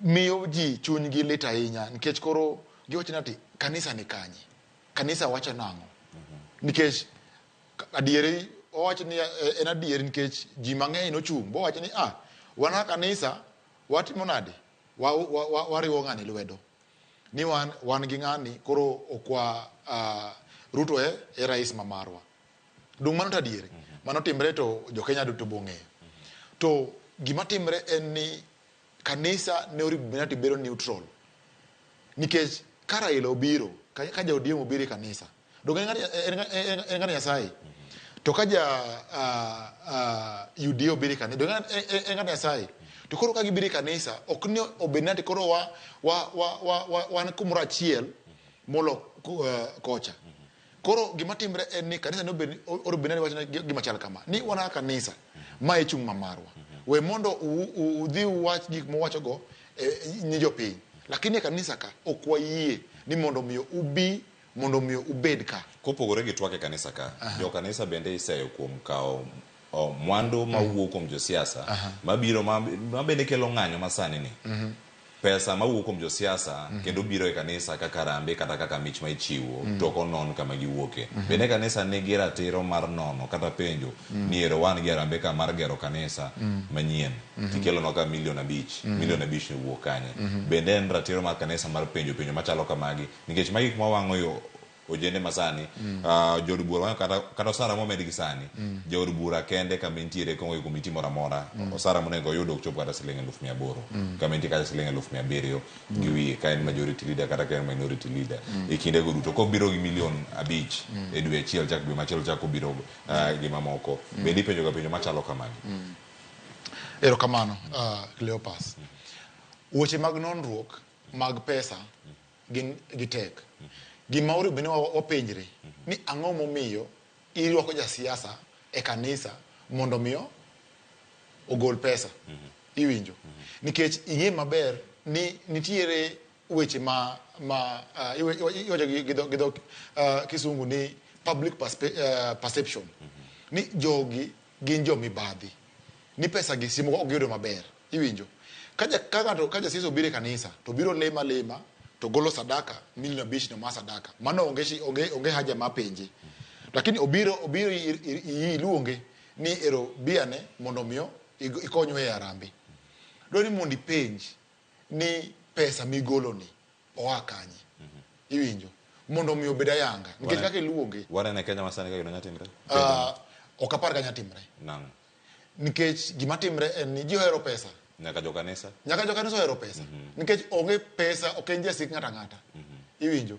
[SPEAKER 2] miyo ji chunygi lit ahinya nikech koro giwacho nati kanisa ni kanye? Kanisa wacho nang'o? Nikech adieri owacho ni en adieri nikech ji mang'eny nochung' bowacho ni wan kaka kanisa watimo nade? Wariwo ng'ani lwedo. Ni wan gi ng'ani koro okwa Ruto e rais ma marwa. Dong' mano to adieri. Mano timre to jo Kenya duto bong'eyo. To gima timre en ni kanisa ne oribinati bedo neutral. Nikech ka Raila obiro, ka ja ODM obiro e kanisa, dong' en ng'at Nyasaye. To ka ja UDA obiro e kanisa, dong' en ng'at Nyasaye. To koro ka gibiro e kanisa, ok ni obed nati koro wan kumoro achiel molo kocha. Koro gima timre en ni kanisa ne obed nati wachne gima chal kama. Ni wan kaka kanisa, ma e chung' ma marwa. We mondo udhi uwach gik muwachogo ni jopiny. Lakini e kanisa ka ok wayie ni mondo miyo ubi, mondo miyo ubed ka.
[SPEAKER 4] Kopogore gi twak e kanisa ka, jo kanisa bende iseyo kuom kawo mwandu mawuok kuom josiasa mabiro ma bende kelo ng'anyo masani ni. Pesa mawuok kuom josiasa kendo biro e kanisa kaka harambee kata kaka mich ma ichiwo to ok onon kama giwuoke. Bende kanisa nigi ratiro mar nono kata penjo ni ero wan gi harambee ka mar gero kanisa manyien tikelonwa ka milion 5, milion 5 ni wuok kanye. Bende en ratiro mar kanisa mar penjo penjo machalo kamagi nikech magi gik mawang'o yo ojende masani, jood bura wang'o kata osara momed gi sani, jood bura kende kama entiere kongo e komiti moro amora, osara monego oyud ok chop kata siling 800,000, kama entie kata siling 700,000 gi wiye, ka en majority leader kata ka en minority leader. E kindego duto kobiro gi milion 5 e dwe achiel chak dwe machielo chak obiro gi mamoko. Bende ipenjo ga penjo machalo kamagi?
[SPEAKER 2] Erokamano, Cleopas. Weche mag nonruok mag pesa gin gitek. Gima onego bed ni wapenjre ni ang'o momiyo irwako jasiasa e kanisa mondo miyo ogol pesa. Iwinjo? Nikech ing'e maber ni nitiere weche ma iwacho gi dho kisungu ni public perception ni jogi gin jomibadhi, ni pesa gi simo ok giyudo maber. Iwinjo? Ka jasiasa obiro e kanisa to biro lema lema to golo sadaka milion 5 no ma sadaka. Mano onge haja ma penje. Lakini obiro iluonge ni ero biane mondo miyo ikonywe e harambee. Dwaro ni mondo ipenj ni pesa migolo ni oa kanye. Iwinjo? Mondo mi obed ayanga. Nikech kaka iluonge.
[SPEAKER 4] Wanene Kenya masani kaka gino timre?
[SPEAKER 2] Ok apar ka nya timre.
[SPEAKER 4] Nang'o?
[SPEAKER 2] Nikech gima timre en ni ji ohero pesa.
[SPEAKER 4] Nyaka jokanisa.
[SPEAKER 2] Nyaka jokanisa ohero pesa. Nikech onge pesa ok en jasik ng'ato ang'ata. Iwinjo?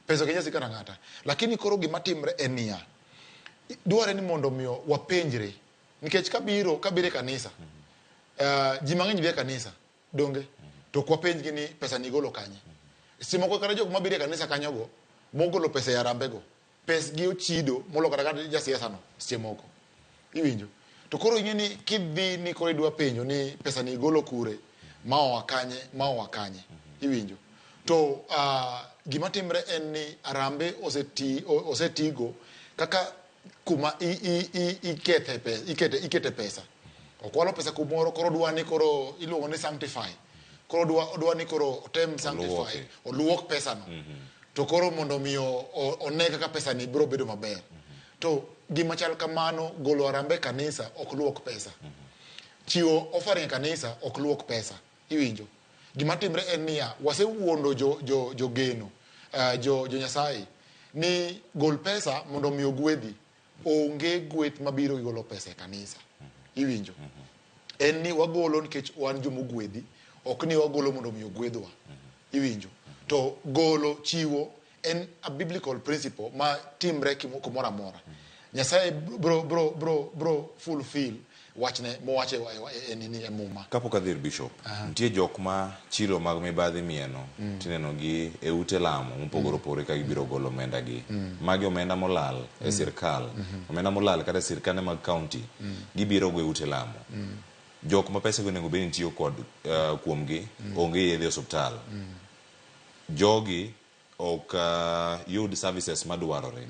[SPEAKER 2] Pesa ok en jasik ng'ato ang'ata. Lakini koro gima timre en niya, dwarre ni mondo miyo wapenjre. Nikech kabiro, kabiro e kanisa, ji mang'eny dhi e kanisa, donge? To ok wapenjgi ni pesa ni igolo kanye. Seche moko kata jok mabiro e kanisa kanyogo, mogolo pesa e harambee go, pesgi ochido molo kata kata jasiasa no seche moko. Iwinjo? To koro ing'e ni kidhi ni koro idwa penjo ni pesa ni igolo kure, ma oa kanye, ma oa kanye. Iwinjo? To gima timre en ni harambee oseti, osetigo kaka kuma ikethe pesa, ikete pesa. Okwalo pesa kumoro koro odwa ni koro iluongo ni sanctify. Koro odwa ni koro otem sanctify, oluok pesa no. To koro mondo mi one kaka pesa ni biro bedo maber. To gima chal kamano, golo harambee e kanisa ok luok pesa. Chiwo offering e kanisa ok luok pesa. Iwinjo? Gima timre en niya, wasewuondo jogeno, jo Nyasaye ni gol pesa mondo mi ogwedhi. Onge gweth mabiro gi golo pesa e kanisa. Iwinjo? En ni wagolo nikech wan jomogwedhi, ok ni wagolo mondo mi ogwedhwa. Iwinjo? To golo, chiwo en a biblical principle ma timre kumoro amora. Nyasaye bro fulfill wachne mowacho e Muma.
[SPEAKER 4] Kapok adhi ir Bishop, nitie jok ma chilo mag mibadhi mieno, tineno gi e ute lamo mopogore opogore ka gibiro golo omenda gi. Magi omenda molal e sirkal, omenda molal kata e sirkande mag county, gibiro go e ute lamo. Jok ma pesa go onego bed ni tiyo kod kuomgi, onge yedhe e osuptal. Jogi ok yud services madwarore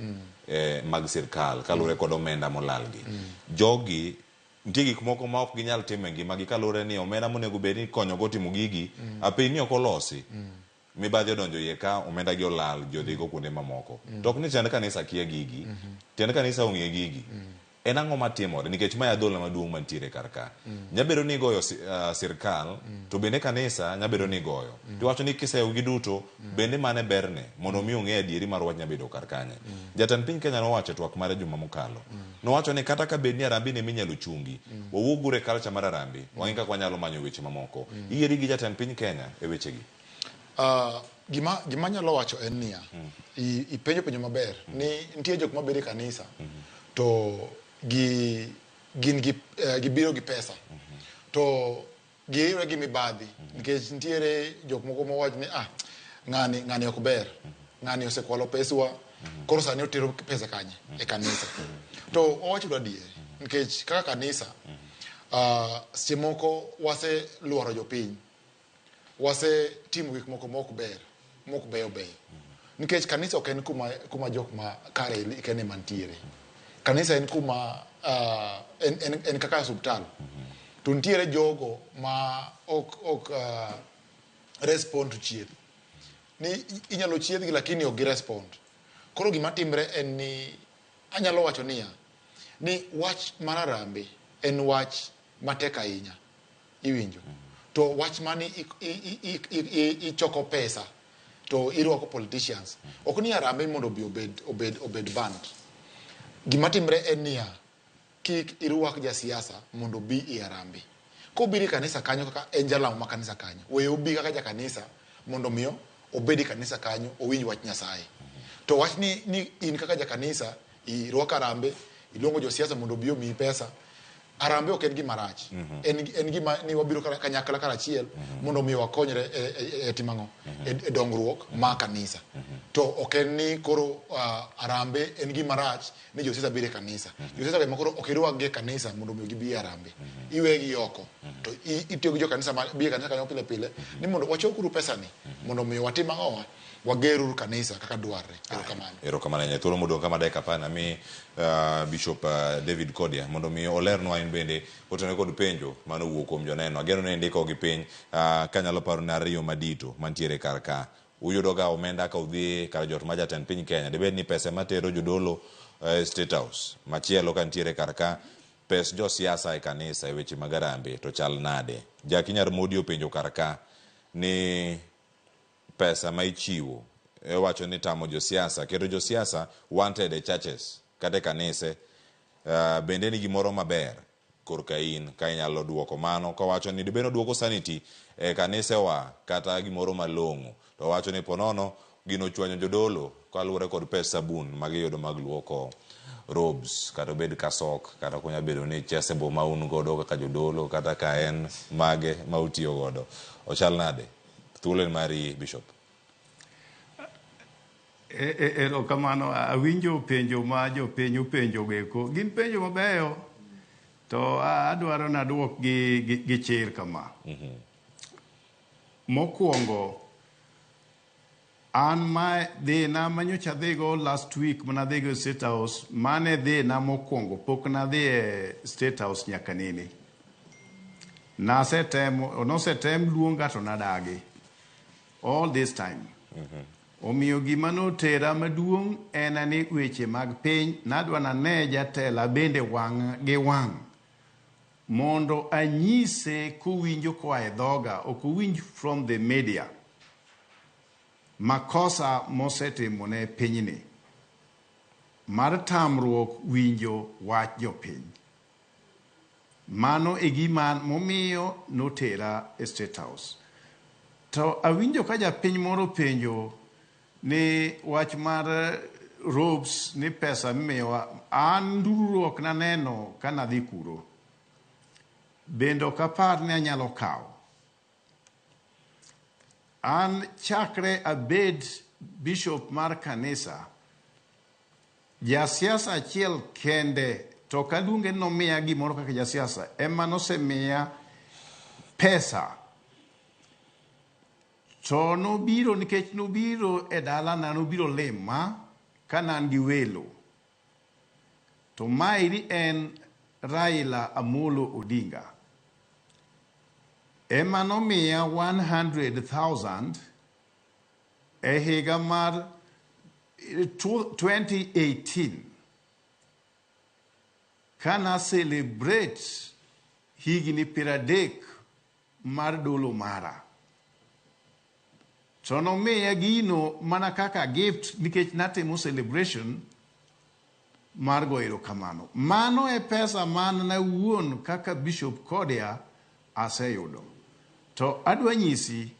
[SPEAKER 4] mag sirkal kaluwore kod omenda molal gi. Jogi nitie gik moko ma ok ginyal timo e ngimagi kaluwore ni omenda monego bed ni ikonyogo timo gigi, apeyni ok olosi. Mibadhi odonjo iye ka, omenda gi olal, ji odhigo kuonde mamoko. To ok ni tiend kanisa kia gigi, tiend kanisa ong'e gigi. En ang'o matimore? Nikech mae adhola maduong' mantiere kar ka. Nyabedo ni igoyo sirkal, to bende kanisa nyabedo ni igoyo. Tiwacho ni kiseyo gi duto, bende mane berne mondo mi ong'e adieri mar wach nyabedo kar kanye. Jatend piny Kenya nowacho e twak mare juma mokalo. Nowacho ni kata ka bed ni harambee ni minyalo chungi, wawuog uru e culture mar harambee, wang'i kaka wanyalo manyo weche mamoko. Iyieri gi jatend piny Kenya e wechegi?
[SPEAKER 2] Gima anyalo wacho en niya, ipenjo penjo maber ni nitie jok mabedo e kanisa to gibiro gi pesa to giriwre gi mibadhi nikech nitiere jok moko mowach ni ng'ani ok ber, ng'ani osekwalo peswa, koro sani otero pesa kanye e kanisa. To wawacho adier nikech kaka kanisa seche moko waselwaro jopiny, wasetimo gik moko mok ber, mok beyo beyo. Nikech kanisa ok en kuma jok ma kare kende mantiere. Kanisa en kuma en kaka osuptal. To nitiere jogo ma ok respond to chieth. Ni inyalo chiedhgi lakini ok gi respond. Koro gima timre en ni anyalo wacho niya, ni wach mar harambee en wach matek ahinya. Iwinjo? To wach mani ichoko pesa to irwako politicians. Ok ni harambee mondo obi obed banned. Gima timre en niya, kik irwak jasiasa mondo obi e harambee. Kobiro e kanisa kanyo kaka en jalamo ma kanisa kanyo, we obi kaka jakanisa mondo miyo obed e kanisa kanyo owinj wach Nyasaye. To wach ni in kaka jakanisa irwako harambee, iluongo josiasa mondo obi omiyi pesa. Harambee ok en gima rach. En gima ni wabiro kanyakla karachiel mondo mi wakonyre e timo ang'o? E dongruok ma kanisa. To ok en ni koro harambee en gima rach ni josiasa biro e kanisa. Josiasa ema koro ok irwakgi e kanisa mondo mi gibi e harambee. Iwegi oko. To itiyo gi jokanisa ma bi e kanisa kanyo pile pile ni mondo wachokuru pesa ni mondo mi watim ang'o? Wageruru kanisa kaka dwarre. Erokamano.
[SPEAKER 4] Erokamano ahinya. Thuolo modong' kama dakika apar nami Bishop David Kodia mondo mi olernwa en bende kotenore kod penjo mane owuok kuom joneno. Ageno ni indiko gi piny kanyalo paro ni ariyo madito mantiere kar ka. Uyudoga omenda ka udhi kar jot ma jatend piny Kenya. Dibed ni pesa ema tero jodolo State House. Machielo ka nitiere kar ka, pes josiasa e kanisa e weche mag harambee to chal nade? Jaki Nyar Modi openjo kar ka ni pesa ma ichiwo iwacho ni tamo josiasa, keto josiasa wanted e churches kata e kanise, bende ni gimoro maber. Korka in ka inyalo duoko mano kowacho ni dibed oduoko sanity e kanisewa kata gimoro malong'o to owacho ni ponono gino ochwanyo jodolo kaluwore kod pes sabun magiyudo mag luoko robes kata obed kasok kata ok onyal bedo ni chesebo ma un godo kaka jodolo kata ka en mage ma utiyo godo ochal nade thuolo en mari bishop.
[SPEAKER 1] Erokamano, awinjo penjo ma jopiny openjo geko. Gin penjo mabeyo, to adwaro naduok gi chir kama. Mokwongo, an ma dhina manyocha adhigo last week manadhigo e State House, mane dhina mokwongo pok nadhi e State House nyaka nene. Nasetemo, nosetem luonga to nadagi. All this time. Omiyo gima notera maduong' en ni weche mag piny nadwa nane jatela bende wang' gi wang' mondo anyise kowinjo koa e dhoga, ok owinj from the media makosa mosetimo ne pinyni mar tamruok winjo wach jopiny. Mano e gima momiyo notera e State House. To awinjo ka japiny moro penjo ni wach mar robes ni pesa mimiyowa, an ndururu ok naneno ka nadhi kuro. Bende ok apar ni anyalo kawo. An chakre abed bishop mar kanisa, jasiasa achiel kende to ok aluonge ni nomiya gimoro kaka jasiasa, ema nosemiya pesa. To nobiro nikech nobiro e dalana, nobiro lima ka ne an gi welo. To maeri en Raila Amolo Odinga. Ema nomiya 100,000 e higa mar 2018 kana celebrate higni 30 mar dolo mara. To nomiya gino mana kaka gift nikech natimo celebration mar go erokamano. Mano e pesa man nawuon kaka Bishop Kodia aseyudo. To adwa nyisi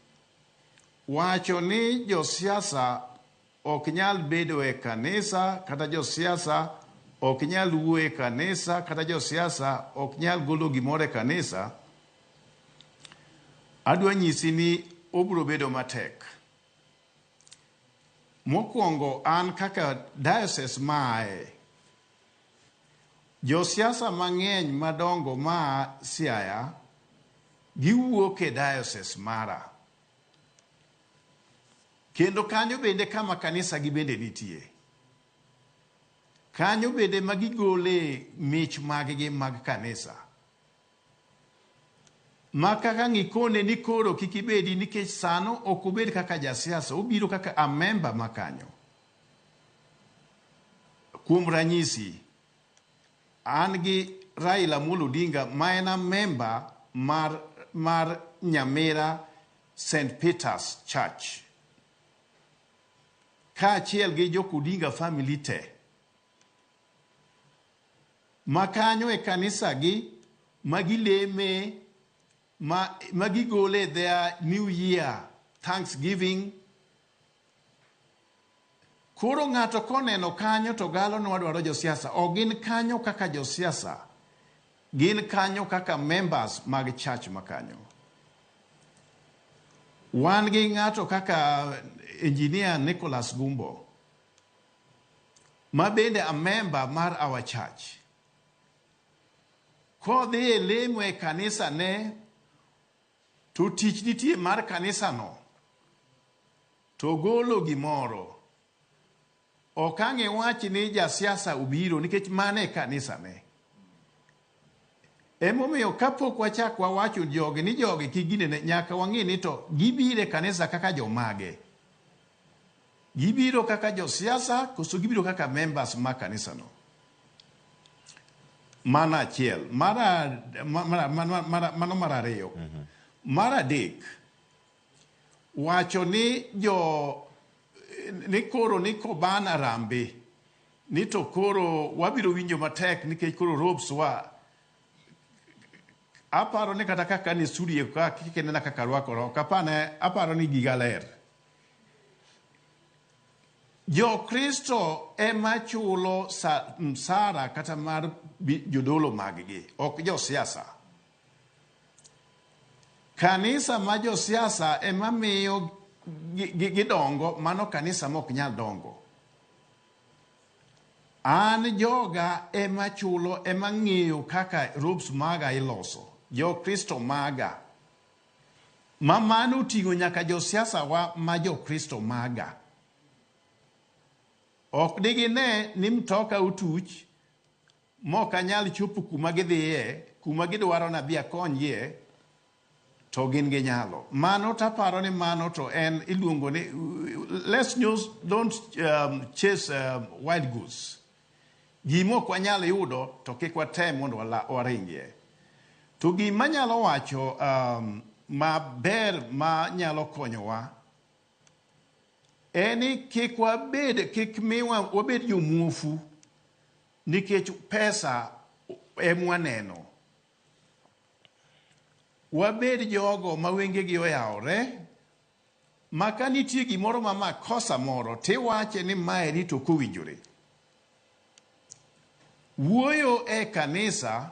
[SPEAKER 1] wacho ni josiasa ok nyal bedo e kanisa kata josiasa ok nyal wuoyo e kanisa kata josiasa ok nyal golo gimoro e kanisa. Adwa nyisi ni obiro bedo matek. Mokwongo an kaka diocese maae, josiasa mang'eny madongo maa Siaya giwuok e diocese mara. Kendo kanyo bende kama kanisa gi bende nitie. Kanyo bende ma gigole mich maggi mag kanisa. Ma kaka ng'ikone ni koro kik ibedi nikech sano ok obed kaka jasiasa, obiro kaka a member ma kanyo. Kuom ranyisi, an gi Raila Amolo Odinga ma en a member mar Nyamira St. Peter's Church. Kaachiel gi jok Odinga family te. Ma kanyo e kanisa gi ma gileme ma gigole their New Year Thanksgiving. Koro ng'ato koneno kanyo to galo ni wadwaro josiasa. Ok gin kanyo kaka josiasa. Gin kanyo kaka members mag church ma kanyo. Wan gi ng'ato kaka engineer Nicholas Gumbo, ma bende a member mar our church. Kodhi e lemo e kanisa ne, to tich nitie mar kanisa no, to golo gimoro. Ok ang' iwach ni jasiasa obiro nikech mano e kanisa ne. Emomiyo kapok wachak wawacho jogi ni jogi kik ginene, nyaka wang'i ni to gibiro e kanisa kaka jomage. Gibiro kaka josiasa koso gibiro kaka members ma kanisa no. Mano achiel. Mano mar ariyo. Mar adek, wacho ni jo ni koro ni koban arambe ni to koro wabiro winjo matek nikech koro robes wa. Aparo ni kata kaka ni studio ka kik inena kaka arwakora, ok apane, aparo ni giga ler. Jokristo ema chulo sa, msara kata mar jodolo maggi, ok josiasa. Kanisa ma josiasa ema miyo gidongo, mano kanisa ma ok nyal dongo. An joga ema chulo, ema ng'iyo kaka robes maga iloso. Jokristo maga. Ma mano oting'o nyaka josiasa wa ma jokristo maga. Ok digine ni mtoka otuch mok anyal chopo kuma gidhiye, kuma gidwaro ni adhi akonygie, to gin gi nyalo. Mano to aparo ni mano to en iluongo ni let's news don't chase wild goose. Gima ok wanyal yudo to kik watem mondo waringie. To gima nyalo wacho maber ma nyalo konyowa en ni kik wabed, kik miwa wabed jomuofu nikech pesa emwaneno. Wabed jogo ma wengegi oyawore, ma ka nitie gimoro ma makosa moro tiwache ni maeri to ok owinjore. Wuoyo e kanisa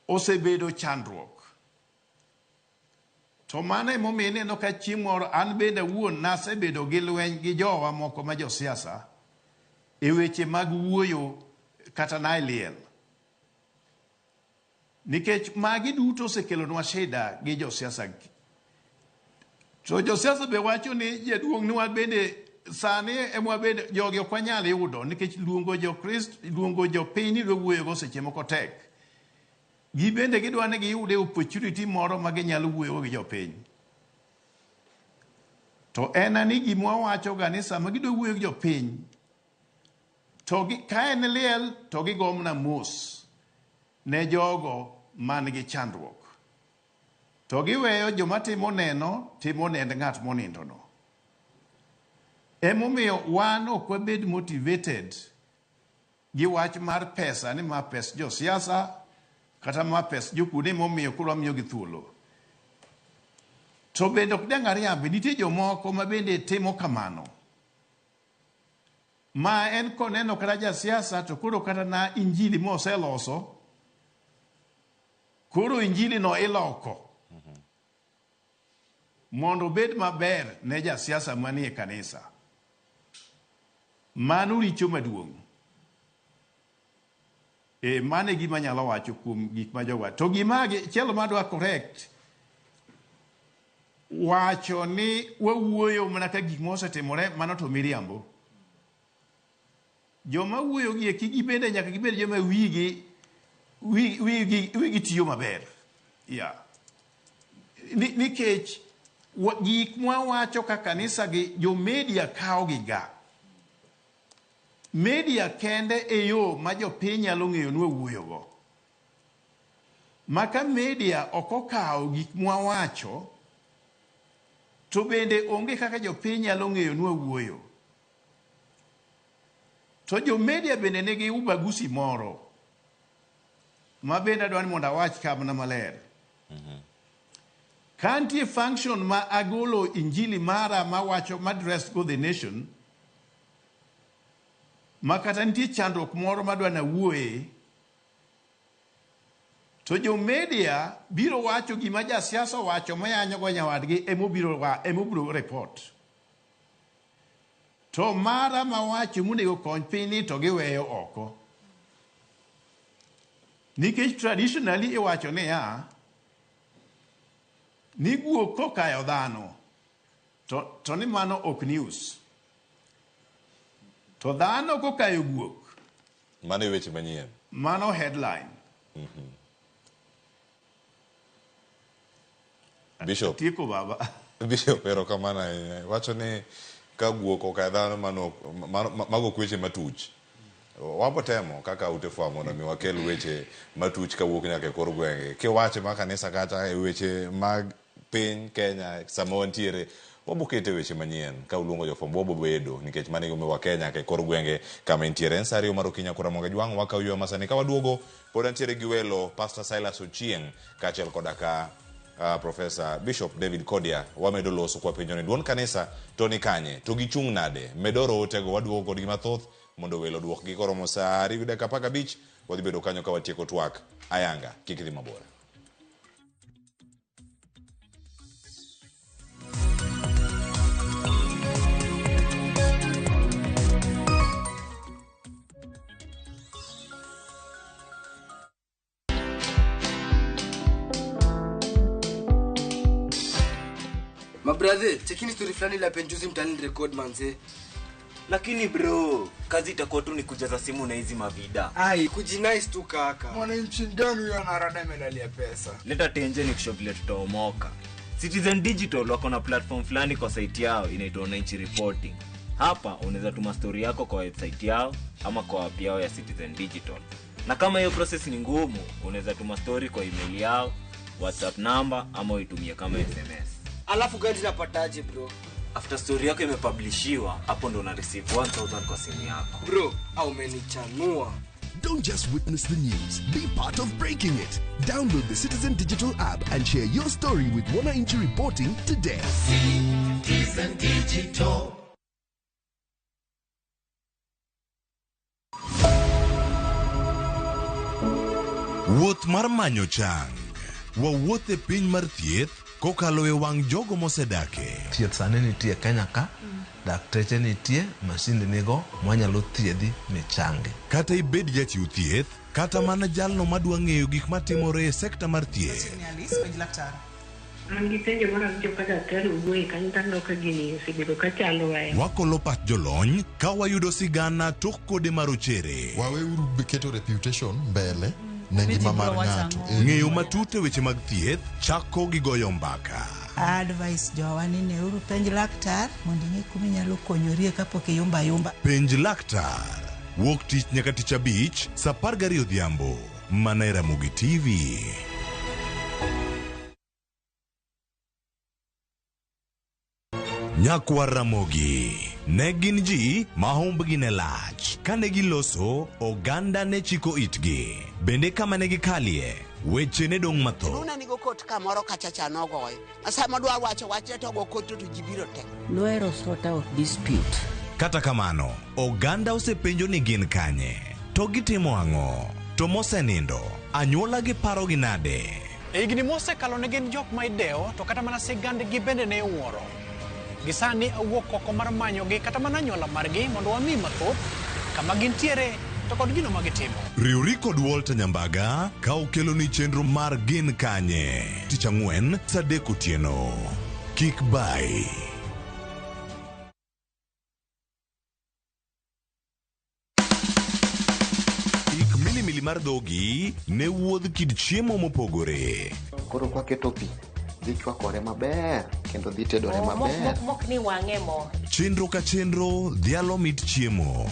[SPEAKER 1] osebedo chandruok. To mano emomiyo ineno ka chieng' moro an bende awuon nasebedo gi lweny gi jowa moko ma josiasa e weche mag wuoyo kata na e liel. Nikech magi duto osekelonwa shida gi josiasa. To josiasa be wacho ni jaduong' ni wabende sani ema wabende jogi ok wanyal yudo nikech luongo jo-Kristo, luongo jopiny ni dwa wuoyogo seche moko tek. Gibende gidwa ni giyude opportunity moro ma ginyalo wuoyogo gi jopiny. To en ani gima wawacho ga ni sama gidwa wuoyo gi jopiny, to ka en liel to gigomna mos ne jogo man gi chandruok. To giweyo joma timo neno timo nend ng'at monindono. Emomiyo wan ok wabed motivated gi wach mar pesa ni ma pes josiasa kata ma pes jokuonde momiyo koro wamiyogi thuolo. To bende ok dang' ariambi, nitie jomoko ma bende timo kamano. Ma en koneno kata jasiasa to koro kata na injili moseloso, koro injili no iloko mondo obed maber ne jasiasa manie kanisa. Mano richo maduong'. Mano e gima anyalo wacho kuom gik ma jowa. To gima chielo madwa correct, wacho ni wawuoyo mana ka gik mosetimore, mano to miriambo. Joma wuoyo gi eki gibende nyaka gibed joma wigi tiyo maber. Yeah. Nikech gik mwawacho ka kanisa gi jo media kawo gi ga. Media kende e yo ma jopiny nyalo ng'eyo ni wawuoyogo. Ma ka media ok okawo gik mwawacho, to bende onge kaka jopiny nyalo ng'eyo ni wawuoyo. To jo media bende nigi ubaguzi moro ma bende adwa ni mondo awach ka mana maler. Ka nitie function ma agolo injili mara mawacho ma dress go the nation, ma kata nitie chandruok moro madwa nawuoye, to jo media biro wacho gima jasiasa owacho mayanyogo nyawadgi emobiro report. To mara mawacho monego kony piny ni to giweyo oko. Nikech traditionally iwacho niya, ni guok kokayo dhano, to ni mano ok news. To dhano kokayo guok,
[SPEAKER 4] Mano e weche manyien.
[SPEAKER 1] Mano headline.
[SPEAKER 4] Bishop.
[SPEAKER 1] Tieko baba.
[SPEAKER 4] Bishop, erokamano ahinya. Wacho ni ka guok okayo dhano mago ok weche matuch. Wabo temo kaka ute fwambo mondo mi wakel weche matuch kawuok nyaka e kor gwenge. Kiwache ma kanisa kacha e weche mag piny Kenya sama wantiere, Wabokete weche manyien ka uluongo jofwambo wabobedo nikech mano e gima omiyo wake nyaka e kor gwenge kama entiere. En saa ariyo mar okinyi akora Ramogi Ajwang' wakawo yweyo masani ka waduogo pod antiere gi welo Pastor Silas Ochieng' kaachiel koda ka Professor Bishop David Kodia. Wamedo loso kwa penjo ni duond kanisa to ni kanye to gichung' nade? Med oro otego waduogo kodgi mathoth mondo welo oduokgi koromo saa ariyo gi dakika 15 wadhi bedo kanyo ka watieko twak ayanga kik idhi mabor.
[SPEAKER 15] Mabrathe, chekini story fulani la penjuzi mtaani record manze.
[SPEAKER 17] Lakini bro, kazi itakuwa tu ni kujaza simu na hizi mavida.
[SPEAKER 15] Ai, kujinice tu kaka.
[SPEAKER 18] Mwananchi gani huyo anarada medali ya pesa?
[SPEAKER 17] Leta tenje ni kushow vile tutaomoka. Citizen Digital wako na platform fulani kwa site yao inaitwa Wananchi Reporting. Hapa unaweza tuma story yako kwa website yao ama kwa app yao ya Citizen Digital. Na kama hiyo process ni ngumu, unaweza tuma story kwa email yao, WhatsApp number ama uitumie kama SMS.
[SPEAKER 15] Alafu gani napataje bro?
[SPEAKER 17] After story yako imepublishiwa, hapo ndo una receive 1000 kwa simu yako.
[SPEAKER 15] Bro, au umenichanua.
[SPEAKER 19] Don't just witness the news, be part of breaking it. Download the Citizen Digital app and share your story with Wananchi Reporting today.
[SPEAKER 20] Citizen Digital.
[SPEAKER 27] Wuoth mar manyo chang. Wawuoth e piny mar thieth kokalo e wang' jogo mosedake.
[SPEAKER 21] Thieth sani nitie Kenya ka, dakteche nitie, masinde nigo, mwanyalo thiedhi michangi.
[SPEAKER 27] Kata ibed jachiw thieth, kata mana jalno madwa ng'eyo gik matimore e sekta mar thieth.
[SPEAKER 23] An gi penjo moro awinjo ka daktari owuoye kanyo to aneno ka gini osebedo ka chandowa ahinya.
[SPEAKER 27] Wakolo pach jolony ka wayudo sigana tok kode marochere.
[SPEAKER 9] Waweuru keto reputation mbele ne ngima mar ng'ato.
[SPEAKER 27] Ng'eyo matut e weche mag thieth chako gi goyo mbaka.
[SPEAKER 24] Advice jowa ni neuru penj laktar mondo ing'e kuma inyalo konyorie kapok iyumba ayumba.
[SPEAKER 27] Penj laktar. Wuok tich nyaka tich abich saa 12 odhiambo. Mana e Ramogi TV. Nyakwar Ramogi ne gin ji ma humbgi ne lach. Kane giloso, oganda ne chiko itgi. Bende kama ne gikalie, weche ne dong' mathoth.
[SPEAKER 26] Luna nigo kot kamoro kacha cha nogoyo. Sama dwa wacho wachne to go kot to ji biro te.
[SPEAKER 25] Nohero sort out dispute.
[SPEAKER 27] Kata kamano, oganda osepenjo ni gin kanye, to gitimo ang'o, to mosenindo, anyuola gi parogi nade?
[SPEAKER 7] E higni mosekalo ne gin jok ma idewo to kata mana sigandgi bende ne iwuoro. Gisani awuok oko mar manyogi kata mana anyuola margi mondo wami mathoth kama gintiere to kod gino ma gitimo.
[SPEAKER 27] Riwri kod Walter Nyambaga ka okeloni chenro mar Gin Kanye tich ang'wen saa adek otieno. Kik bai. Ik milimili mar dhogi ne wuodh kit chiemo mopogore.
[SPEAKER 28] Koro kwaketo pi, dhi chwakore maber kendo dhi tedore maber.
[SPEAKER 29] Mok ni wang'e mo.
[SPEAKER 27] Chenro ka chenro dhialo mit chiemo.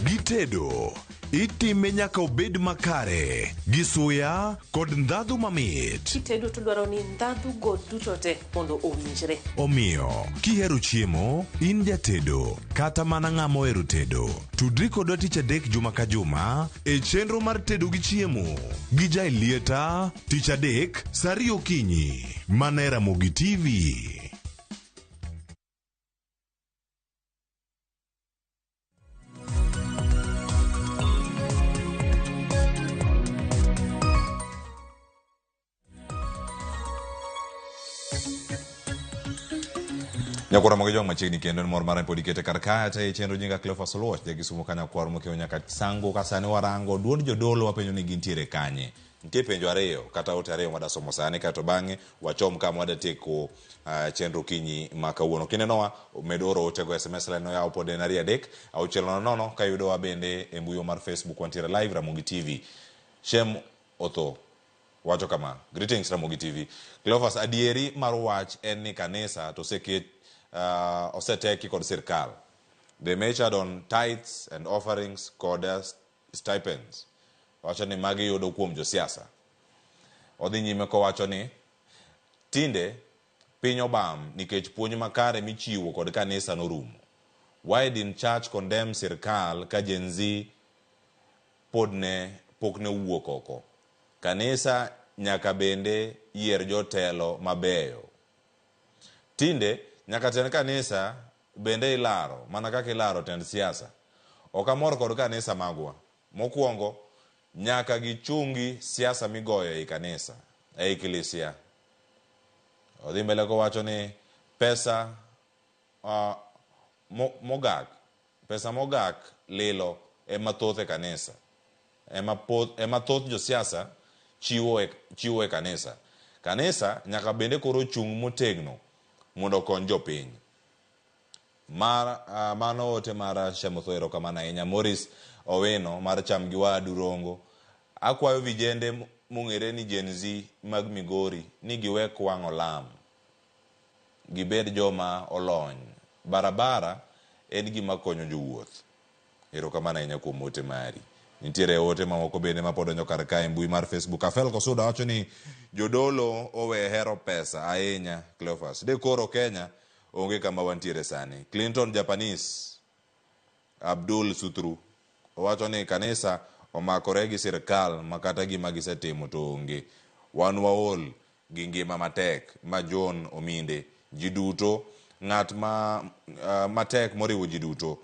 [SPEAKER 27] Gitedo, itime nyaka obed makare gi suya kod ndhadhu mamit.
[SPEAKER 29] Kitedo to dwaro ni ndhadhu go duto te mondo owinjre.
[SPEAKER 27] Omiyo, kihero chiemo, in jatedo kata mana ng'ama ohero tedo, tudri kodwa tich adek juma ka juma e chenro mar tedo gi chiemo gi Jaelieta tich adek saa ariyo okinyi mana e Ramogi TV.
[SPEAKER 4] Nyakwar Ramogi Jwang' machiegni kendo en mor mara pod ikete kar kae ate chenro nyinga Cleophas Oluoch ja Kisumu ka nyakwar mokewo nyaka Sango ka sani warango duond jodolo wapenjo ni gintiere kanye. Nitie penjo ariyo kata ote ariyo mwadasomo sani kaeto bang'e wachom kama wadatieko chenro kinyi ma kawuono. Kinenowa med oro ote go SMS line noyaw pod en 2 3 6 0 0 ka yudowa bende e mbui mar Facebook wantiere live Ramogi TV. Shem Otho wacho kama, greetings Ramogi TV. Cleophas, adieri mar wach en ni kanisa to oseket oseteki kod sirkal. They measured on tithes and offerings kod stipends. Wacho ni magi yudo kuom josiasa. Odhi nyime kowacho ni tinde Piny obam nikech puonj makare michiwo kod kanisa norumo. Why didn't church condemn sirkal ka Gen Z pod ne pok ne owuok oko? Kanisa nyaka bende yier jotelo mabeyo. Tinde nyaka tend kanisa bende ilaro mana kaka ilaro tend siasa. Ok amor kod kanisa magwa. Mokuongo nyaka gichungi siasa migoyo ei kanisa, ei kilisia. Odhi mbele kowacho ni pesa uh, mo, mogak pesa mogak lilo ema thoth e kanisa ema, poth, ema thoth josiasa chiwo e, chiwo e kanisa. Kanisa nyaka bende koro chung' motegno mondo okony jopiny. Mar, uh, mano ote mar Shemotho erokamano ahinya. Morris Owino mar cham gi wadu Rongo. Akwayo vijende mong'ere ni Gen Z mag Migori ni giwek wang'o lam. Gibed joma olony. Barabara en gima konyo jowuoth. Erokamano ahinya kuom ote mari. Nitiere ote mamoko bende ma pod donjo kar kae e mbui mar Facebook. Afel Kosuda wacho ni jodolo owe hero pesa ahinya. Cleophas. De koro Kenya onge kama wantiere sani. Clinton Japanese Abdul Sutru owacho ni kanisa omakore gi sirkal ma kata gima gisetimo to onge. Wan waol gi ngima matek ma John Ominde. Ji duto ng'at ma uh, matek moriwo ji duto.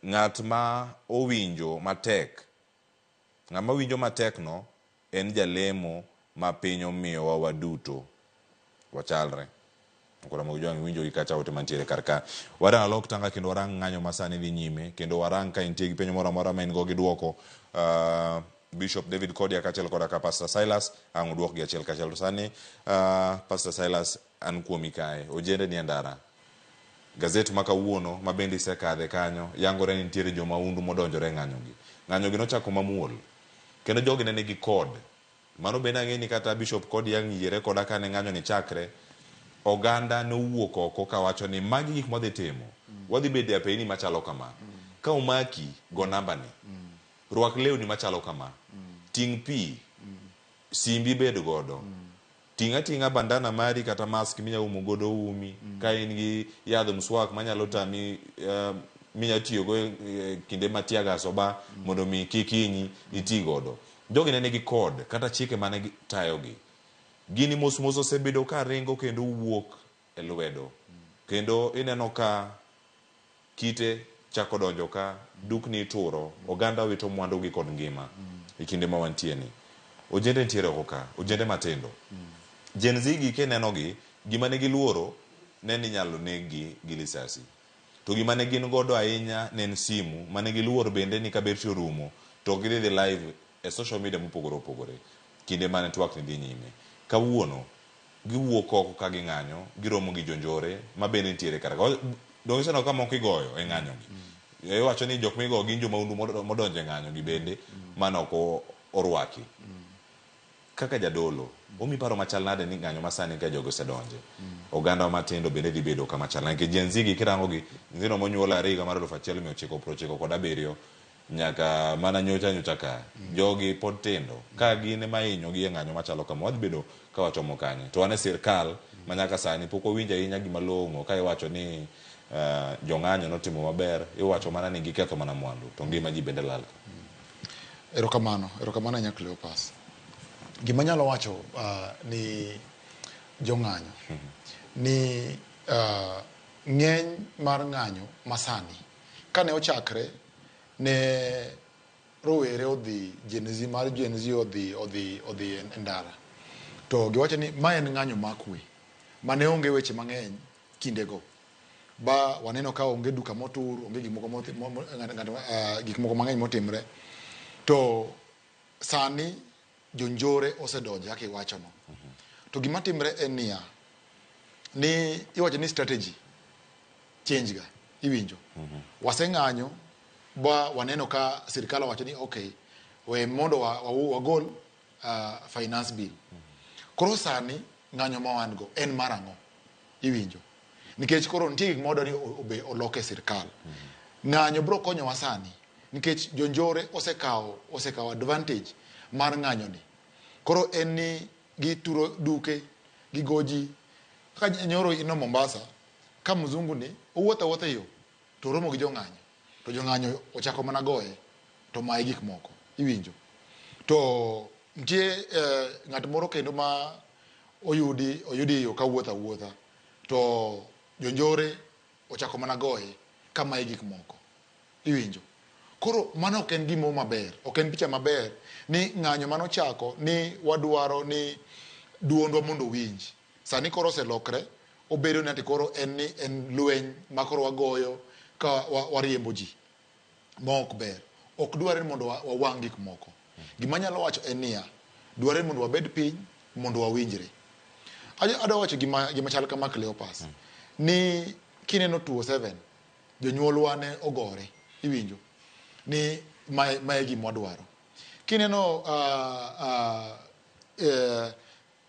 [SPEAKER 4] Ng'at ma owinjo matek ng'ama winjo matek no en jalemo ma piny omiyowa waduto wachalre. Koro Jwang' iwinjo gi kacha ote mantiere kar ka. Warang alok tanga kendo warang ng'anyo ma sani dhi nyime kendo warang ka intie gi penjo moro amora ma in go gi duoko. Uh, Bishop David Kodia kaachiel koda ka Pastor Silas ang' uduok gi achiel kachiel. To sani uh, Pastor Silas an kuomi kae. Ojende ni e ndara. Gazet ma kawuono ma bende isekadhe kanyo yangore ni nitiere jomahundu modonjore e ng'anyogi. Ng'anyogi nochako mamuol kendo jogi ne nigi code. Mano bende ang'e ni kata Bishop Kodi ang' yiere koda kane ng'anyo ni chakre, oganda nowuok oko kawacho ni magi gik mwadhi timo. Wadhi bedo e apeyni machalo kama. Ka omaki, go namba ni. Rwak lewni machalo kama. Ting' pi. Simbi bed godo. Ting' ating'a bandana mari kata mask minya umo godo umi. Ka in gi yadh mswak manyalo tami uh, minya tiyogo e kinde ma tear gas oba mondo mi kik hinyi iti godo. Jogi ne nigi code kata chike mane tayogi. Gini mos mos osebedo ka ringo kendo wuok e lwedo. Kendo ineno ka kite chako donjo ka, dukni ituro, oganda wito mwandugi kod ngima e kinde ma wantie ni. Ojende nitiere oko ka, ojende matindo. Gen Z gi kineno gi, gima ne giluoro ne ni inyalo neg gi gi lisasi. To gima ne gin godo ahinya ne en simu mane giluor bende ni ka betri orumo to ok gidhi dhi live e social media mopogore opogore kinde mane twak ni dhi nyime. Kawuono giwuok oko ka ging'anyo, giromo gi jonjore ma bende nitiere kar ka. Donge iseneno ka moko igoyo e ng'anyo gi? Iwacho ni jok migoyo gin jomahundu modonjo e ng'anyo gi bende mane ok orwaki. Kaka jadolo, omi paro machal nade ni ng'anyo masani ka jogi osedonje, oganda matindo bende dhi bedo kama chal nade? Nikech Gen Z gi kirango gi, nyithindo monyuol are higa mar 1997 nyaka mana nyocha nyocha ka, jogi pod tindo. Ka gin ema ihinyo gi e ng'anyo machalo kama, wadhi bedo ka wachomo kanye? To wan e sirkal ma nyaka sani pok wawinjo ahinya gima long'o ka iwacho ni uh, jong'anyo notimo maber, iwacho mana ni giketho mana mwandu, to ngima ji bende lal ka.
[SPEAKER 2] Erokamano, erokamano ahinya Cleopas. Gima anyalo wacho uh, ni jong'anyo ni uh, ng'eny mar ng'anyo masani kane ochakre ne rowere odhi Gen Z mar Gen Z odhi odhi odhi e ndara to giwacho ni ma en ng'anyo makwe mane onge weche mang'eny kindego ba waneno ka onge duka motur onge gik moko moti- mo- mo- ng'ato- ng'ato, ah, gik moko mang'eny motimre to sani jonjore osedonjo kaka iwachono to gima timre en niya ni iwacho ni strategy change ga iwinjo waseng'anyo ba waneno ka sirikal owacho ni okay we mondo wa, wa, wagol uh, finance bill koro sani ng'anyo ma wan go en mar ang'o iwinjo nikech koro nitie gik mwadwa ni obe olok e sirkal ng'anyo bro konyowa sani nikech jonjore osekawo osekawo advantage mar ng'anyo ni koro en ni gituro duke gigo ji Kaka nyoro ino Mombasa, ka mzungu ni owuotho awuotha e yo to oromo gi jong'anyo to jong'anyo ochako mana goye to maye gik moko iwinjo. To nitie eh, ng'at moro kendo ma oyudi oyudi e yo kawuotho awuotha to jonjore ochako mana goye ka maye gik moko iwinjo. Koro mano ok en gimo maber, ok en picha maber ni ng'anyo manochako ni wadwaro ni duondwa mondo owinj. Sani koro oselokre obedo ni ati koro en ni en lweny ma koro wagoyo ka wariembo ji ma ok ber. Ok dwarre ni mondo wawang' gik moko. Gima anyalo wacho en niya, dwarre ni mondo wabed piny mondo wawinjre. Adwa wacho gima, gima chal kama Cleopas, ni kineno 207 jonyuolwa ne ogore, iwinjo, ni mae, mae gima wadwaro. Kineno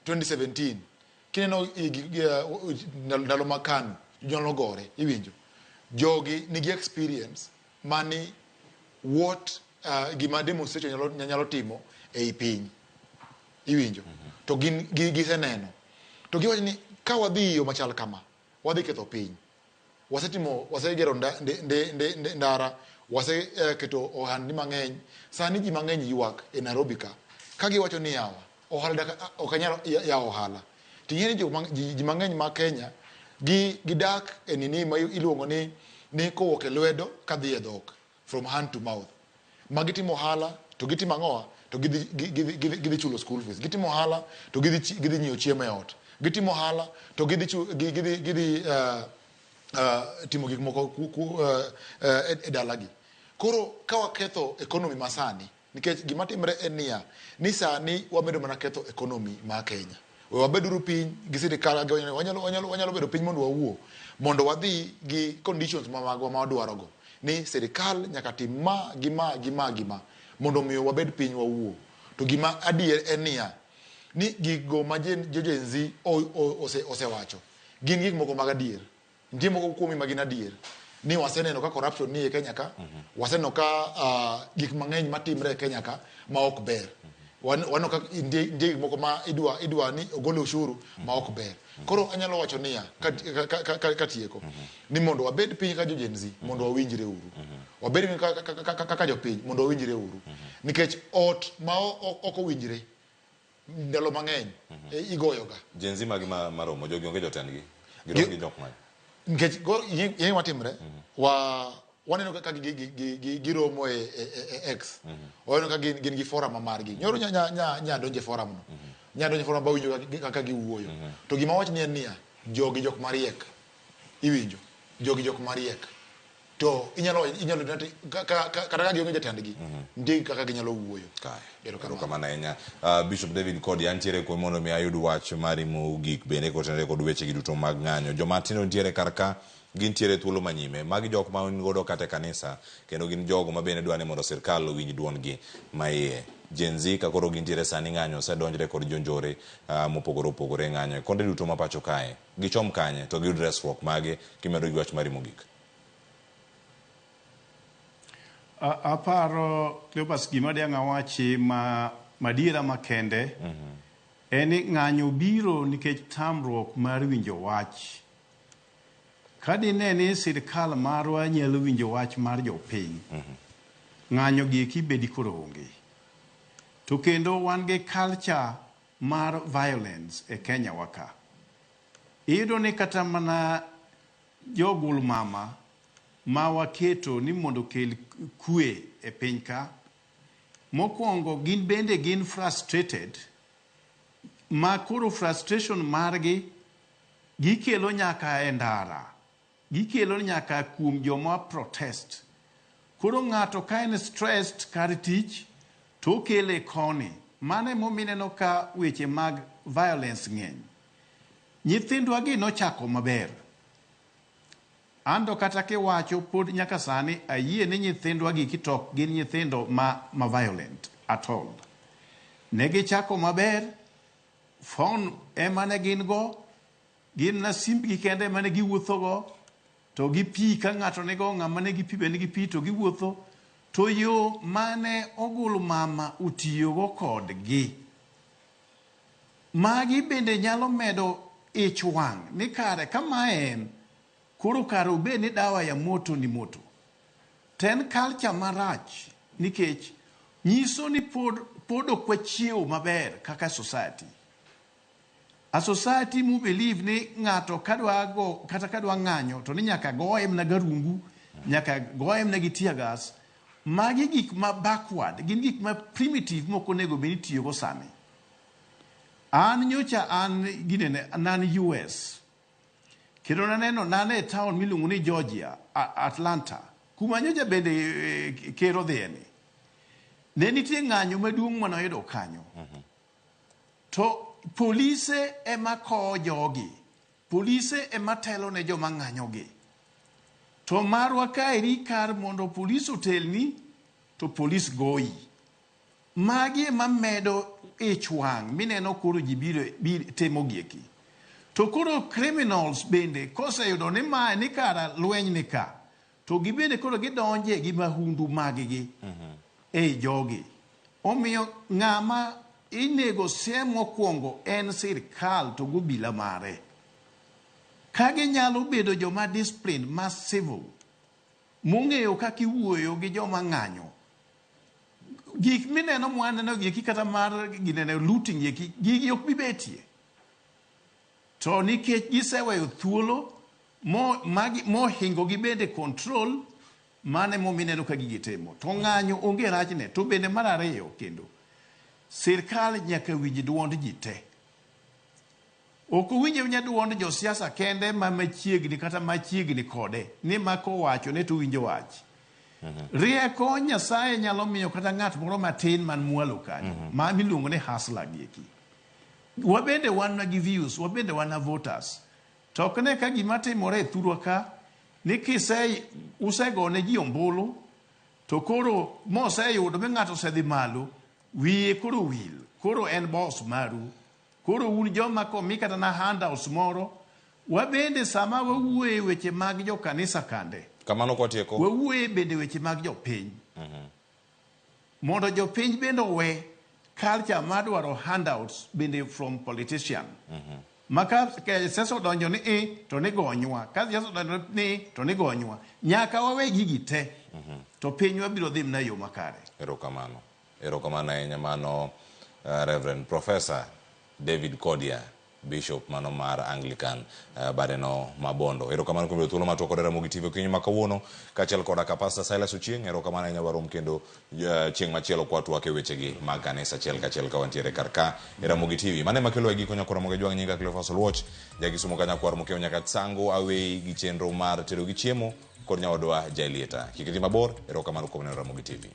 [SPEAKER 2] 2017 kineno ndalo ma KANU jonyuol nogore, iwinjo, jogi nigi experience mani what gima demonstration nyalo, nyalo timo ei piny iwinjo. To gin giseneno to giwacho ni ka wadhi yo machal kama wadhi ketho piny. Wasetimo wasegero nda, nde, nde, nde, nde, ndara waseketo uh, ohandni mang'eny. Sani ji mang'eny ywak e Nairobi ka ka giwacho ni yawa ohala dak ok anyal yawo ohala. Ting'e ni ji mang'eny ma Kenya gi gidak e nini ma iluongo ni ni kowuok e lwedo kadhi e dhok, from hand to mouth. Ma gitimo ohala to gitimo ang'owa to gidhi gidhi gidhi gidhi chulo school fees. Gitimo ohala to gidhi gidhi nyiewo chiemo e ot. Gitimo ohala to gidhi gidhi gidhi timo gik moko ku, ku, e, e dalagi. Koro ka waketho economy masani, nikech gima timre en niya, ni sani wamedo mana ketho economy ma Kenya. We wabeduru piny gi sirikal wanyalo, wanyalo, wanyalo bedo piny mondo wawuo, mondo wadhi gi conditions ma magwa ma wadwarogo. Ni sirikal nyaka tim ma gi ma gi ma gi ma, mondo omiyo wabed piny wawuo. To gima adier en niya, ni gigo ma jo Gen Z osewacho, gin gik moko mag adier. Nitie moko kuomgi ma gin adier. Ni waseneno ka corruption ni e Kenya ka, waseneno ka gik mang'eny matimre e Kenya ka ma ok ber. Waneno ka nitie nitie gik moko ma idwa idwa ni ogol ushuru ma ok ber. Koro anyalo wacho niya, ka, ka, ka, katieko, ni mondo wabed piny ka jo Gen Z, mondo wawinjre uru. Wabed piny kaka, kaka, kaka, kaka jopiny, mondo wawinjre uru. Nikech ot ma ok owinjre, ndalo mang'eny igoyoga.
[SPEAKER 4] Gen Z magi ma maromo, jogi onge jotendgi. Girom gi jok mage.
[SPEAKER 2] Nikech go ing'e gima timre, wa waneno kaka giromo e, e, e, e X. Waneno ka gin, gin gi forum ma margi. Nyoro nya, nya, nya, nya donjo e forum no. Nya donjo e forum bawinjo kaka, kaka giwuoyo. To gima wach ni en niya, jogi jok mariek. Iwinjo? Jogi jok mariek. To inyalo inyalo yudo ni ka, ka, ka, kata ka gionge jatendgi, nitie kaka ginyalo wuoyo.
[SPEAKER 4] Erokamano ahinya. Bishop David Kodi, antiere kwe mondo mi ayud wach mari mogik bende kotenore kod wechegi duto mag ng'anyo. Joma tindo nitiere kar ka, gintiere thuolo manyime. Magi jok ma un godo kata e kanisa, kendo gin jogo ma bende dwa ni mondo sirkal owinj duondgi maiye. Gen Z ka koro gintiere sani ng'anyo osedonjre kod jonjore mopogore opogore ng'anyo e konde duto ma pacho kae. Gichom kanye to giyud resruok mage kimedo gi wach mari mogik?
[SPEAKER 1] Aparo Cleopas gima diang' awachi ma madiera makende en ni ng'anyo biro nikech tamruok mar winjo wach. Ka dine ni sirkal marwa nyalo winjo wach mar jopiny, ng'anyo gi eki bedi koro onge. To kendo wan gi culture mar violence e Kenya wa ka. Iyudo ni kata mana jogul mama ma waketo ni mondo okel kwe e piny ka, mokwongo gin bende gin frustrated, ma koro frustration margi gikelo nyaka e ndara, gikelo nyaka kuom joma protest. Koro ng'ato ka en stressed kar tich to okele koni. Mano emomiyo ineno ka weche mag violence ng'eny. Nyithindwa gi nochako maber. Anto kata kiwacho pod nyaka sani ayie ni nyithindwa gi kitok gin nyithindo ma, ma violent at all. Ne gichako maber, phone ema ne gin go, gin na simbgi kende ema ne giwuotho go, to gi pi ka ng'ato nigo, ng'ama nigi pi be nigi pi to giwuotho. To yo mane ogul mama otiyogo kodgi, magi bende nyalo medo ich wang' ni kare kama en koro kare obed ni dawa ya moto ni moto. To en culture marach nikech nyiso ni pod ok wachiewo maber kaka society. A society mu believe ni ng'ato kadwa go kata kadwa ng'anyo to ni nyaka goye mana garungu, nyaka goye mana gi tear gas. Magi gik ma backward, gin gik ma primitive mok onego bed ni itiyogo sani. An nyocha an ginene nan US kendo naneno nane e town miluongo ni Georgia, Atlanta, kuma nyocha bende ker odhiye ni. Ne nitie ng'anyo maduong' manoyudo kanyo. To polise ema kowo jogi. Polise ema telo ne joma ng'anyogi. To marwa kaeri kar mondo polis otelni, to polis goyi. Magi ema medo ich wang' mineno koro ji biro timo gieki. To koro criminals bende koseyudo ni mae ni kara lweny ni ka, to gibende koro gidonje gi mahundu maggi ei jogi. Omiyo ng'ama inego siem mokwongo en sirkal to gobila mare. Ka ginyalo bedo joma discipline ma civil, mong'eyo kaka iwuoyo gi joma ng'anyo. Gik mineno mwaneno gieki kata mar ginene looting gieki, gigi ok bi betie. To nikech giseweyo thuolo mohingo gi bende control, mane momineno ka gigi timo. To ng'anyo onge rachne. To bende mar ariyo kendo, sirkal nyaka winj duond ji te. Ok owinj awinja duond josiasa kende ma machiegni kata machiegni kode, ni ma kowacho ne to winjo wach. Rieko Nyasaye nyalo miyo kata ng'at moro matin man mwalo kanyo, ma miluongo ni hustler gieki. Wabende wan gi views, wabende wan na voters. To ok ne ka gima timore e thurwa ka, ni kise usegone ji ombulu, to koro moseyudo mi ng'ato osedhi malo, wiye koro wil, koro en boss maru. Koro un joma komi kata na handouts moro, wabende sama wawuoye weche mag jo kanisa kande.
[SPEAKER 4] Kamano kwatieko.
[SPEAKER 1] Wawuoye bende weche mag jopiny. Mondo jopiny bende owe culture madwaro handouts bende from politician. Ma ka siasa odonjo ni i to ni gonywa, ka siasa odonjo ni to ni gonywa. Nyaka wawe gigi te, to pinywa biro dhi mana e yo makare.
[SPEAKER 4] Erokamano. Erokamano ahinya mano Reverend Professor David Kodia, Bishop mano mar Anglican badeno Mabondo. Erokamano kuom yudo thuolo mar twak kod Ramogi TV okinyi ma kawuono, kaachiel koda ka Pastor Silas Ochieng'. Erokamano ahinya warom kendo chieng' machielo kwa twak e wechegi mag kanisa achiel kachiel ka wantiere kar ka e Ramogi TV. Mano ema kelo e giko nyakwa Ramogi Ajwang' nyinga Cleophas Oluoch, jakisumo ka nyakwar Mokeo nyaka Tsango awei gi chenro mar tedo gi chiemo kod nyawadwa Jaelieta. Kik idhi mabor, erokamano kuom neno Ramogi TV.